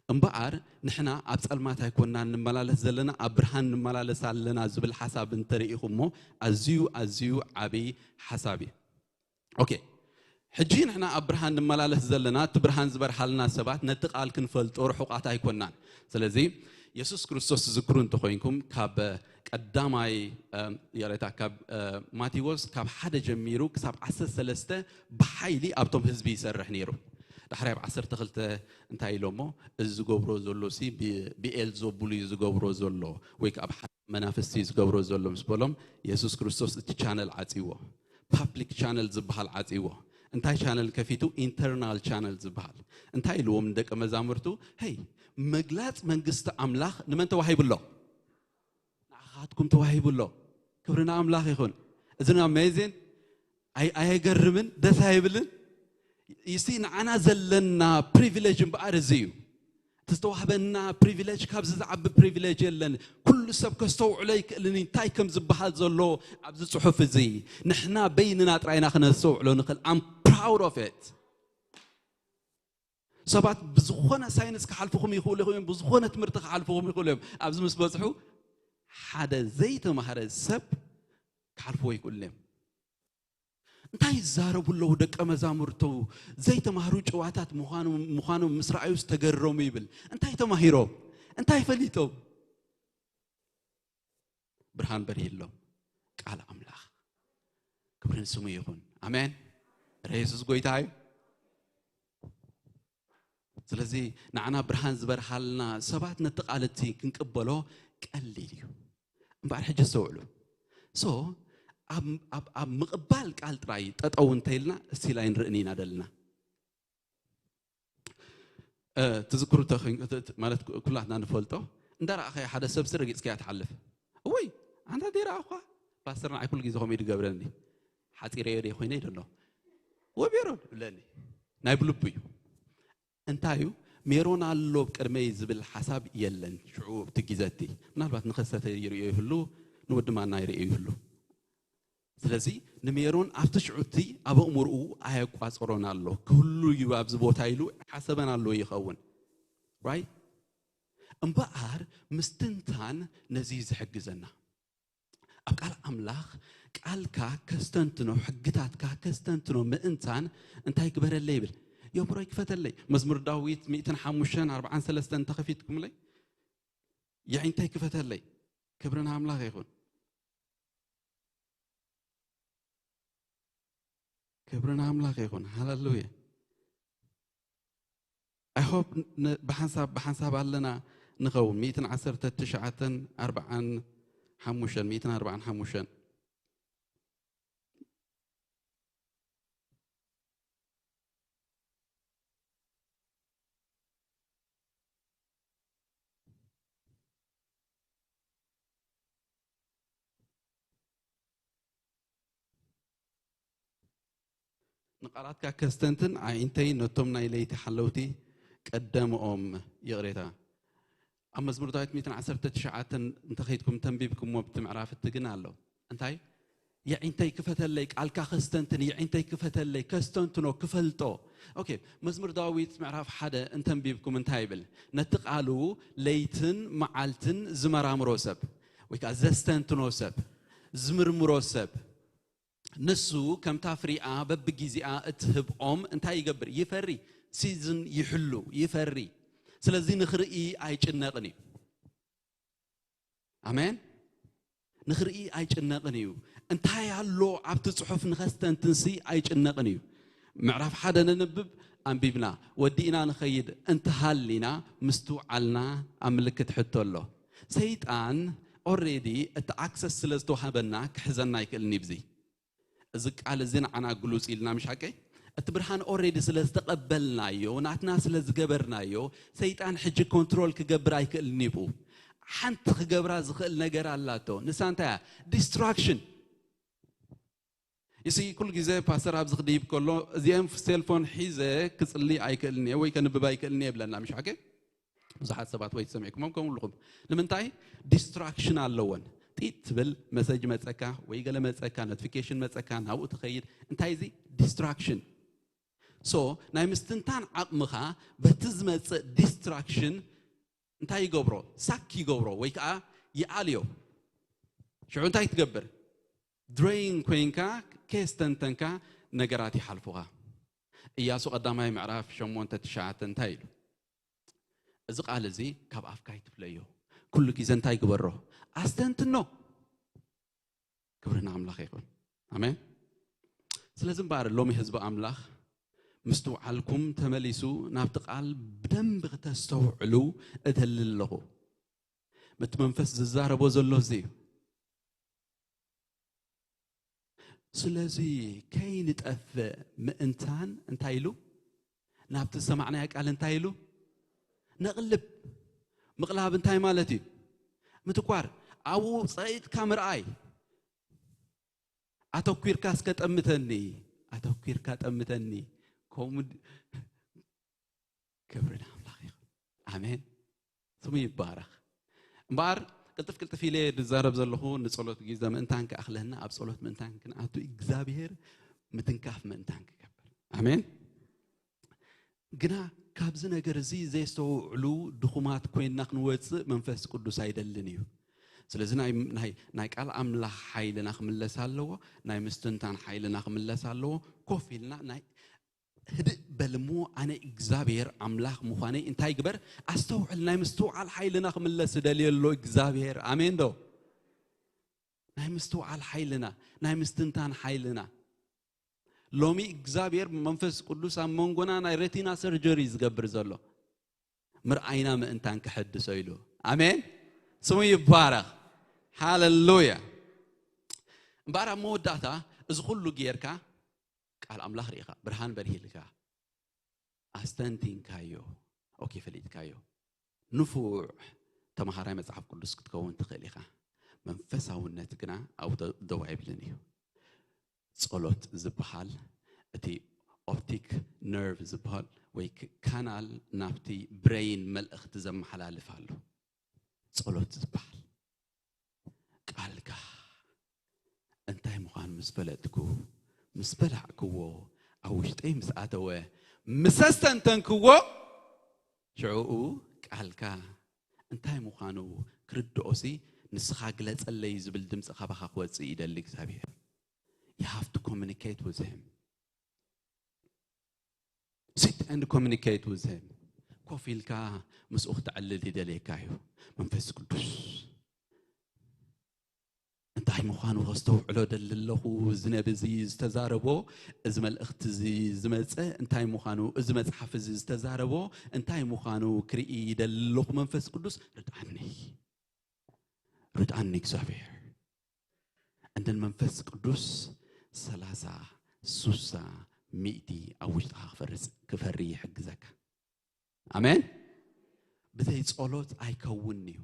እምበኣር ንሕና ኣብ ጸልማት ኣይኮናን ንመላለስ ዘለና፣ ኣብ ብርሃን ንመላለስ ኣለና ዝብል ሓሳብ እንተርኢኹሞ ኣዝዩ ኣዝዩ ዓብዪ ሓሳብ እዩ። ኦኬ፣ ሕጂ ንሕና ኣብ ብርሃን ንመላለስ ዘለና፣ እቲ ብርሃን ዝበርሃልና ሰባት ነቲ ቃል ክንፈልጦ ርሑቓት ኣይኮናን። ስለዚ የሱስ ክርስቶስ ትዝክሩ እንተኾይንኩም ካብ ቀዳማይ እም፣ ይቕሬታ፣ ካብ እ፣ ማቴዎስ ካብ ሓደ ጀሚሩ ክሳብ ዓሰርተ ሰለስተ ብሓይሊ ኣብቶም ህዝቢ ይሰርሕ ነይሩ። ዳሕራይ ኣብ ዓሰርተ ክልተ እንታይ ኢሎሞ? እዚ ዝገብሮ ዘሎ ሲ ብ- ብኤልዞቡል እዩ ዝገብሮ ዘሎ ወይ ከዓ ብሓ መናፍስቲ እዩ ዝገብሮ ዘሎ ምስ በሎም የሱስ ክርስቶስ እቲ ቻነል ዓፅዎ። ፓብሊክ ቻነል ዝበሃል ዓፅዎ። እንታይ ቻነል ከፊቱ? ኢንተርናል ቻነል ዝበሃል። እንታይ ኢልዎም ንደቀ መዛሙርቱ? ሄይ፣ መግላፅ መንግስቲ ኣምላኽ ንመን ተዋሂቡ ኣሎ? ንዓኻትኩም ተዋሂቡ ኣሎ። ክብሪ ንኣምላኽ ይኹን። እዚ ኣሜዚን ኣይ- ኣየገርምን? ደስ ኣይብልን? ይሲ ንዓና ዘለና ፕሪቪሌጅ እምበኣር እዚ እዩ። እቲ ዝተዋህበና ፕሪቪሌጅ ካብዚ ዝዓቢ ፕሪቪሌጅ የለን። ኩሉ ሰብ ከስተውዕሎ ኣይክእልን እዩ እንታይ ከም ዝበሃል ዘሎ ኣብዚ ጽሑፍ እዚ። ንሕና በይንና ጥራይና ክነስተውዕሎ ንኽእል። I'm proud of it። ሰባት ብዝኾነ ሳይንስ ክሓልፉኹም ይኽእሉ እዮም፣ ብዝኾነ ትምህርቲ ክሓልፉኹም ይኽእሉ እዮም። ኣብዚ ምስ በጽሑ ሓደ ዘይተማህረ ሰብ ክሓልፍዎ ይኽእሉ እዮም። እንታይ ይዛረቡ ኣለዉ ደቀ መዛሙርቱ? ዘይተማህሩ ጭዋታት ምዃኑ- ምዃኖም ምስ ረኣዩ ዝተገረሙ ይብል። እንታይ ተማሂሮም? እንታይ ፈሊጦም? ብርሃን በርሂሎም። ቃል ኣምላኽ ክብሪ ንስሙ ይኹን። ኣሜን። ረ የሱስ ጎይታ እዩ። ስለዚ ንዓና ብርሃን ዝበርሃልና ሰባት ነቲ ቃል እቲ ክንቅበሎ ቀሊል እዩ። እምበኣር ሕጂ ኣስተውዕሉ። ሶ ኣብ- ኣብ- ኣብ ምቕባል ቃል ጥራይ ጠጠው እንተኢልና እስቲል ኣይንርእን ኢና ደልና። እ፣ ትዝክሩ ተኸኝ- ት- ት- ማለት ኩ- ኩላትና ንፈልጦ እንዳ ረኣኸ ሓደ ሰብ ሲ ረጊጽካያ ትሓልፍ። እወይ ኣንታ ደይ ረኣኹ ፓስተር ንዓይ ኩሉ ግዜ ከምኡ እዩ ዝገብረኒ። ሓጺረዮ ደይ ኮይነ ይደሎ ወቤሮ ይብለኒ። ናይ ብልቡ እዩ። እንታይ እዩ ሜሮን ኣሎ ቅድመይ ዝብል ሓሳብ የለን። ሽዑ እቲ ግዘቲ ምናልባት ንኸሰተ ይርእዮ ይህሉ ንወዲ ማና ይርእዮ ይህሉ። ስለዚ ንሜሮን ኣብቲ ሽዑቲ ኣብ ኣእምርኡ ኣየቋጽሮን ኣሎ። ክህሉ እዩ ኣብዚ ቦታ ኢሉ ሓሰበን ኣሎ ይኸውን። ራይት? እምበኣር ምስትንታን ነዚ እዩ ዝሕግዘና። ኣብ ቃል ኣምላኽ ቃልካ ከስተንትኖ፣ ሕግታትካ ከስተንትኖ ምእንታን እንታይ ግበረለይ ይብል? የእምሮይ ክፈተለይ። መዝሙር ዳዊት ሚእትን ሓሙሽተን ኣርባዓን ሰለስተን እንተኸፊትኩምለይ የዒንተይ ክፈተለይ። ክብሪ ንኣምላኽ ይኹን። ክብሪ ንኣምላኽ ይኹን። ሃሌሉያ። I hope ን- ብሓንሳብ ብሓንሳብ ኣለና ንኸውን። ሚእትን ዓሰርተ ትሽዓተን ኣርባዓን ሓሙሽተን፣ ሚእትን ኣርባዓን ሓሙሽተን። ንቓላትካ ከስተንትን ኣዒንተይ ነቶም ናይ ለይቲ ሓለውቲ ቀደምኦም። ይቕሬታ። ኣብ መዝሙር ዳዊት ሚእትን ዓሰርተ ትሽዓተን እንተኸይድኩም ተንቢብኩምዎ ብቲ ምዕራፍ እቲ ግን ኣሎ። እንታይ? የዒንተይ ክፈተለይ፣ ቃልካ ከስተንትን፣ የዒንተይ ክፈተለይ፣ ከስተንትኖ፣ ክፈልጦ። ኦኬ፣ መዝሙር ዳዊት ምዕራፍ ሓደ እንተንቢብኩም እንታይ ይብል? ነቲ ቃሉ ለይትን መዓልትን ዝመራምሮ ሰብ፣ ወይ ከዓ ዘስተንትኖ ሰብ፣ ዝምርምሮ ሰብ፣ ንሱ ከምታ ፍሪኣ በብጊዜኣ እትህብ ኦም እንታይ ይገብር? ይፈሪ። ሲዝን ይሕሉ፣ ይፈሪ። ስለዚ ንኽርኢ ኣይጭነቕን እዩ። ኣሜን። ንኽርኢ ኣይጭነቕን እዩ። እንታይ ኣሎ ኣብቲ ጽሑፍ ንኸስተንትንሲ ኣይጭነቕን እዩ። ምዕራፍ ሓደ ነንብብ፣ ኣንቢብና፣ ወዲእና ንኸይድ እንተሃሊና ምስትውዓልና ኣብ ምልክት ሕቶ ኣሎ። ሰይጣን ኦሬዲ እቲ ኣክሰስ ስለ ዝተዋህበና ክሕዘና ኣይክእልን እዩ። ብዚ እዚ ቃል እዚ ንዓና ግሉጽ ኢልና፣ ምሽ ሓቀይ? እቲ ብርሃን ኦሬዲ ስለ ዝተቐበልናዮ፣ ናትና ስለ ዝገበርናዮ፣ ሰይጣን ሕጂ ኮንትሮል ክገብር ኣይክእልን እዩ። ሓንቲ ክገብራ ዝኽእል ነገር ኣላቶ። ንሳ እንታይ እያ? ዲስትራክሽን። ይሲ ኩሉ ግዜ ፓስተር ኣብዚ ክድይብ ከሎ እዚአን ሴልፎን ሒዘ ክጽሊ ኣይክእልን እየ ወይ ከንብብ ኣይክእልን እየ ይብለና፣ ምሽ ሓቀይ? ብዙሓት ሰባት ወይ ትሰሚዕኩሞም ከምኡ ኣለኹም። ንምንታይ? ዲስትራክሽን ኣለወን። ጢጥ ትብል፣ መሰጅ መጸካ ወይ ገለ መጸካ፣ ኖቲፊኬሽን መጸካ፣ ናብኡ ትኸይድ። እንታይ እዚ? ዲስትራክሽን። ሶ ናይ ምስትንታን ዓቕምኻ በቲ ዝመጽእ ዲስትራክሽን እንታይ ይገብሮ? ሳክ ይገብሮ ወይ ከዓ ይኣልዮ። ሽዑ እንታይ ትገብር? ድሬን ኮይንካ ከየስተንተንካ ነገራት ይሓልፉኻ። ኢያሱ ቀዳማይ ምዕራፍ ሸሞንተ ትሽዓተ እንታይ ኢሉ? እዚ ቃል እዚ ካብ ኣፍካ ኣይትፍለዮ። ኩሉ ግዜ እንታይ ግበሮ? ኣስተንትኖ። ክብሪ ንኣምላኽ ይኹን። ኣሜን። ስለዚ እምበኣር ሎሚ ህዝቢ ኣምላኽ ምስትውዓልኩም ተመሊሱ ናብቲ ቃል ብደንቢ ክተስተውዕሉ እደሊ ኣለኹ። እቲ መንፈስ ዝዛረቦ ዘሎ እዚ እዩ። ስለዚ ከይንጠፍእ ምእንታን እንታይ ኢሉ? ናብቲ ዝሰማዕናዮ ቃል እንታይ ኢሉ? ነቕልብ። ምቕላብ እንታይ ማለት እዩ? ምትኳር። ኣብኡ ጸቂጥካ ምርኣይ። ኣተኲርካ እስከ ጠምተኒ፣ ኣተኲርካ ጠምተኒ። ከምኡ ድ- ክብሪ ንኣምላኽ ይኹን። ኣሜን። ስሙ ይባረኽ። እምበኣር ቅልጥፍ ቅልጥፍ ኢለ ዝዛረብ ዘለኹ ንጸሎት ግዜ ምእንታን ክኣኽለና፣ ኣብ ጸሎት ምእንታን ክንኣቱ እግዚኣብሔር ምትንካፍ ምእንታን ክገብር። ኣሜን። ግና ካብዚ ነገር እዚ ዘየስተውዕሉ ድኹማት ኮይንና ክንወጽእ መንፈስ ቅዱስ ኣይደልን እዩ። ስለዚ ናይ ናይ ናይ ቃል ኣምላኽ ሓይልና ክምለስ ኣለዎ። ናይ ምስትንታን ሓይልና ክምለስ ኣለዎ። ኮፍ ኢልና ናይ ህድእ በል እሞ ኣነ እግዚኣብሔር ኣምላኽ ምዃነይ እንታይ ግበር? ኣስተውዕል። ናይ ምስትውዓል ሓይልና ክምለስ ደልዮ ኣሎ እግዚኣብሔር። ኣሜን ዶ? ናይ ምስትውዓል ሓይልና፣ ናይ ምስትንታን ሓይልና። ሎሚ እግዚኣብሔር መንፈስ ቅዱስ ኣብ መንጎና ናይ ሬቲና ሰርጀሪ ዝገብር ዘሎ ምርኣይና ምእንታን ክሕድሶ ኢሉ። ኣሜን። ስሙ ይባረኽ። ሃሌሉያ። እምበኣር ኣብ መወዳእታ እዚ ኩሉ ጌርካ ቃል ኣምላኽ ርኢኻ፣ ብርሃን በርሂልካ፣ ኣስተንቲንካዮ፣ ኦኬ፣ ፈሊጥካዮ፣ ንፉዕ ተምሃራይ መጽሓፍ ቅዱስ ክትከውን ትኽእል ኢኻ። መንፈሳውነት ግና ኣብኡ ደ- ደው ኣይብልን እዩ። ጸሎት ዝበሃል እቲ ኦፕቲክ ነርቭ ዝበሃል ወይ ክ- ካናል ናብቲ ብሬይን መልእኽቲ ዘመሓላልፍ ኣሎ። ጸሎት ዝበሃል ቃልካ እንታይ ምዃኑ ምስ ፈለጥኩ፣ ምስ በላዕክዎ፣ ኣብ ውሽጠይ ምስ ኣተወ፣ ምስ ኣስተንተንክዎ፣ ሽዕኡ ቃልካ እንታይ ምዃኑ ክርድኦሲ ንስኻ ግለጸለይ ዝብል ድምፂ ካባኻ ክወፅእ ይደሊ እግዚኣብሔር። You have to communicate with him. Sit and communicate with him. ኮፍ ኢልካ ምስኡ ክተዕልል ይደልየካ እዩ። መንፈስ ቅዱስ እንታይ ምዃኑ ከስተውዕሎ ደሊ ኣለኹ። እዚ ነቢ እዚ ዝተዛረቦ፣ እዚ መልእኽቲ እዚ ዝመጸ እንታይ ምዃኑ፣ እዚ መጽሓፍ እዚ ዝተዛረቦ እንታይ ምዃኑ ክርኢ ይደሊ ኣለኹ። መንፈስ ቅዱስ ርድኣኒ፣ ርድኣኒ እግዚኣብሔር። እንደን መንፈስ ቅዱስ ሰላሳ፣ ሱሳ፣ ሚእቲ ኣብ ውሽጥኻ ክፈርስ፣ ክፈሪ ይሕግዘካ። ኣሜን። ብዘይ ጸሎት ኣይከውን እዩ።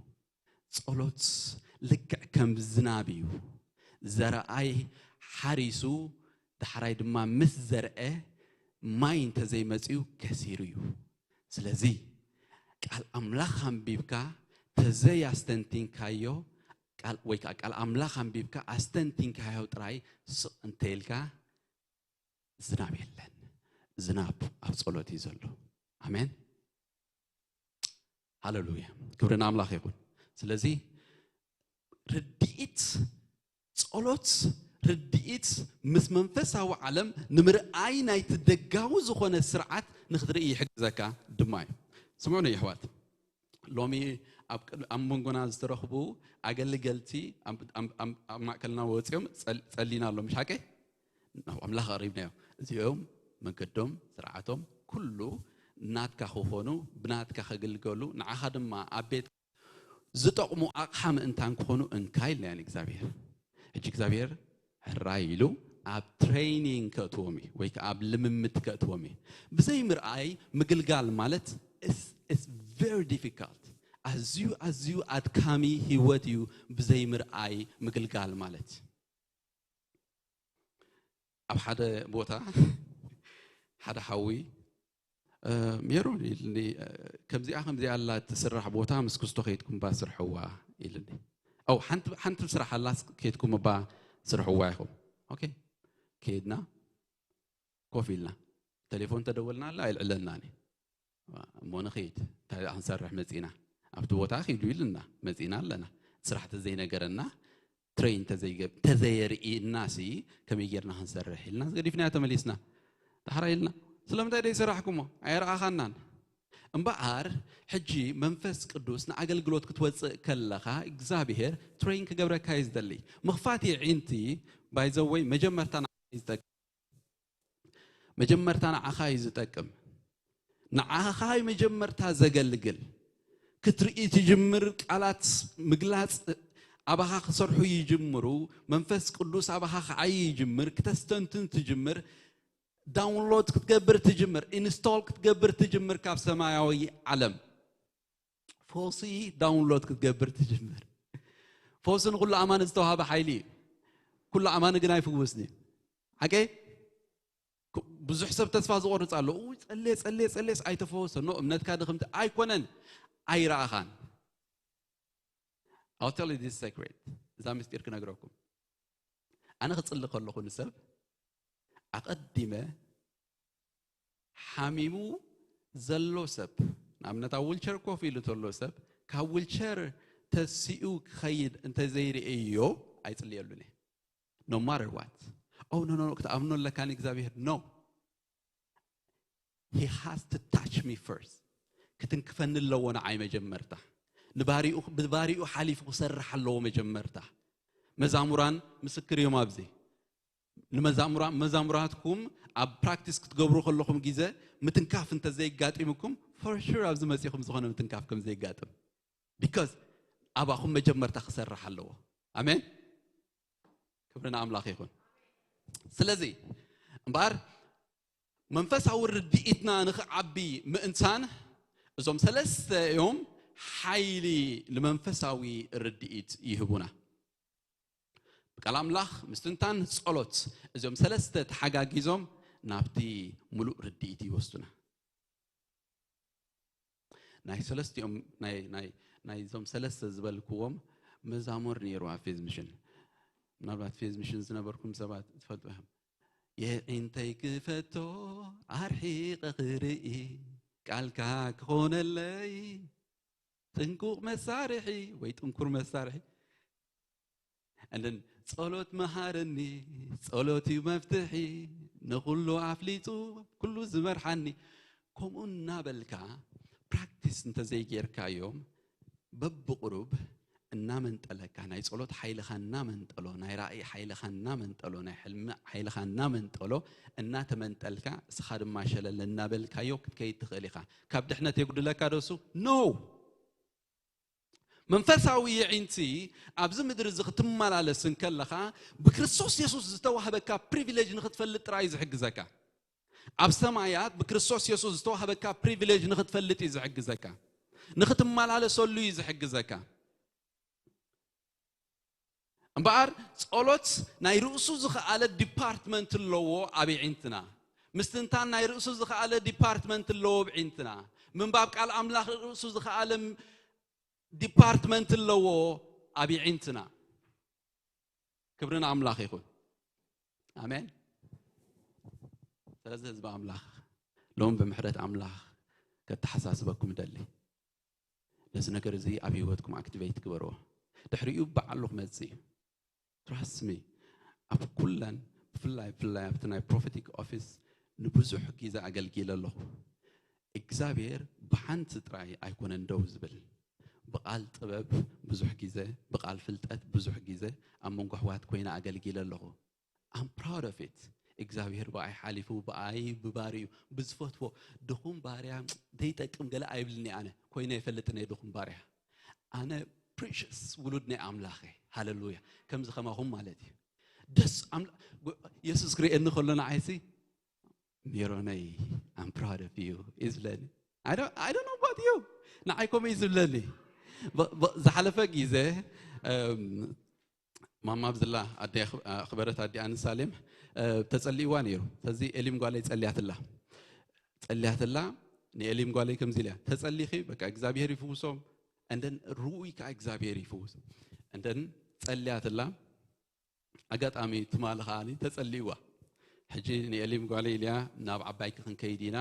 ጸሎት ልክዕ ከም ዝናብ እዩ። ዘረኣይ ሓሪሱ ዳሕራይ ድማ ምስ ዘርአ ማይ እንተዘይመጽዩ ከሲሩ እዩ። ስለዚ ቃል ኣምላኽ ኣንቢብካ ተዘይ ኣስተንቲንካዮ ቃል ወይ ከዓ ቃል ኣምላኽ ኣንቢብካ ኣስተንቲንካዮ ጥራይ ስቕ እንተይልካ ዝናብ የለን። ዝናብ ኣብ ጸሎት እዩ ዘሎ። ኣሜን። ሃሌሉያ። ክብሪ ንኣምላኽ ይኹን። ስለዚ ርድኢት ጸሎት፣ ርድኢት ምስ መንፈሳዊ ዓለም ንምርኣይ ናይቲ ደጋዊ ዝኾነ ስርዓት ንኽትርኢ ይሕግዘካ ድማ እዩ። ስምዑኒ የሕዋት፣ ሎሚ ኣብ ቅድ- ኣብ መንጎና ዝተረኽቡ ኣገልገልቲ ኣብ- ኣብ- ኣብ- ኣብ ማእከልና ወፂኦም ጸል- ጸሊና ኣሎ፣ ምሽ ሓቀይ ናብ ኣምላኽ ኣቕሪብናዮ። እዚኦም መንገዶም ስርዓቶም ኩሉ ናትካ ክኾኑ፣ ብናትካ ከገልገሉ፣ ንዓኻ ድማ ኣብ ቤት ዝጠቕሙ ኣቕሓ ምእንታን ክኾኑ እንካ ኢልና ንእግዚኣብሔር። ሕጂ እግዚኣብሔር ሕራይ ኢሉ ኣብ ትሬኒንግ ከእትዎም እዩ ወይ ከዓ ኣብ ልምምድ ከእትዎም እዩ። ብዘይ ምርኣይ ምግልጋል ማለት it's very difficult። ኣዝዩ ኣዝዩ ኣድካሚ ህይወት እዩ። ብዘይ ምርኣይ ምግልጋል ማለት ኣብ ሓደ ቦታ ሓደ ሓዊ ሜሮን ኢልኒ፣ ከምዚኣ ከምዚኣ ኣላ ትስራሕ ቦታ ምስ ክስቶ ከይድኩም ባ ስርሕዋ ኢልኒ። ው ሓንቲ ስራሕ ኣላ፣ ከይድኩም ባ ስርሕዋ ኢኹም። ኦኬ፣ ከይድና ኮፍ ኢልና፣ ቴሌፎን ተደወልና ኣላ ኣይልዕለናን። እሞ ንኸይድ እንታይ ደኣ ክንሰርሕ መጺና፣ ኣብቲ ቦታ ኪዱ ኢልና መጺና ኣለና። ስራሕ ተዘይነገረና፣ ትሬን ተዘይገብ- ተዘየርእየና ሲ ከመይ ጌርና ክንሰርሕ ኢልና ገዲፍናዮ ተመሊስና። ዳሕራይ ኢልና ስለምንታይ ደይ ሰራሕኩሞ ኣይረኣኻናን። እምበኣር ሕጂ መንፈስ ቅዱስ ንኣገልግሎት ክትወፅእ ከለኻ እግዚኣብሔር ትሬን ክገብረካ እዩ ዝደሊ። ምኽፋት የዒንቲ ባይዘወይ መጀመርታ ንዓኻ እዩ ዝጠቅም። መጀመርታ ንዓኻ እዩ ዝጠቅም። ንዓኻ እዩ መጀመርታ ዘገልግል። ክትርኢ ትጅምር፣ ቃላት ምግላጽ ኣባኻ ክሰርሑ ይጅምሩ። መንፈስ ቅዱስ ኣባኻ ክዓይ ይጅምር። ክተስተንትን ትጅምር። ዳውንሎድ ክትገብር ትጅምር። ኢንስቶል ክትገብር ትጅምር ካብ ሰማያዊ ዓለም። ፈውሲ ዳውንሎድ ክትገብር ትጅምር። ፈውሲ ንኩሉ ኣማኒ ዝተዋሃበ ሓይሊ እዩ። ኩሉ ኣማኒ ግን ኣይፍውስን እዩ። ሓቀይ? ብዙሕ ሰብ ተስፋ ዝቆርጽ ኣሎ። ኡ ጸልየ ጸልየ ጸልየስ ኣይተፈወሰ። ኖ፣ እምነትካ ድኽምቲ ኣይኮነን። ኣይረኣኻን። I'll tell you this secret። እዛ ምስጢር ክነግረኩም። ኣነ ክጽሊ ከለኹ ንሰብ ኣቐዲመ ሓሚሙ ዘሎ ሰብ፣ ንኣብነት ኣብ ዊልቸር ኮፍ ኢሉ ዘሎ ሰብ ካብ ዊልቸር ተሲኡ ክኸይድ እንተዘይርእዮ ኣይጽልየሉን እየ። No matter what። Oh no no no፣ ክትኣምኖ ኣለካ ንእግዚኣብሔር። No, he has to touch me first። ክትንክፈኒ ኣለዎ ንዓይ መጀመርታ። ንባሪኡ ብባሪኡ ሓሊፉ ክሰርሕ ኣለዎ መጀመርታ። መዛሙራን ምስክር እዮም ኣብዚ። ንመዛሙራ መዛሙራትኩም ኣብ ፕራክቲስ ክትገብሩ ከለኹም ግዜ ምትንካፍ እንተዘይጋጢምኩም for sure ኣብዚ መጺኹም ዝኾነ ምትንካፍ ከም ዘይጋጥም። Because ኣባኹም መጀመርታ ክሰርሕ ኣለዎ። ኣሜን። ክብሪ ንኣምላኽ ይኹን። ስለዚ እምበኣር መንፈሳዊ ርድኢትና ንኽዓቢ ምእንታን እዞም ሰለስተ እዮም ሓይሊ ንመንፈሳዊ ርድኢት ይህቡና። ብቃል ኣምላኽ ምስትንታን ጸሎት እዚኦም ሰለስተ ተሓጋጊዞም ናብቲ ሙሉእ ርድኢት ይወስዱና። ናይ ሰለስቲኦም ናይ ናይ ናይዞም ሰለስተ ዝበልክዎም መዛሙር ነይሩ ኣብ ፌዝ ሚሽን። ምናልባት ፌዝ ሚሽን ዝነበርኩም ሰባት ትፈልጡ ኢኹም። የዒንተይ ክፈቶ ኣርሒቐ ክርኢ ቃልካ ክኾነለይ ጥንቁቕ መሳርሒ ወይ ጥንኩር መሳርሒ And then ጸሎት መሃረኒ ጸሎት እዩ መፍትሒ ንኹሉ ኣፍሊጡ ኩሉ ዝመርሓኒ ከምኡ እናበልካ ፕራክቲስ እንተዘይጌርካዮም በብቕሩብ እናመንጠለካ፣ ናይ ጸሎት ሓይልኻ እናመንጠሎ፣ ናይ ራእይ ሓይልኻ እናመንጠሎ፣ ናይ ሕልሚ ሓይልኻ እናመንጠሎ፣ እናተመንጠልካ፣ እስኻ ድማ ሸለል እናበልካዮ ክትከይድ ትኽእል ኢኻ። ካብ ድሕነት የጉድለካ ዶ እሱ? ኖ። መንፈሳዊ የዒንቲ ኣብዚ ምድሪ እዚ ክትመላለስ እንከለኻ፣ ብክርስቶስ የሱስ ዝተዋህበካ ፕሪቪሌጅ ንኽትፈልጥ ጥራይ እዩ ዝሕግዘካ። ኣብ ሰማያት ብክርስቶስ የሱስ ዝተዋህበካ ፕሪቪሌጅ ንኽትፈልጥ እዩ ዝሕግዘካ፣ ንኽትመላለሰሉ እዩ ዝሕግዘካ። እምበኣር ጸሎት ናይ ርእሱ ዝኸኣለ ዲፓርትመንት ኣለዎ ኣብ የዒንትና። ምስትንታን ናይ ርእሱ ዝኸኣለ ዲፓርትመንት ኣለዎ ኣብ የዒንትና። ምንባብ ቃል ኣምላኽ ርእሱ ዝኸኣለ ዲፓርትመንት ኣለዎ ኣብ የዒንትና። ክብሪ ንኣምላኽ ይኹን። ኣሜን። ስለዚ ህዝቢ ኣምላኽ፣ ሎም ብምሕረት ኣምላኽ ከተሓሳስበኩም እደሊ። ነዚ ነገር እዚ ኣብ ህይወትኩም ኣክቲቬት ግበርዎ። ድሕሪኡ በዓሉ ክመጽእ እዩ። ትራስት ሚ። ኣብ ኩለን፣ ብፍላይ ብፍላይ ኣብቲ ናይ ፕሮፌቲክ ኦፊስ ንብዙሕ ግዜ ኣገልጊለ ኣለኹ። እግዚኣብሔር ብሓንቲ ጥራይ ኣይኮነን ደው ዝብል። ብቓል ጥበብ ብዙሕ ግዜ፣ ብቓል ፍልጠት ብዙሕ ግዜ ኣብ መንጎ ኣሕዋት ኮይነ ኣገልጊለ ኣለኹ። I'm proud of it። እግዚኣብሔር ብኣይ ሓሊፉ፣ ብኣይ ብባርዩ፣ ብዝፈትዎ ድኹም ባርያ ዘይጠቅም ገለ ኣይብልኒ። ኣነ ኮይነ ይፈልጥን እየ ድኹም ባርያ። ኣነ ፕሪሽስ ውሉድ ናይ ኣምላኽ እየ። ሃለሉያ። ከምዚ ከማኹም ማለት እዩ። ደስ ኣምላ-፣ ጎ-፣ የሱስ ክርእየኒ ከሎ ንዓይሲ፣ "ሜሮነይ፣ I'm proud of you" እዩ ዝብለኒ። I don't, I don't know about you። ንዓይ ከምኡ እዩ ዝብለኒ። ብ-፣ ብ-፣ ዝሓለፈ ግዜ፣ እም፣ ማማ ኣብዝላ ኣደ ኣኽ-፣ ኣኽበረት ኣዲኣ ንሳሌም፣ እ፣ ተጸሊእዋ ነይሩ። ስለዚ ኤሊም ጓለይ ጸልያትላ። ጸልያትላ፣ ንኤሊም ጓለይ ከምዚ ኢልያ፣ "ተጸሊኺ፣ በቃ እግዚኣብሔር ይፍውሶም፣ እንደን ርኡይ ከኣ እግዚኣብሔር ይፍውሶም።" እንደን ጸልያትላ፣ ኣጋጣሚ ትማሊ ከኣኒ ተጸሊእዋ። ሕጂ ንኤሊም ጓለይ ኢልያ፣ "ናብ ዓባይኪ ክንከይድ ኢና፣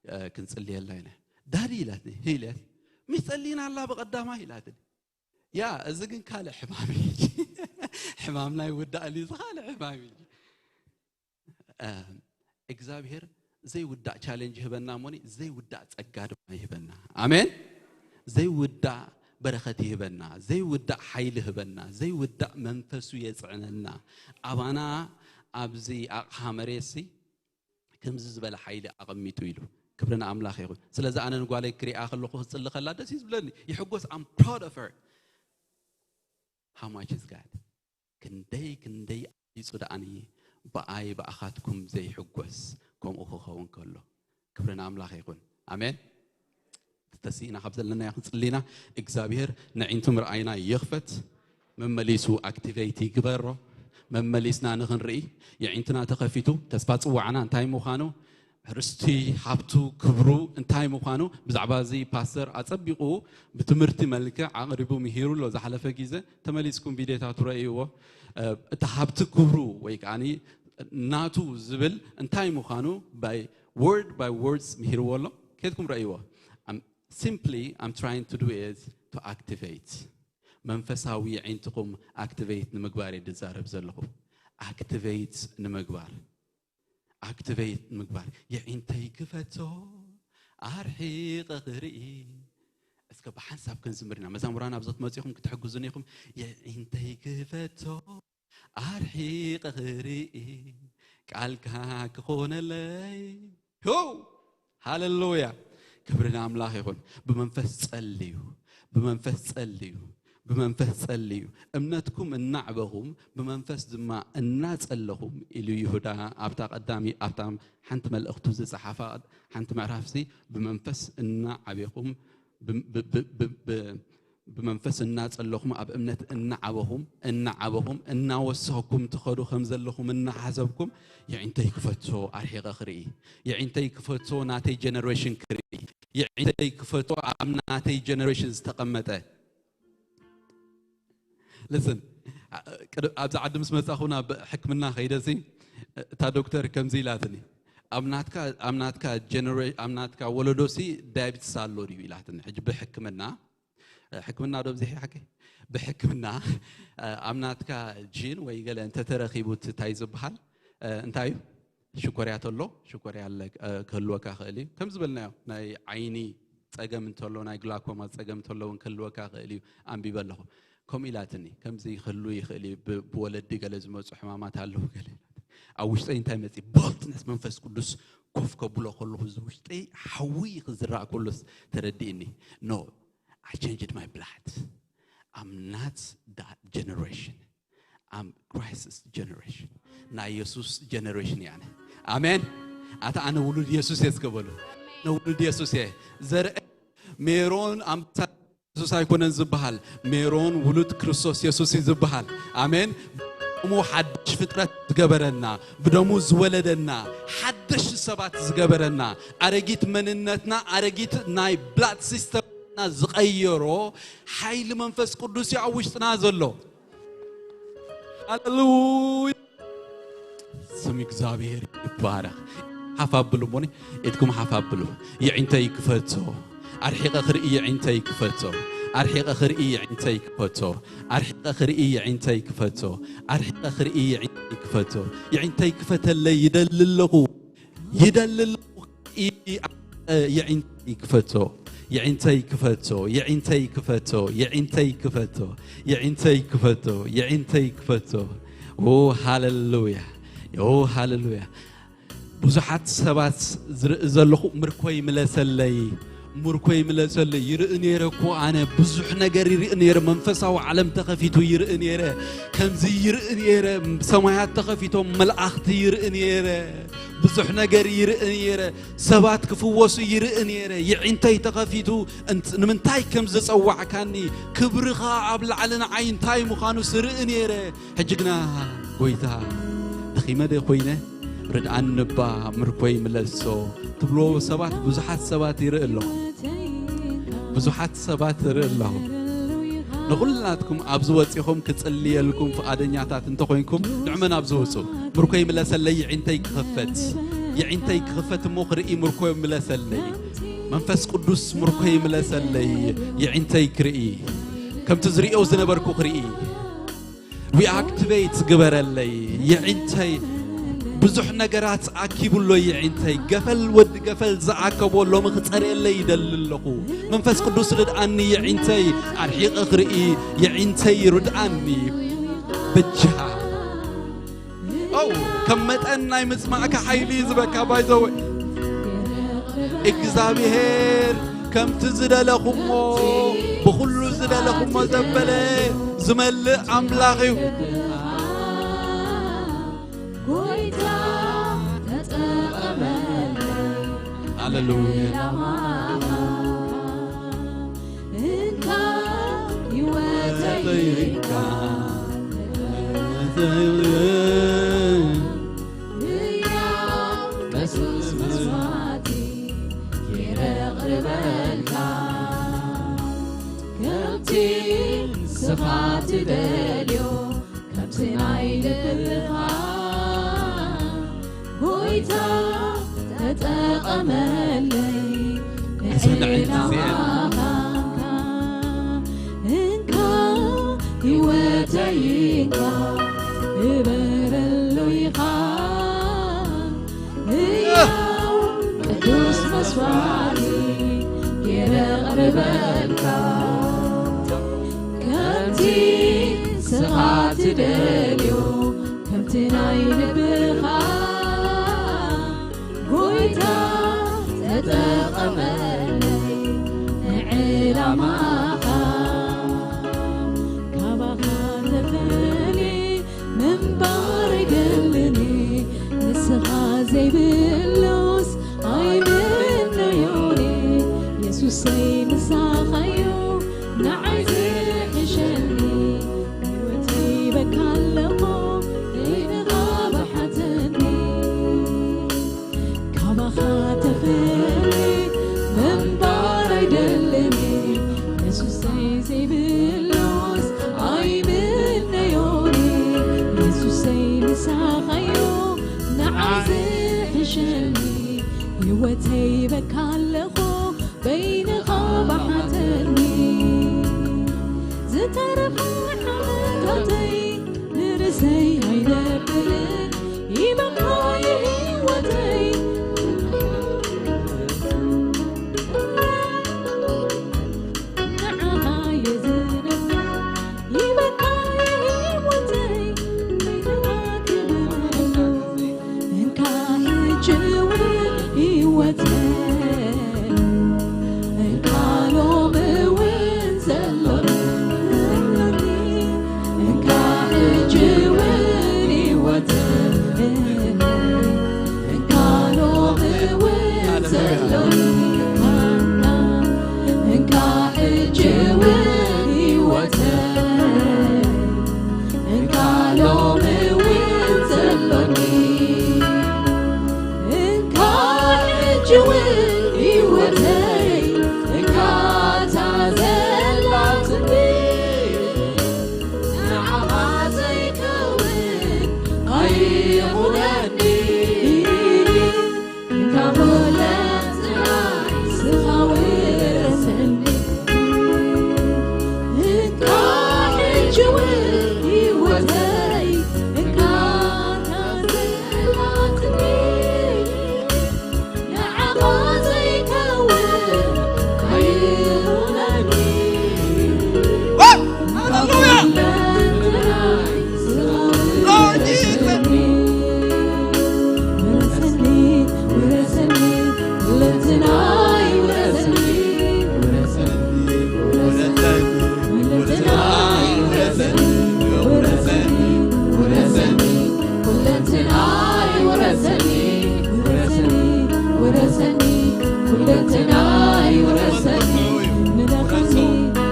እ፣ ክንጽልየላ ኢና።" "ዳዲ" ኢላትኒ፣ "ሄይ" ኢላት፣ "ምስ ጸሊና ኣላ ብቐዳማይ" ኢላትኒ። ያ፣ እዚ ግን ካልእ ሕማም እዩ። ሕማም ናይ ውዳእ ልዩ፣ እዚ ካልእ ሕማም እዩ። እ፣ እግዚኣብሔር ዘይውዳእ ቻሌንጅ ይህበና እሞኒ፣ ዘይውዳእ ጸጋ ድማ ይህበና። ኣሜን። ዘይውዳእ በረኸት ይህበና፣ ዘይውዳእ ሓይሊ ይህበና፣ ዘይውዳእ መንፈሱ የጽዕነና። ኣባና ኣብዚ ኣቕሓ መሬትሲ ከምዚ ዝበለ ሓይሊ ኣቐሚጡ ኢሉ። ክብሪ ንኣምላኽ ይኹን። ስለዚ ኣነ ንጓለይ ክሪኣ ከለኹ ክጽሊ ከላ ደስ እዩ ዝብለኒ። ይሕጎስ፣ I'm proud of her። How much is God? ክንደይ ክንደይ ኣቢጹ ደኣኒ ብኣይ ብኣኻትኩም ዘይሕጎስ ከምኡ ክኸውን ከሎ። ክብሪ ንኣምላኽ ይኹን። ኣሜን። ተሲእና ካብ ዘለናዮ ክንጽሊ ኢና። እግዚኣብሔር ነዒንቱ ምርኣይና ይኽፈት። መመሊሱ ኣክቲቬት ይግበሮ። መመሊስና ንኽንርኢ የዒንትና ተኸፊቱ። ተስፋ ጽዋዕና እንታይ ምዃኑ፣ ርስቲ ሃብቱ ክብሩ እንታይ ምዃኑ ብዛዕባ እዚ ፓስተር ኣጸቢቑ ብትምህርቲ መልክዕ ኣቕሪቡ ምሂሩ ኣሎ። ዝሓለፈ ግዜ ተመሊስኩም ቪድዮታቱ ረእይዎ። እ፣ እቲ ሃብቲ ክብሩ ወይ ከዓኒ ናቱ ዝብል እንታይ ምዃኑ by word by words ምሂርዎ ኣሎ። ከድኩም ረእይዎ። I'm, simply, I'm trying to do is to activate። መንፈሳዊ የዒንትኹም ኣክቲቬት ንምግባር እየ ዝዛረብ ዘለኹ። ኣክቲቬት ንምግባር፣ ኣክቲቬት ንምግባር። "የዒንተይ ክፈቶ ኣርሒቐ ክርኢ"። እስከ ብሓንሳብ ክንዝምር ኢና። መዛሙራን ኣብዚ ክትመጹ ኢኹም፣ ክትሕግዙኒ ኢኹም። "የዒንተይ ክፈቶ ኣርሒቐ ክርኢ፣ ቃልካ ክኾነለይ።" ሆው! ሃሌሉያ! ክብሪ ንኣምላኽ ይኹን። ብመንፈስ ጸልዩ፣ ብመንፈስ ጸልዩ፣ ብመንፈስ ጸልዩ። እምነትኩም እናዕበኹም፣ ብመንፈስ ድማ እናጸለኹም ኢሉ ይሁዳ ኣብታ ቀዳሚ፣ ኣብታ ሓንቲ መልእኽቱ ዝጸሓፋ ሓንቲ ምዕራፍሲ፣ ብመንፈስ እናዓበኹም፣ ብ-፣ ብ-፣ ብ-፣ ብ-፣ ብ-፣ ብመንፈስ እናጸለኹም፣ ኣብ እምነት እናዓበኹም፣ እናዓበኹም፣ እናወሰኹም ትኸዱ ከም ዘለኹም እናሓሰብኩም፣ የዒንተይ ክፈቶ ኣርሒቐ ክርኢ፣ የዒንተይ ክፈቶ ናተይ ጀነሬሽን ክርኢ፣ የዒንተይ ክፈቶ ኣብ ናተይ ጀነሬሽን ዝተቐመጠ። ልስን፣ ኣብዚ ዓዲ ምስ መጻኹ ናብ ሕክምና ከይደሲ፣ እታ ዶክተር ከምዚ ኢላትኒ፣ "ኣብ ናትካ፣ ኣብ ናትካ ጀነሬ-፣ ኣብ ናትካ ወለዶሲ ዳያቢትስ ኣሎ ድዩ?" ኢላትኒ። ሕጂ ብሕክምና፣ ሕክምና ዶ ብዚሕ ሓቂ? ብሕክምና፣ ኣብ ናትካ ጂን ወይ ገለ እንተተረኺቡ እቲ እንታይ ዝበሃል፣ እንታይ እዩ? ሽኮርያ ተሎ፣ ሽኮርያ ኣለ፣ ክህልወካ ክእል እዩ። ከም ዝበልናዮ፣ ናይ ዓይኒ ጸገም እንተሎ፣ ናይ ግላኮማ ጸገም እንተሎ እውን ክህልወካ ይኽእል እዩ። ኣንቢበ ኣለኹ። ከምኡ ኢላትኒ፣ ከምዚ ክህሉ ይኽእል እዩ፣ ብ-፣ ብወለዲ ገለ ዝመጹ ሕማማት ኣለዉ ገለ። ኣብ ውሽጠይ እንታይ መጺ? ቦልድነስ መንፈስ ቅዱስ ኮፍ ከብሎ ከለኹ፣ እዚ ውሽጠይ ሓዊ ክዝራእ ከሎስ ተረዲእኒ። No, I changed my blood. I'm not that generation. I'm Christ's generation. ናይ የሱስ ጀነሬሽን እየ ኣነ። ኣሜን። ኣታ ኣነ ውሉድ የሱስ እየ እስከ በሉ። ኣነ ውሉድ የሱስ እየ። ዘርአ ሜሮን ኣምሳ የሱስ ኣይኮነን ዝበሃል። ሜሮን ውሉድ ክርስቶስ የሱስ እዩ ዝበሃል። ኣሜን። ብደሙ ሓድሽ ፍጥረት ዝገበረና፣ ብደሙ ዝወለደና፣ ሓደሽ ሰባት ዝገበረና፣ ኣረጊት መንነትና፣ ኣረጊት ናይ ብላድ ሲስተምና ዝቐየሮ ሓይሊ መንፈስ ቅዱስ እዩ ኣብ ውሽጥና ዘሎ። ሃሌሉያ። ስም እግዚኣብሔር ይባረኽ። ሓፍ ኣብሉ እሞኒ፣ ኢድኩም ሓፍ ኣብሉ። የዒንተይ ክፈቶ፣ ኣርሒቐ ክርኢ የዒንተይ ክፈቶ፣ ኣርሒቐ ክርኢ የዒንተይ ክፈቶ፣ ኣርሒቐ ክርኢ የዒንተይ ክፈቶ፣ ኣርሒቐ ክርኢ የዒንተይ ክፈቶ። የዒንተይ ክፈተለይ ይደሊ ኣለኹ፣ ይደሊ ኣለኹ። ኢ-፣ የዒንተይ ክፈቶ፣ የዒንተይ ክፈቶ፣ የዒንተይ ክፈቶ፣ የዒንተይ ክፈቶ፣ የዒንተይ ክፈቶ፣ የዒንተይ ክፈቶ። ኦ ሃሌሉያ፣ ኦ ሃሌሉያ። ብዙሓት ሰባት ዝርኢ ዘለኹ፣ ምርኮይ ምለሰለይ፣ ምርኮይ ምለሰለይ። ይርኢ ነይረ እኮ ኣነ፣ ብዙሕ ነገር ይርኢ ነይረ። መንፈሳዊ ዓለም ተኸፊቱ ይርኢ ነይረ። ከምዚ ይርኢ ነይረ። ሰማያት ተኸፊቶም፣ መላእኽቲ ይርኢ ነይረ። ብዙሕ ነገር ይርኢ ነይረ። ሰባት ክፍወሱ ይርኢ ነይረ። የዒንተይ ተኸፊቱ፣ እንት-፣ ንምንታይ ከም ዝጸዋዕካኒ፣ ክብርኻ ኣብ ላዕሊ ንዓይ እንታይ ምዃኑስ ርኢ ነይረ። ሕጂ ግና፣ ጎይታ፣ ደኺመ ደ ኮይነ? ርድኣኒ እባ፣ ምርኮይ ምለሶ፣ ትብሎ ሰባት፣ ብዙሓት ሰባት ይርኢ ኣለኹ። ብዙሓት ሰባት ይርኢ ኣለኹ። ንኹላትኩም ኣብዚ ወጺኹም ክጽልየልኩም ፍቓደኛታት እንተኾይንኩም፣ ንዕመን ኣብዚ ውጹ። ምርኮይ ምለሰለይ፣ የዒንተይ ክኸፈት። የዒንተይ ክኸፈት እሞ ክርኢ፣ ምርኮይ ምለሰለይ። መንፈስ ቅዱስ ምርኮይ ምለሰለይ፣ የዒንተይ ክርኢ። ከምቲ ዝርእዮ ዝነበርኩ ክርኢ። ሪኣክቲቬት ግበረለይ፣ የዒንተይ ብዙሕ ነገራት ኣኪቡሎ፣ የዒንተይ ገፈል ወዲ ገፈል ዝኣከቦ ሎሚ ክጸርየለይ ይደሊ ኣለኹ። መንፈስ ቅዱስ ርድኣኒ፣ የዒንተይ ኣርሒቐ ክርኢ፣ የዒንተይ ርድኣኒ። በጃኻ። ኦ፣ ከም መጠን ናይ ምጽማእካ ሓይሊ እዩ ዝበካ፣ ባይዘወ እግዚኣብሔር ከምቲ ዝደለኹሞ፣ ብኹሉ ዝደለኹሞ ዘበለ ዝመልእ ኣምላኽ እዩ። ጎይታ ተጠቐመለይ። ሃሌሉያ። እንካ ህይወተይ እንካ። ህያው ቅዱስ መስዋዕቲ ገይረ ኣቕርበልካ። ከምቲ ንስኻ ትደልዮ፣ ከምቲ ናይ ልብኻ ጎይታ ተጠቐመለይ። ንዕላማኻ እንካ ህይወተይ እንካ፣ ግበረሉ ኢኻ። ህያው ቅዱስ መስዋዕቲ ገይረ ኣቕርበልካ። ከምቲ ንስኻ ትደልዮ፣ ከምቲ ናይ ልብኻ ጎይታ ተጠቐመለይ ንዕላማኻ። ካባኻ ተፈልየ ምንባር ኣይደልን፣ ንስኻ ዘይብሉስ ኣይምነዮን። የሱሰይ ምሳኻዩ ንዓይ ዝሕሸኒ፣ ህይወተይ በካ ኣለኹ፣ ደይንኻ ብሓተኒ። ካባኻ ተፈልየ ምንባር ኣይደልን፣ የሱሰይ ዘይብሉስ ኣይምነዮን። የሱሰይ ምሳኻዩ ንዓይ ዝሕሸኒ፣ ህይወተይ በካ ኣለኹ፣ በይንኻ ብሓተኒ። ዝተረፈ ዓመታተይ ንርእሰይ ኣይነብርን፣ ይበቃ ህይወተይ። ይኹነኒ። እንካ ኩለንትናይ ስኻ ውረሰኒ። እንካ ሕጂ እውን ህይወተይ እንካ ታዘላትኒ። ንዓኻ ዘይከውን ኣይኹነኒ። ሃሌሉያ!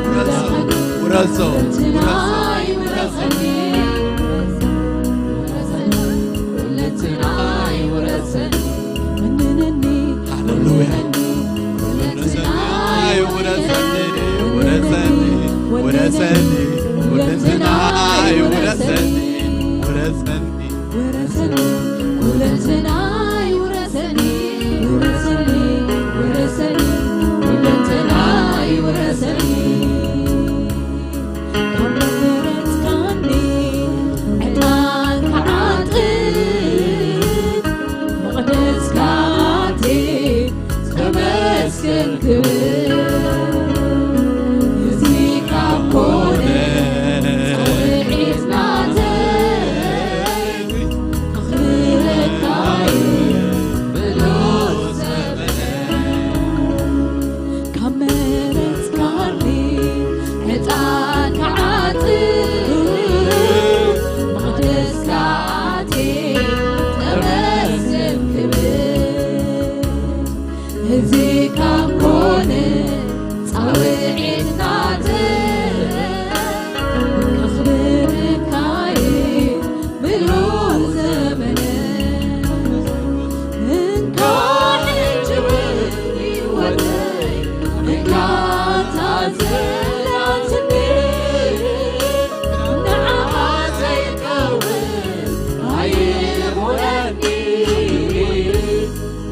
ውረሶ፣ ውረሶ። ሃሌሉያ። ውረሰኒ፣ ውረሰኒ፣ ውረሰኒ፣ ውረሰኒ፣ ውረሰኒ፣ ውረሰኒ። ውረሰኒ፣ ኩለንትናይ ውረሰኒ፣ ውረሰኒ፣ ውረሰኒ፣ ኩለንትናይ ውረሰኒ። ካብ ምሕረትካኒ ዕጣን ክዓጥን መቕደስካ ኣትየ ተመስገን ክብል። እዚ ካብ ኮነ ጻውዒት ናተይ ከኽብረካ እዩ ብሉጽ ዘበነ። ካብ ምሕረትካኒ ዕጣን ክዓጥን መቕደስካ ኣትየ ተመስገን ክብል። እዚ ካብ ኮነ ጻውዒት ናተይ ከኽብረካ እየ ምሉእ ዘመነ። እንካ ሕጂ እውን ህይወተይ እንካ ታዘላትኒ። ንዓኻ ዘይከውን ኣይኹነኒ።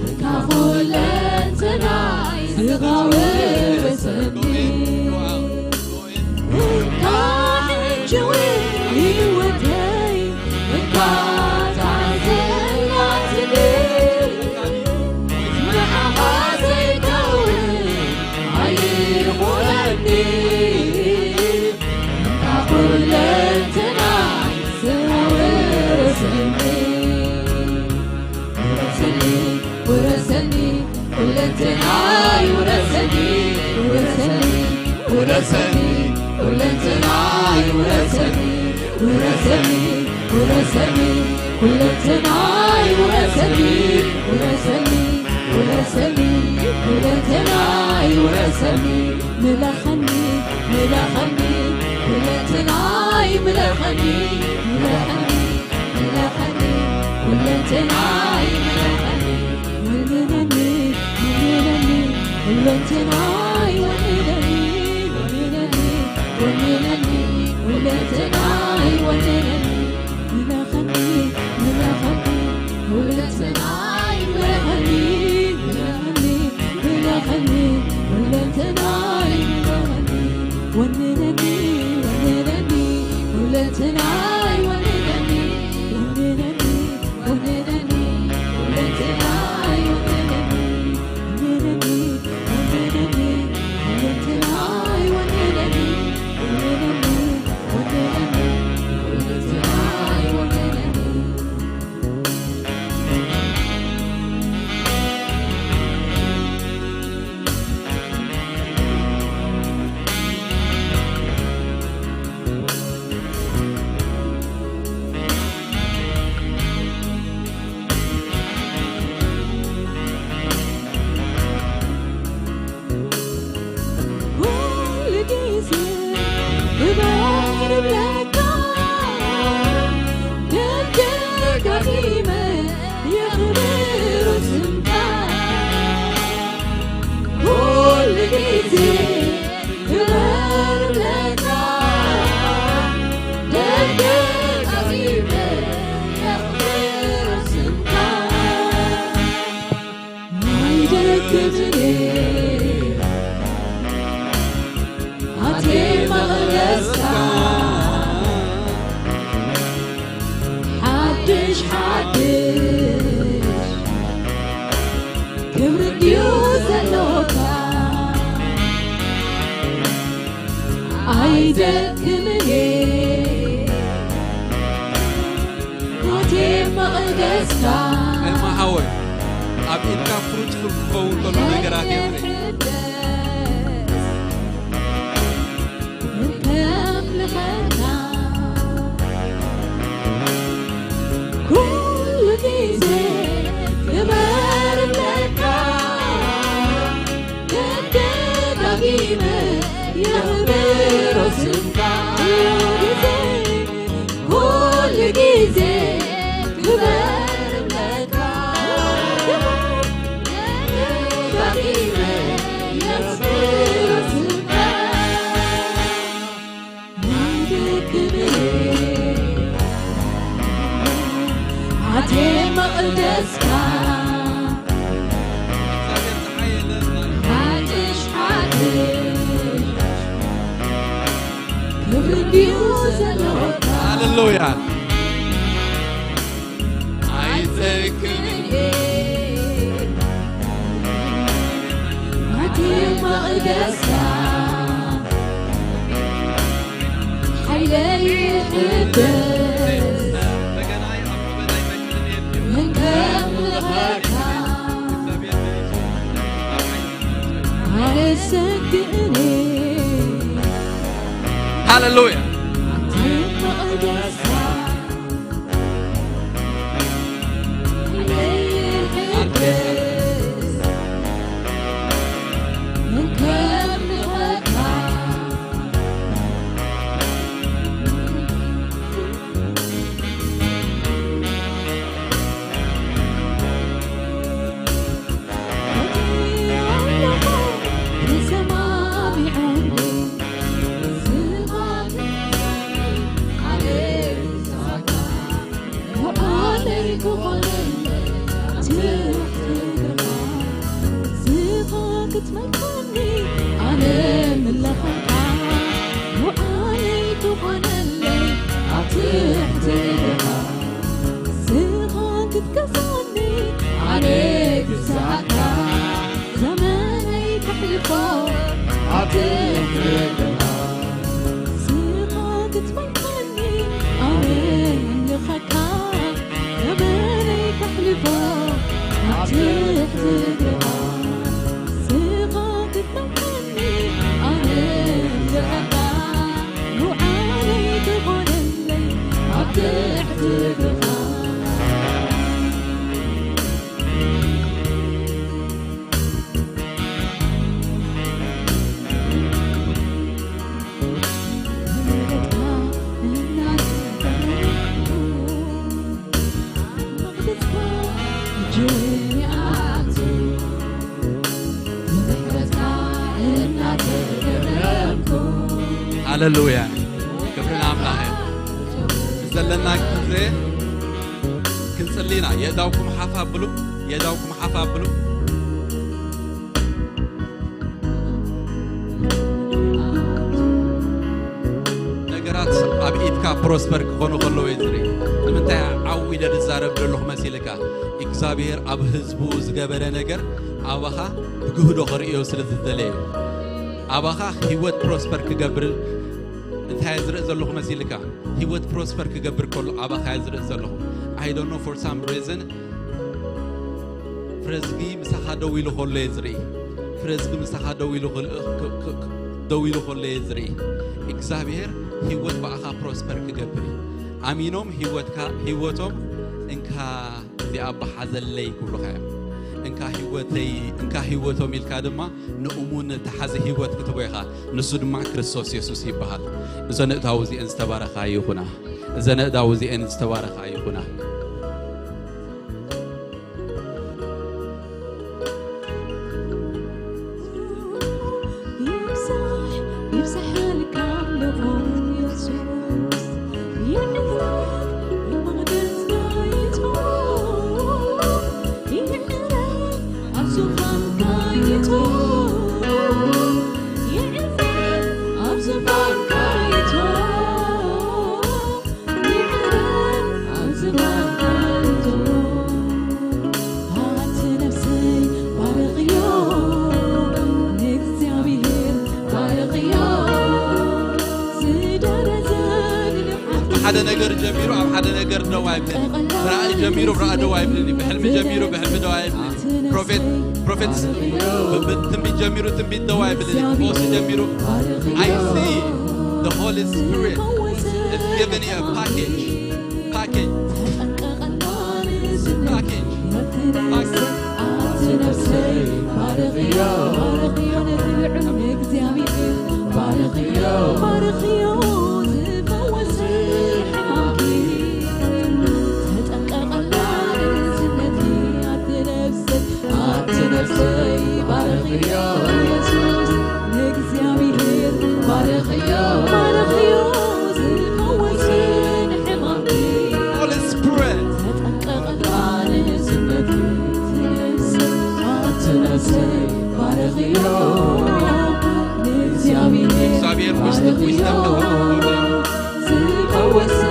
እንካ ኩለንትናይ ስጋ ውረሰኒ። እንካ ሕጂ እውን ህይወተይ እንካ ታዘላትኒ። ንዓኻ ዘይከውን ኣይኹነኒ። እንካ ኩለንትናይ ስጋ ውረሰኒ። ውረሰኒ፣ ውረሰኒ፣ ኩለንትናይ ውረሰኒ፣ ውረሰኒ፣ ውረሰኒ፣ ኩለንትናይ ውረሰኒ፣ ውረሰኒ፣ ውረሰኒ፣ ኩለንትናይ ውረሰኒ፣ ውረሰኒ፣ ውረሰኒ፣ ኩለንትናይ ውረሰኒ። ምለኸኒ፣ ምለኸኒ፣ ኩለንትናይ ምለኸኒ፣ ምለኸኒ፣ ምለኸኒ፣ ኩለንትናይ ምለኸኒ። ወንነኒ፣ ወንነኒ፣ ኩለንትናይ ወንነኒ፣ ወንነኒ፣ ወንነኒ፣ ኩለንትናይ ወንነኒ። ምለኸኒ፣ ምለኸኒ፣ ኩለንትናይ ምለኸኒ፣ ምለኸኒ፣ ምለኸኒ፣ ኩለንትናይ ምለኸኒ። ወንነኒ፣ ወንነኒ፣ ኩለንትናይ ወንነኒ፣ ወንነኒ፣ ወንነኒ፣ ኩለንትናይ ወንነኒ። ወንነኒ፣ ወንነኒ፣ ኩለንትናይ ወንነኒ፣ ወንነኒ፣ ወንነኒ፣ ኩለንትናይ ወንነኒ። ክምኔ ናቴ መቕደስካ ኤማ ሓወይ፣ ኣብ ኢድካ ፍሩጅ ክኸውን ከሎ ነገራት የርኢ። ከም ልኸና ኩሉ ግዜ ክበርለካ ደጋጊመ የኽብሮ ስምካ። ኩሉ ግዜ፣ ኩሉ ግዜ ክበርለካ ደጋጊመ የኽብሮ ስምካ። ኣቴ መቕደስካ ሓድሽ ሓድሽ ክብሪ እንዲዩ ዘለካ። ሃሌሉያ። ኣይዘክርን ኣቲ መቕደስካ ሓይለይ ይሕደስ ምን ከምልኸካ ኣየሰግእን ሃሌሉያ። ኣቲ መቕደስካ ክትመልከኒ ኣነ ምለኸካ ውዓለይ ትኾነለይ ኣብ ትሕቲ እግርኻ ስኻ ክትገዛኒ ኣነ ግዛእካ ዘመነይ ከሕልፎ ኣብ ትሕቲ እግርኻ ስኻ ክትመልከኒ ኣነ ምለኸካ ዘመነይ ከሕልፎ ኣብ ትሕቲ እግርኻ ስኻ ክትመልከኒ ኣነ ምለኸካ ውዓለይ ትኾነለይ ኣብ ትሕቲ እግርኻ ሃሌሉያ። ክብሪ ንኣምላኽ እዩ። ዘለና ግዜ ክንጽሊ ኢና። የእዳውኩም ሓፍ ኣብሉ፣ የእዳውኩም ሓፍ ኣብሉ። ነገራት ኣብ ኢድካ ፕሮስፐር ክኾኑ ከለዉ እየ ዝርኢ። ንምንታይ ዓው ኢለ ዝዛረብ ዘለኹ መሲልካ? እግዚኣብሔር ኣብ ህዝቡ ዝገበረ ነገር ኣባኻ ብግህዶ ከርእዮ ስለ ዝደለየ እዩ። ኣባኻ ህይወት ፕሮስፐር ክገብር እንታይ እየ ዝርኢ ዘለኹ መሲልካ? ህይወት ፕሮስፐር ክገብር ከሎ ኣባኻ እየ ዝርኢ ዘለኹ። I don't know, for some reason ፍረዝጊ ምሳኻ ደው ኢሉ ከሎ እየ ዝርኢ። ፍረዝጊ ምሳኻ ደው ኢሉ ክል-፣ ክ-፣ ክ-፣ ክ-፣ ደው ኢሉ ከሎ እየ ዝርኢ። እግዚኣብሔር ህይወት ብኣኻ ፕሮስፐር ክገብር እዩ። ኣሚኖም ህይወትካ፣ ህይወቶም እንካ እዚኣ ኣባ ሓዘለይ ክብሉኻ እዮም። እንካ ህይወተይ፣ እንካ ህይወቶም ኢልካ ድማ ንእሙን ተሓዚ ህይወት ክትቦ ኢኻ። ንሱ ድማ ክርስቶስ የሱስ ይበሃል። እዘን ኣእዳው እዚአን ዝተባረኻ ይኹና። እዘን ኣእዳው እዚአን ዝተባረኻ ይኹና። ይብዛሕ፣ ይብዛሕ ልካ ኣምልኾ የሱስ። ይዕረፍ ኣብ መቕደስካ ይእቶ። ይዕረፍ ኣብ ዙፋንካ ይእቶ። ይዕረፍ ኣብ ዙፋንካ ይእቶ። ይዕረፍ ኣብ ዙፋንካ ሓደ ነገር ጀሚሩ ኣብ ሓደ ነገር ደው ኣይብልን። ብራእይ ጀሚሩ ብራእይ ደው ኣይብልን። ብሕልሚ ጀሚሩ ብሕልሚ ደው ኣይብልን። ፕሮፌት ፕሮፌት ብ- ብ- ትንቢት ጀሚሩ ትንቢት ደው ኣይብልን። ፈውሲ ጀሚሩ I see the Holy Spirit is giving you a package. Package. Package. Package. Holy Spirit. እግዚኣብሔር ውስጥ ውስጥ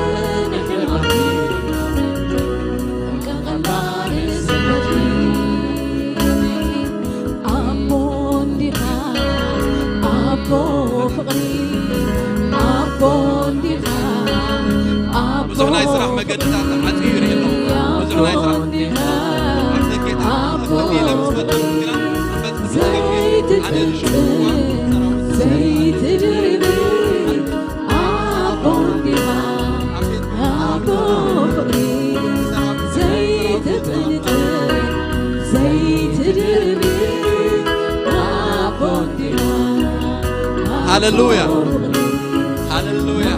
ብዙሕ ናይ ስራሕ መገድታት ተዓፅዩ ይርኢ ኣለኹ። ብዙሕ ናይ ስራሕ ኣብ ደገታት ተተኪለ ምስ መጣ ግና መንፈስ ቅዱስ ኣነ ዝሽኩ ሃሌሉያ ሃሌሉያ።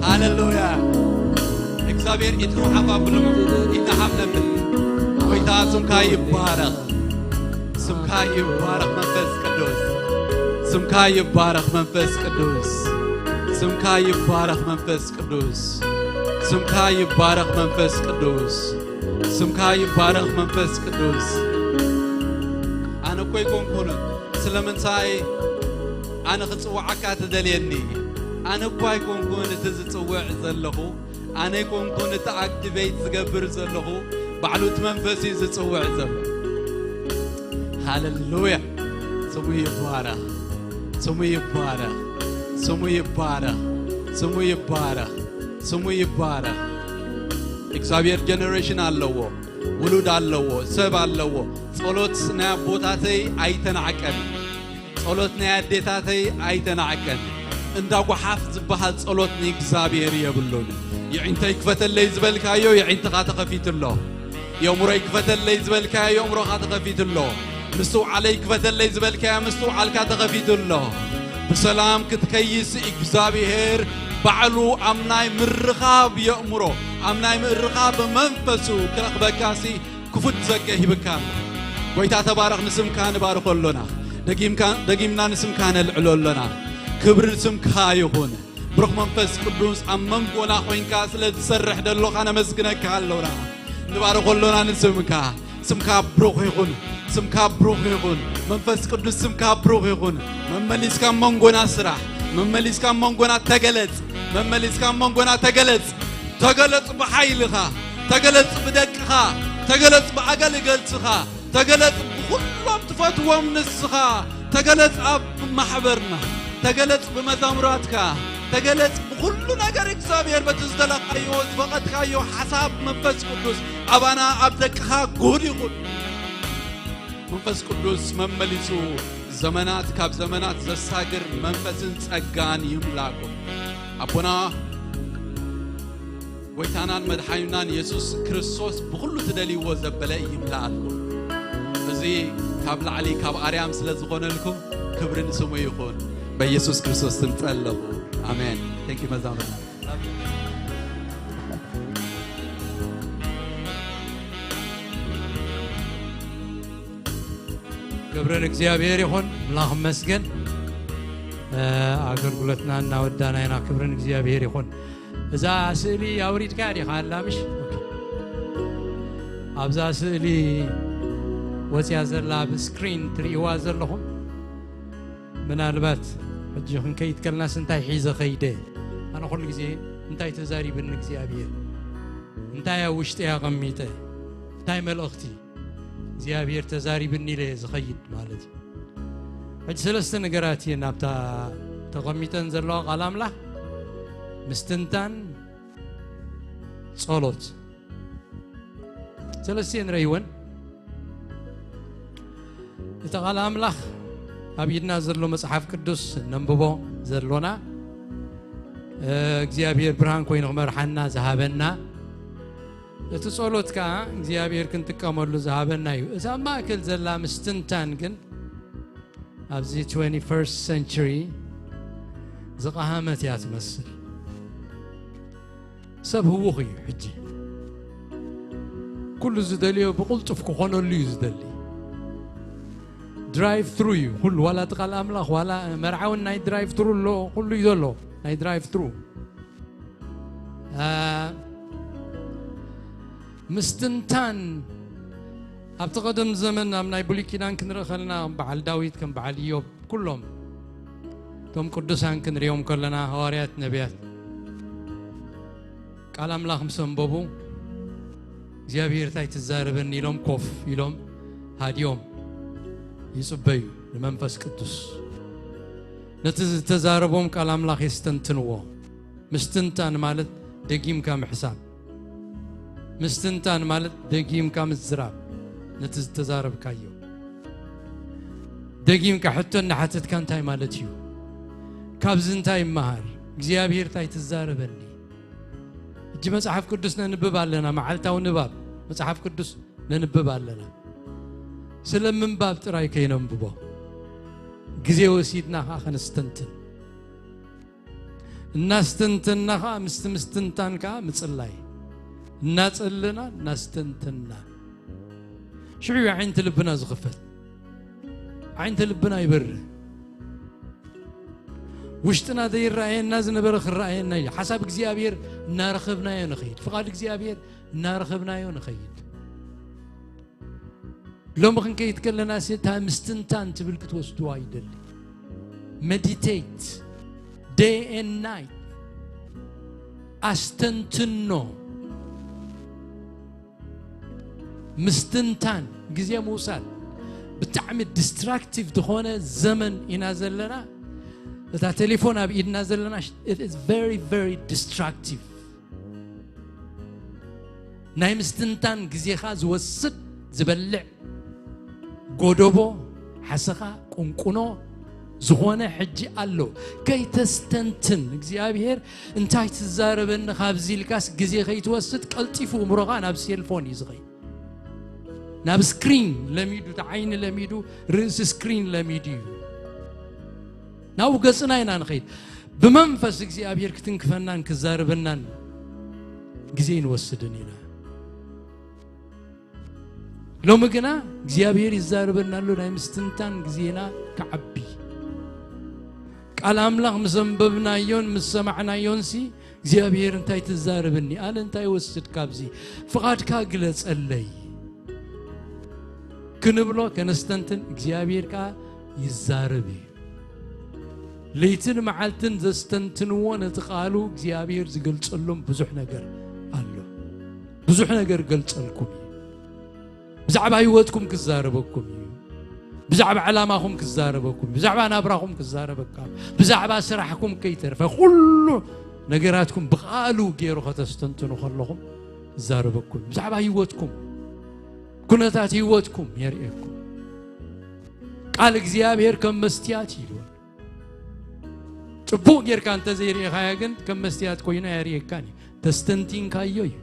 ሃሌሉያ። እግዚኣብሔር ኢድኩም ሓፍ ኣብሉ። ኢድና ሓፍ ነብል። ጎይታ ስምካ ይባረኽ። ስምካ ይባረኽ መንፈስ ቅዱስ። ስምካ ይባረኽ መንፈስ ቅዱስ። ስምካ ይባረኽ መንፈስ ቅዱስ። ስምካ ይባረኽ መንፈስ ቅዱስ። ስምካ ይባረኽ መንፈስ ቅዱስ። ኣነ እኮ ኣይኮንኩን ስለምንታይ ኣነ ክጽውዓካ ትደልየኒ? ኣነ እኮ ኣይኮንኩን እቲ ዝጽውዕ ዘለኹ። ኣነ ኣይኮንኩን እቲ ኣክቲቬት ዝገብር ዘለኹ። ባዕሉ እቲ መንፈስ እዩ ዝጽውዕ ዘሎ። ሃሌሉያ። ስሙ ይባረኽ። ስሙ ይባረኽ። ስሙ ይባረኽ። ስሙ ይባረኽ። ስሙ ይባረኽ። እግዚኣብሔር ጀነሬሽን ኣለዎ። ውሉድ ኣለዎ። ሰብ ኣለዎ። ጸሎት ናይ ኣቦታተይ ኣይተናዕቀን። ጸሎት ናይ ኣዴታተይ ኣይተናዕቀን። እንዳ ጓሓፍ ዝበሃል ጸሎት ንእግዚኣብሔር የብሉን። የዒንተይ ክፈተለይ ዝበልካዮ የዒንትኻ ተኸፊቱ ኣሎ። የእምሮይ ክፈተለይ ዝበልካዮ የእምሮኻ ተኸፊቱ ኣሎ። ምስትውዓለይ ክፈተለይ ዝበልካዮ ምስትውዓልካ ተኸፊቱ ኣሎ። ብሰላም ክትከይስ እግዚኣብሔር ባዕሉ ኣብ ናይ ምርኻብ የእምሮ፣ ኣብ ናይ ምርኻብ መንፈሱ ክረኽበካሲ ክፉት ጸጋ ይህብካ ኣሎ። ጎይታ ተባረኽ፣ ንስምካ ንባርኾ ኣሎና። ደጊምካ፣ ደጊምና ንስምካ ነልዕሎ ኣሎና። ክብሪ ንስምካ ይኹን። ብሩኽ መንፈስ ቅዱስ ኣብ መንጎና ኮይንካ ስለ ዝሰርሕ ደሎኻ ነመስግነካ ኣሎና። ንባርኾ ኣሎና ንስምካ። ስምካ ብሩኽ ይኹን። ስምካ ብሩኽ ይኹን። መንፈስ ቅዱስ ስምካ ብሩኽ ይኹን። መመሊስካ ኣብ መንጎና ስራሕ። መመሊስካ ኣብ መንጎና ተገለጽ። መመሊስካ ኣብ መንጎና ተገለጽ። ተገለጽ ብሓይልኻ። ተገለጽ ብደቅኻ። ተገለጽ ብኣገልገልትኻ። ተገለጽ ብኹሎም ትፈትዎም ንስኻ። ተገለጽ ኣብ ማሕበርና። ተገለጽ ብመዛሙራትካ። ተገለጽ ብኹሉ ነገር እግዚኣብሔር በቲ ዝደለኻዮ ዝፈቐድካዮ ሓሳብ መንፈስ ቅዱስ ኣባና ኣብ ደቅኻ ግሁድ ይኹን። መንፈስ ቅዱስ መመሊሱ ዘመናት ካብ ዘመናት ዘሳግር መንፈስን ጸጋን ይምላእኩም። ኣቦና ጎይታናን መድሓኒናን የሱስ ክርስቶስ ብኹሉ ትደልይዎ ዘበለ ይምላኣልኩም። እዚ ካብ ላዕሊ ካብ ኣርያም ስለ ዝኾነልኩም ክብሪ ንስሙ ይኹን። በየሱስ ክርስቶስ ስም ጸለኹ። ኣሜን። Thank you መዛሙርና። ክብሪ ንእግዚኣብሔር ይኹን። ኣምላኽ ይመስገን። ኣገልግሎትና እናወዳና ኢና። ክብርን እግዚኣብሔር ይኹን። እዛ ስእሊ ኣውሪድካ ዲኻ ኣላ ምሽ? ኣብዛ ስእሊ ወፅያ ዘላ ኣብ ስክሪን ትርእይዋ ዘለኹም፣ ምናልባት ሕጂ ክንከይድ ከለናስ እንታይ ሒዘ ኸይደ? ኣነ ኩሉ ግዜ እንታይ ተዛሪብኒ እግዚኣብሔር? እንታይ ኣብ ውሽጢ ኣቐሚጠ? እንታይ መልእኽቲ እግዚኣብሔር ተዛሪብኒ ኢለ እየ ዝኸይድ ማለት እዩ። ሕጂ ሰለስተ ነገራት እየን ኣብታ ተቐሚጠን ዘለዋ ቃል ኣምላኽ፣ ምስትንታን፣ ጸሎት። ሰለስተ እየን ረይወን። እቲ ቃል ኣምላኽ ኣብ ኢድና ዘሎ መጽሓፍ ቅዱስ ነንብቦ ዘሎና፣ እግዚኣብሔር ብርሃን ኮይኑ ክመርሓና ዝሃበና፣ እቲ ጸሎት ከኣ እግዚኣብሔር ክንጥቀመሉ ዝሃበና እዩ። እዛ ኣብ ማእከል ዘላ ምስትንታን ግን ኣብዚ twenty-first century ዝቐሃመት እያ ትመስል። ሰብ ህውኽ እዩ ሕጂ። ኩሉ ዝደልዮ ብቕልጡፍ ክኾነሉ እዩ ዝደሊ። ድራይቭ ትሩ እዩ ኩሉ፣ ዋላ እቲ ቃል ኣምላኽ፣ ዋላ መርዓውን ናይ ድራይቭ ትሩ ኣሎ፣ ኩሉ እዩ ዘሎ ናይ ድራይቭ ትሩ። አ፣ ምስትንታን ኣብቲ ቀደም ዘመን ኣብ ናይ ብሉይ ኪዳን ክንርኢ ከለና ከም በዓል ዳዊት፣ ከም በዓል ኢዮብ፣ ኩሎም እቶም ቅዱሳን ክንሪኦም ከለና፣ ሃዋርያት፣ ነቢያት፣ ቃል ኣምላኽ ምስ ኣንበቡ እግዚኣብሔር እንታይ ትዛረበኒ ኢሎም ኮፍ ኢሎም ሃዲዮም ይጽበዩ ንመንፈስ ቅዱስ። ነቲ ዝተዛረቦም ቃል ኣምላኽ የስተንትንዎ። ምስትንታን ማለት ደጊምካ ምሕሳብ። ምስትንታን ማለት ደጊምካ ምዝራብ። ነቲ ዝተዛረብካዮ ደጊምካ ሕቶ እናሓተትካ እንታይ ማለት እዩ? ካብዚ እንታይ ይመሃር? እግዚኣብሔር እንታይ ትዛረበኒ? ሕጂ መጽሓፍ ቅዱስ ነንብብ ኣለና፣ መዓልታዊ ንባብ መጽሓፍ ቅዱስ ነንብብ ኣለና። ስለ ምንባብ ጥራይ ከይነንብቦ፣ ግዜ ወሲድና ኸዓ ከነስተንትን። እናስተንተንና ኸዓ ምስቲ ምስትንታን ኸዓ ምጽላይ። እናጸለና፣ እናስተንተንና። ሽዑ እዩ ዓይንቲ ልብና ዝኽፈት። ዓይንቲ ልብና ይበርህ። ውሽጥና ዘይረኣየና ዝነበረ ክረኣየና እዩ። ሓሳብ እግዚኣብሔር እናረኸብናዮ ንኸይድ። ፍቓድ እግዚኣብሔር እናረኸብናዮ ንኸይድ። ሎሚ ክንከይድ ከለና ሲ እታ ምስትንታን ትብል ክትወስድዋ ይደሊ። Meditate day and night። ኣስተንትኖ። ምስትንታን፣ ግዜ ምውሳድ። ብጣዕሚ ዲስትራክቲቭ ዝኾነ ዘመን ኢና ዘለና። እታ ቴሌፎን ኣብ ኢድና ዘለና፣ it is very, very destructive። ናይ ምስትንታን ግዜኻ ዝወስድ፣ ዝበልዕ፣ ጎደቦ፣ ሓሰኻ፣ ቁንቁኖ ዝኾነ ሕጂ ኣሎ። ከይተስተንትን፣ እግዚኣብሔር እንታይ ትዛረበኒ ካብዚ ኢልካስ ግዜ ከይትወስድ፣ ቀልጢፉ እምሮኻ ናብ ሴልፎን እዩ ዝኸይድ። ናብ ስክሪን ለሚዱ፣ እቲ ዓይኒ ለሚዱ፣ ርእሲ ስክሪን ለሚዱ እዩ። ናብኡ ገጽና ኢና ንኸይድ። ብመንፈስ እግዚኣብሔር ክትንክፈናን ክዛረበናን ግዜ ይንወስድን ኢና። ሎሚ ግና እግዚኣብሔር ይዛረበና ኣሎ፣ ናይ ምስትንታን ግዜና ክዓቢ። ቃል ኣምላኽ ምስ ኣንበብናዮን ምስ ሰማዕናዮንሲ እግዚኣብሔር እንታይ ትዛረበኒ? ኣነ እንታይ ወስድ ካብዚ? ፍቓድካ ግለጸለይ ክንብሎ ከነስተንትን እግዚኣብሔር ከኣ ይዛረብ እዩ። ለይትን መዓልትን ዘስተንትንዎ ነቲ ቃሉ እግዚኣብሔር ዝገልጸሎም ብዙሕ ነገር ኣሎ። ብዙሕ ነገር ገልጸልኩም እዩ። ብዛዕባ ህይወትኩም ክዛረበኩም እዩ። ብዛዕባ ዕላማኹም ክዛረበኩም እዩ። ብዛዕባ ናብራኹም ክዛረበካ እዩ። ብዛዕባ ስራሕኩም ከይተርፈ ኩሉ ነገራትኩም ብቃሉ ገይሩ ከተስተንትኑ ከለኹም ክዛረበኩም እዩ። ብዛዕባ ህይወትኩም፣ ኩነታት ህይወትኩም የርእየኩም። ቃል እግዚኣብሔር ከም መስትያት እዩ። ጽቡቕ ጌርካ እንተዘይርእኻያ ግን ከም መስትያት ኮይኑ ኣየርእየካን እዩ። ተስተንቲንካዮ እዩ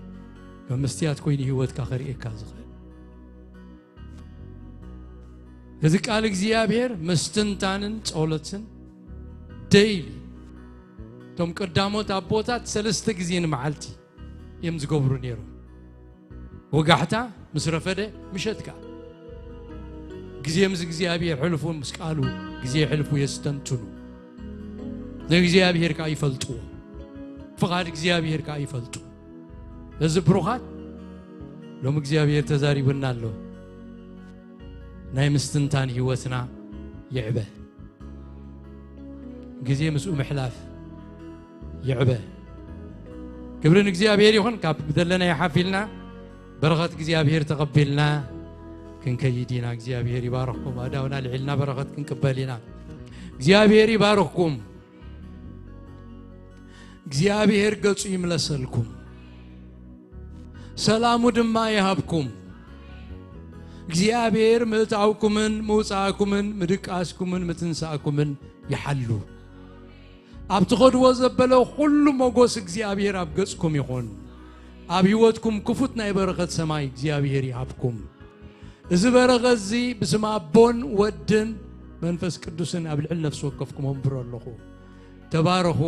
ከም መስትያት ኮይኑ ህይወትካ ከርእየካ ዝኽእል። እዚ ቃል እግዚኣብሔር ምስትንታንን ጸሎትን ደይሊ፣ እቶም ቀዳሞት ኣቦታት ሰለስተ ግዜ ንመዓልቲ እዮም ዝገብሩ ነይሮም። ወጋሕታ ምስ ረፈደ ምሸት ከኣ ግዜ ምስ እግዚኣብሔር ሕልፉ፣ ምስ ቃሉ ግዜ ሕልፉ የስተንትኑ። ንእግዚኣብሔር ከዓ ይፈልጥዎ። ፍቓድ እግዚኣብሔር ከዓ ይፈልጡ። እዚ ብሩኻት ሎም እግዚኣብሔር ተዛሪቡና ኣሎ። ናይ ምስትንታን ህይወትና ይዕበ። ግዜ ምስኡ ምሕላፍ ይዕበ። ክብሪ ንእግዚኣብሔር ይኹን። ካብ ዘለና ይሓፍ ኢልና በረኸት እግዚኣብሔር ተቐቢልና ክንከይድ ኢና። እግዚኣብሔር ይባርኽኩም። ኣእዳውና ልዒልና በረኸት ክንቅበል ኢና። እግዚኣብሔር ይባርኽኩም። እግዚኣብሔር ገጹ ይምለሰልኩም፣ ሰላሙ ድማ ይሃብኩም። እግዚኣብሔር ምእታውኩምን ምውጻእኩምን ምድቃስኩምን ምትንሳእኩምን ይሓሉ። ኣብ ትኸድዎ ዘበለ ኩሉ ሞጎስ እግዚኣብሔር ኣብ ገጽኩም ይኹን። ኣብ ህይወትኩም ክፉት ናይ በረኸት ሰማይ እግዚኣብሔር ይሃብኩም። እዚ በረኸት እዚ ብስም ኣቦን ወድን መንፈስ ቅዱስን ኣብ ልዕሊ ነፍሲ ወከፍኩም ኣንብሮ ኣለኹ። ተባረኹ።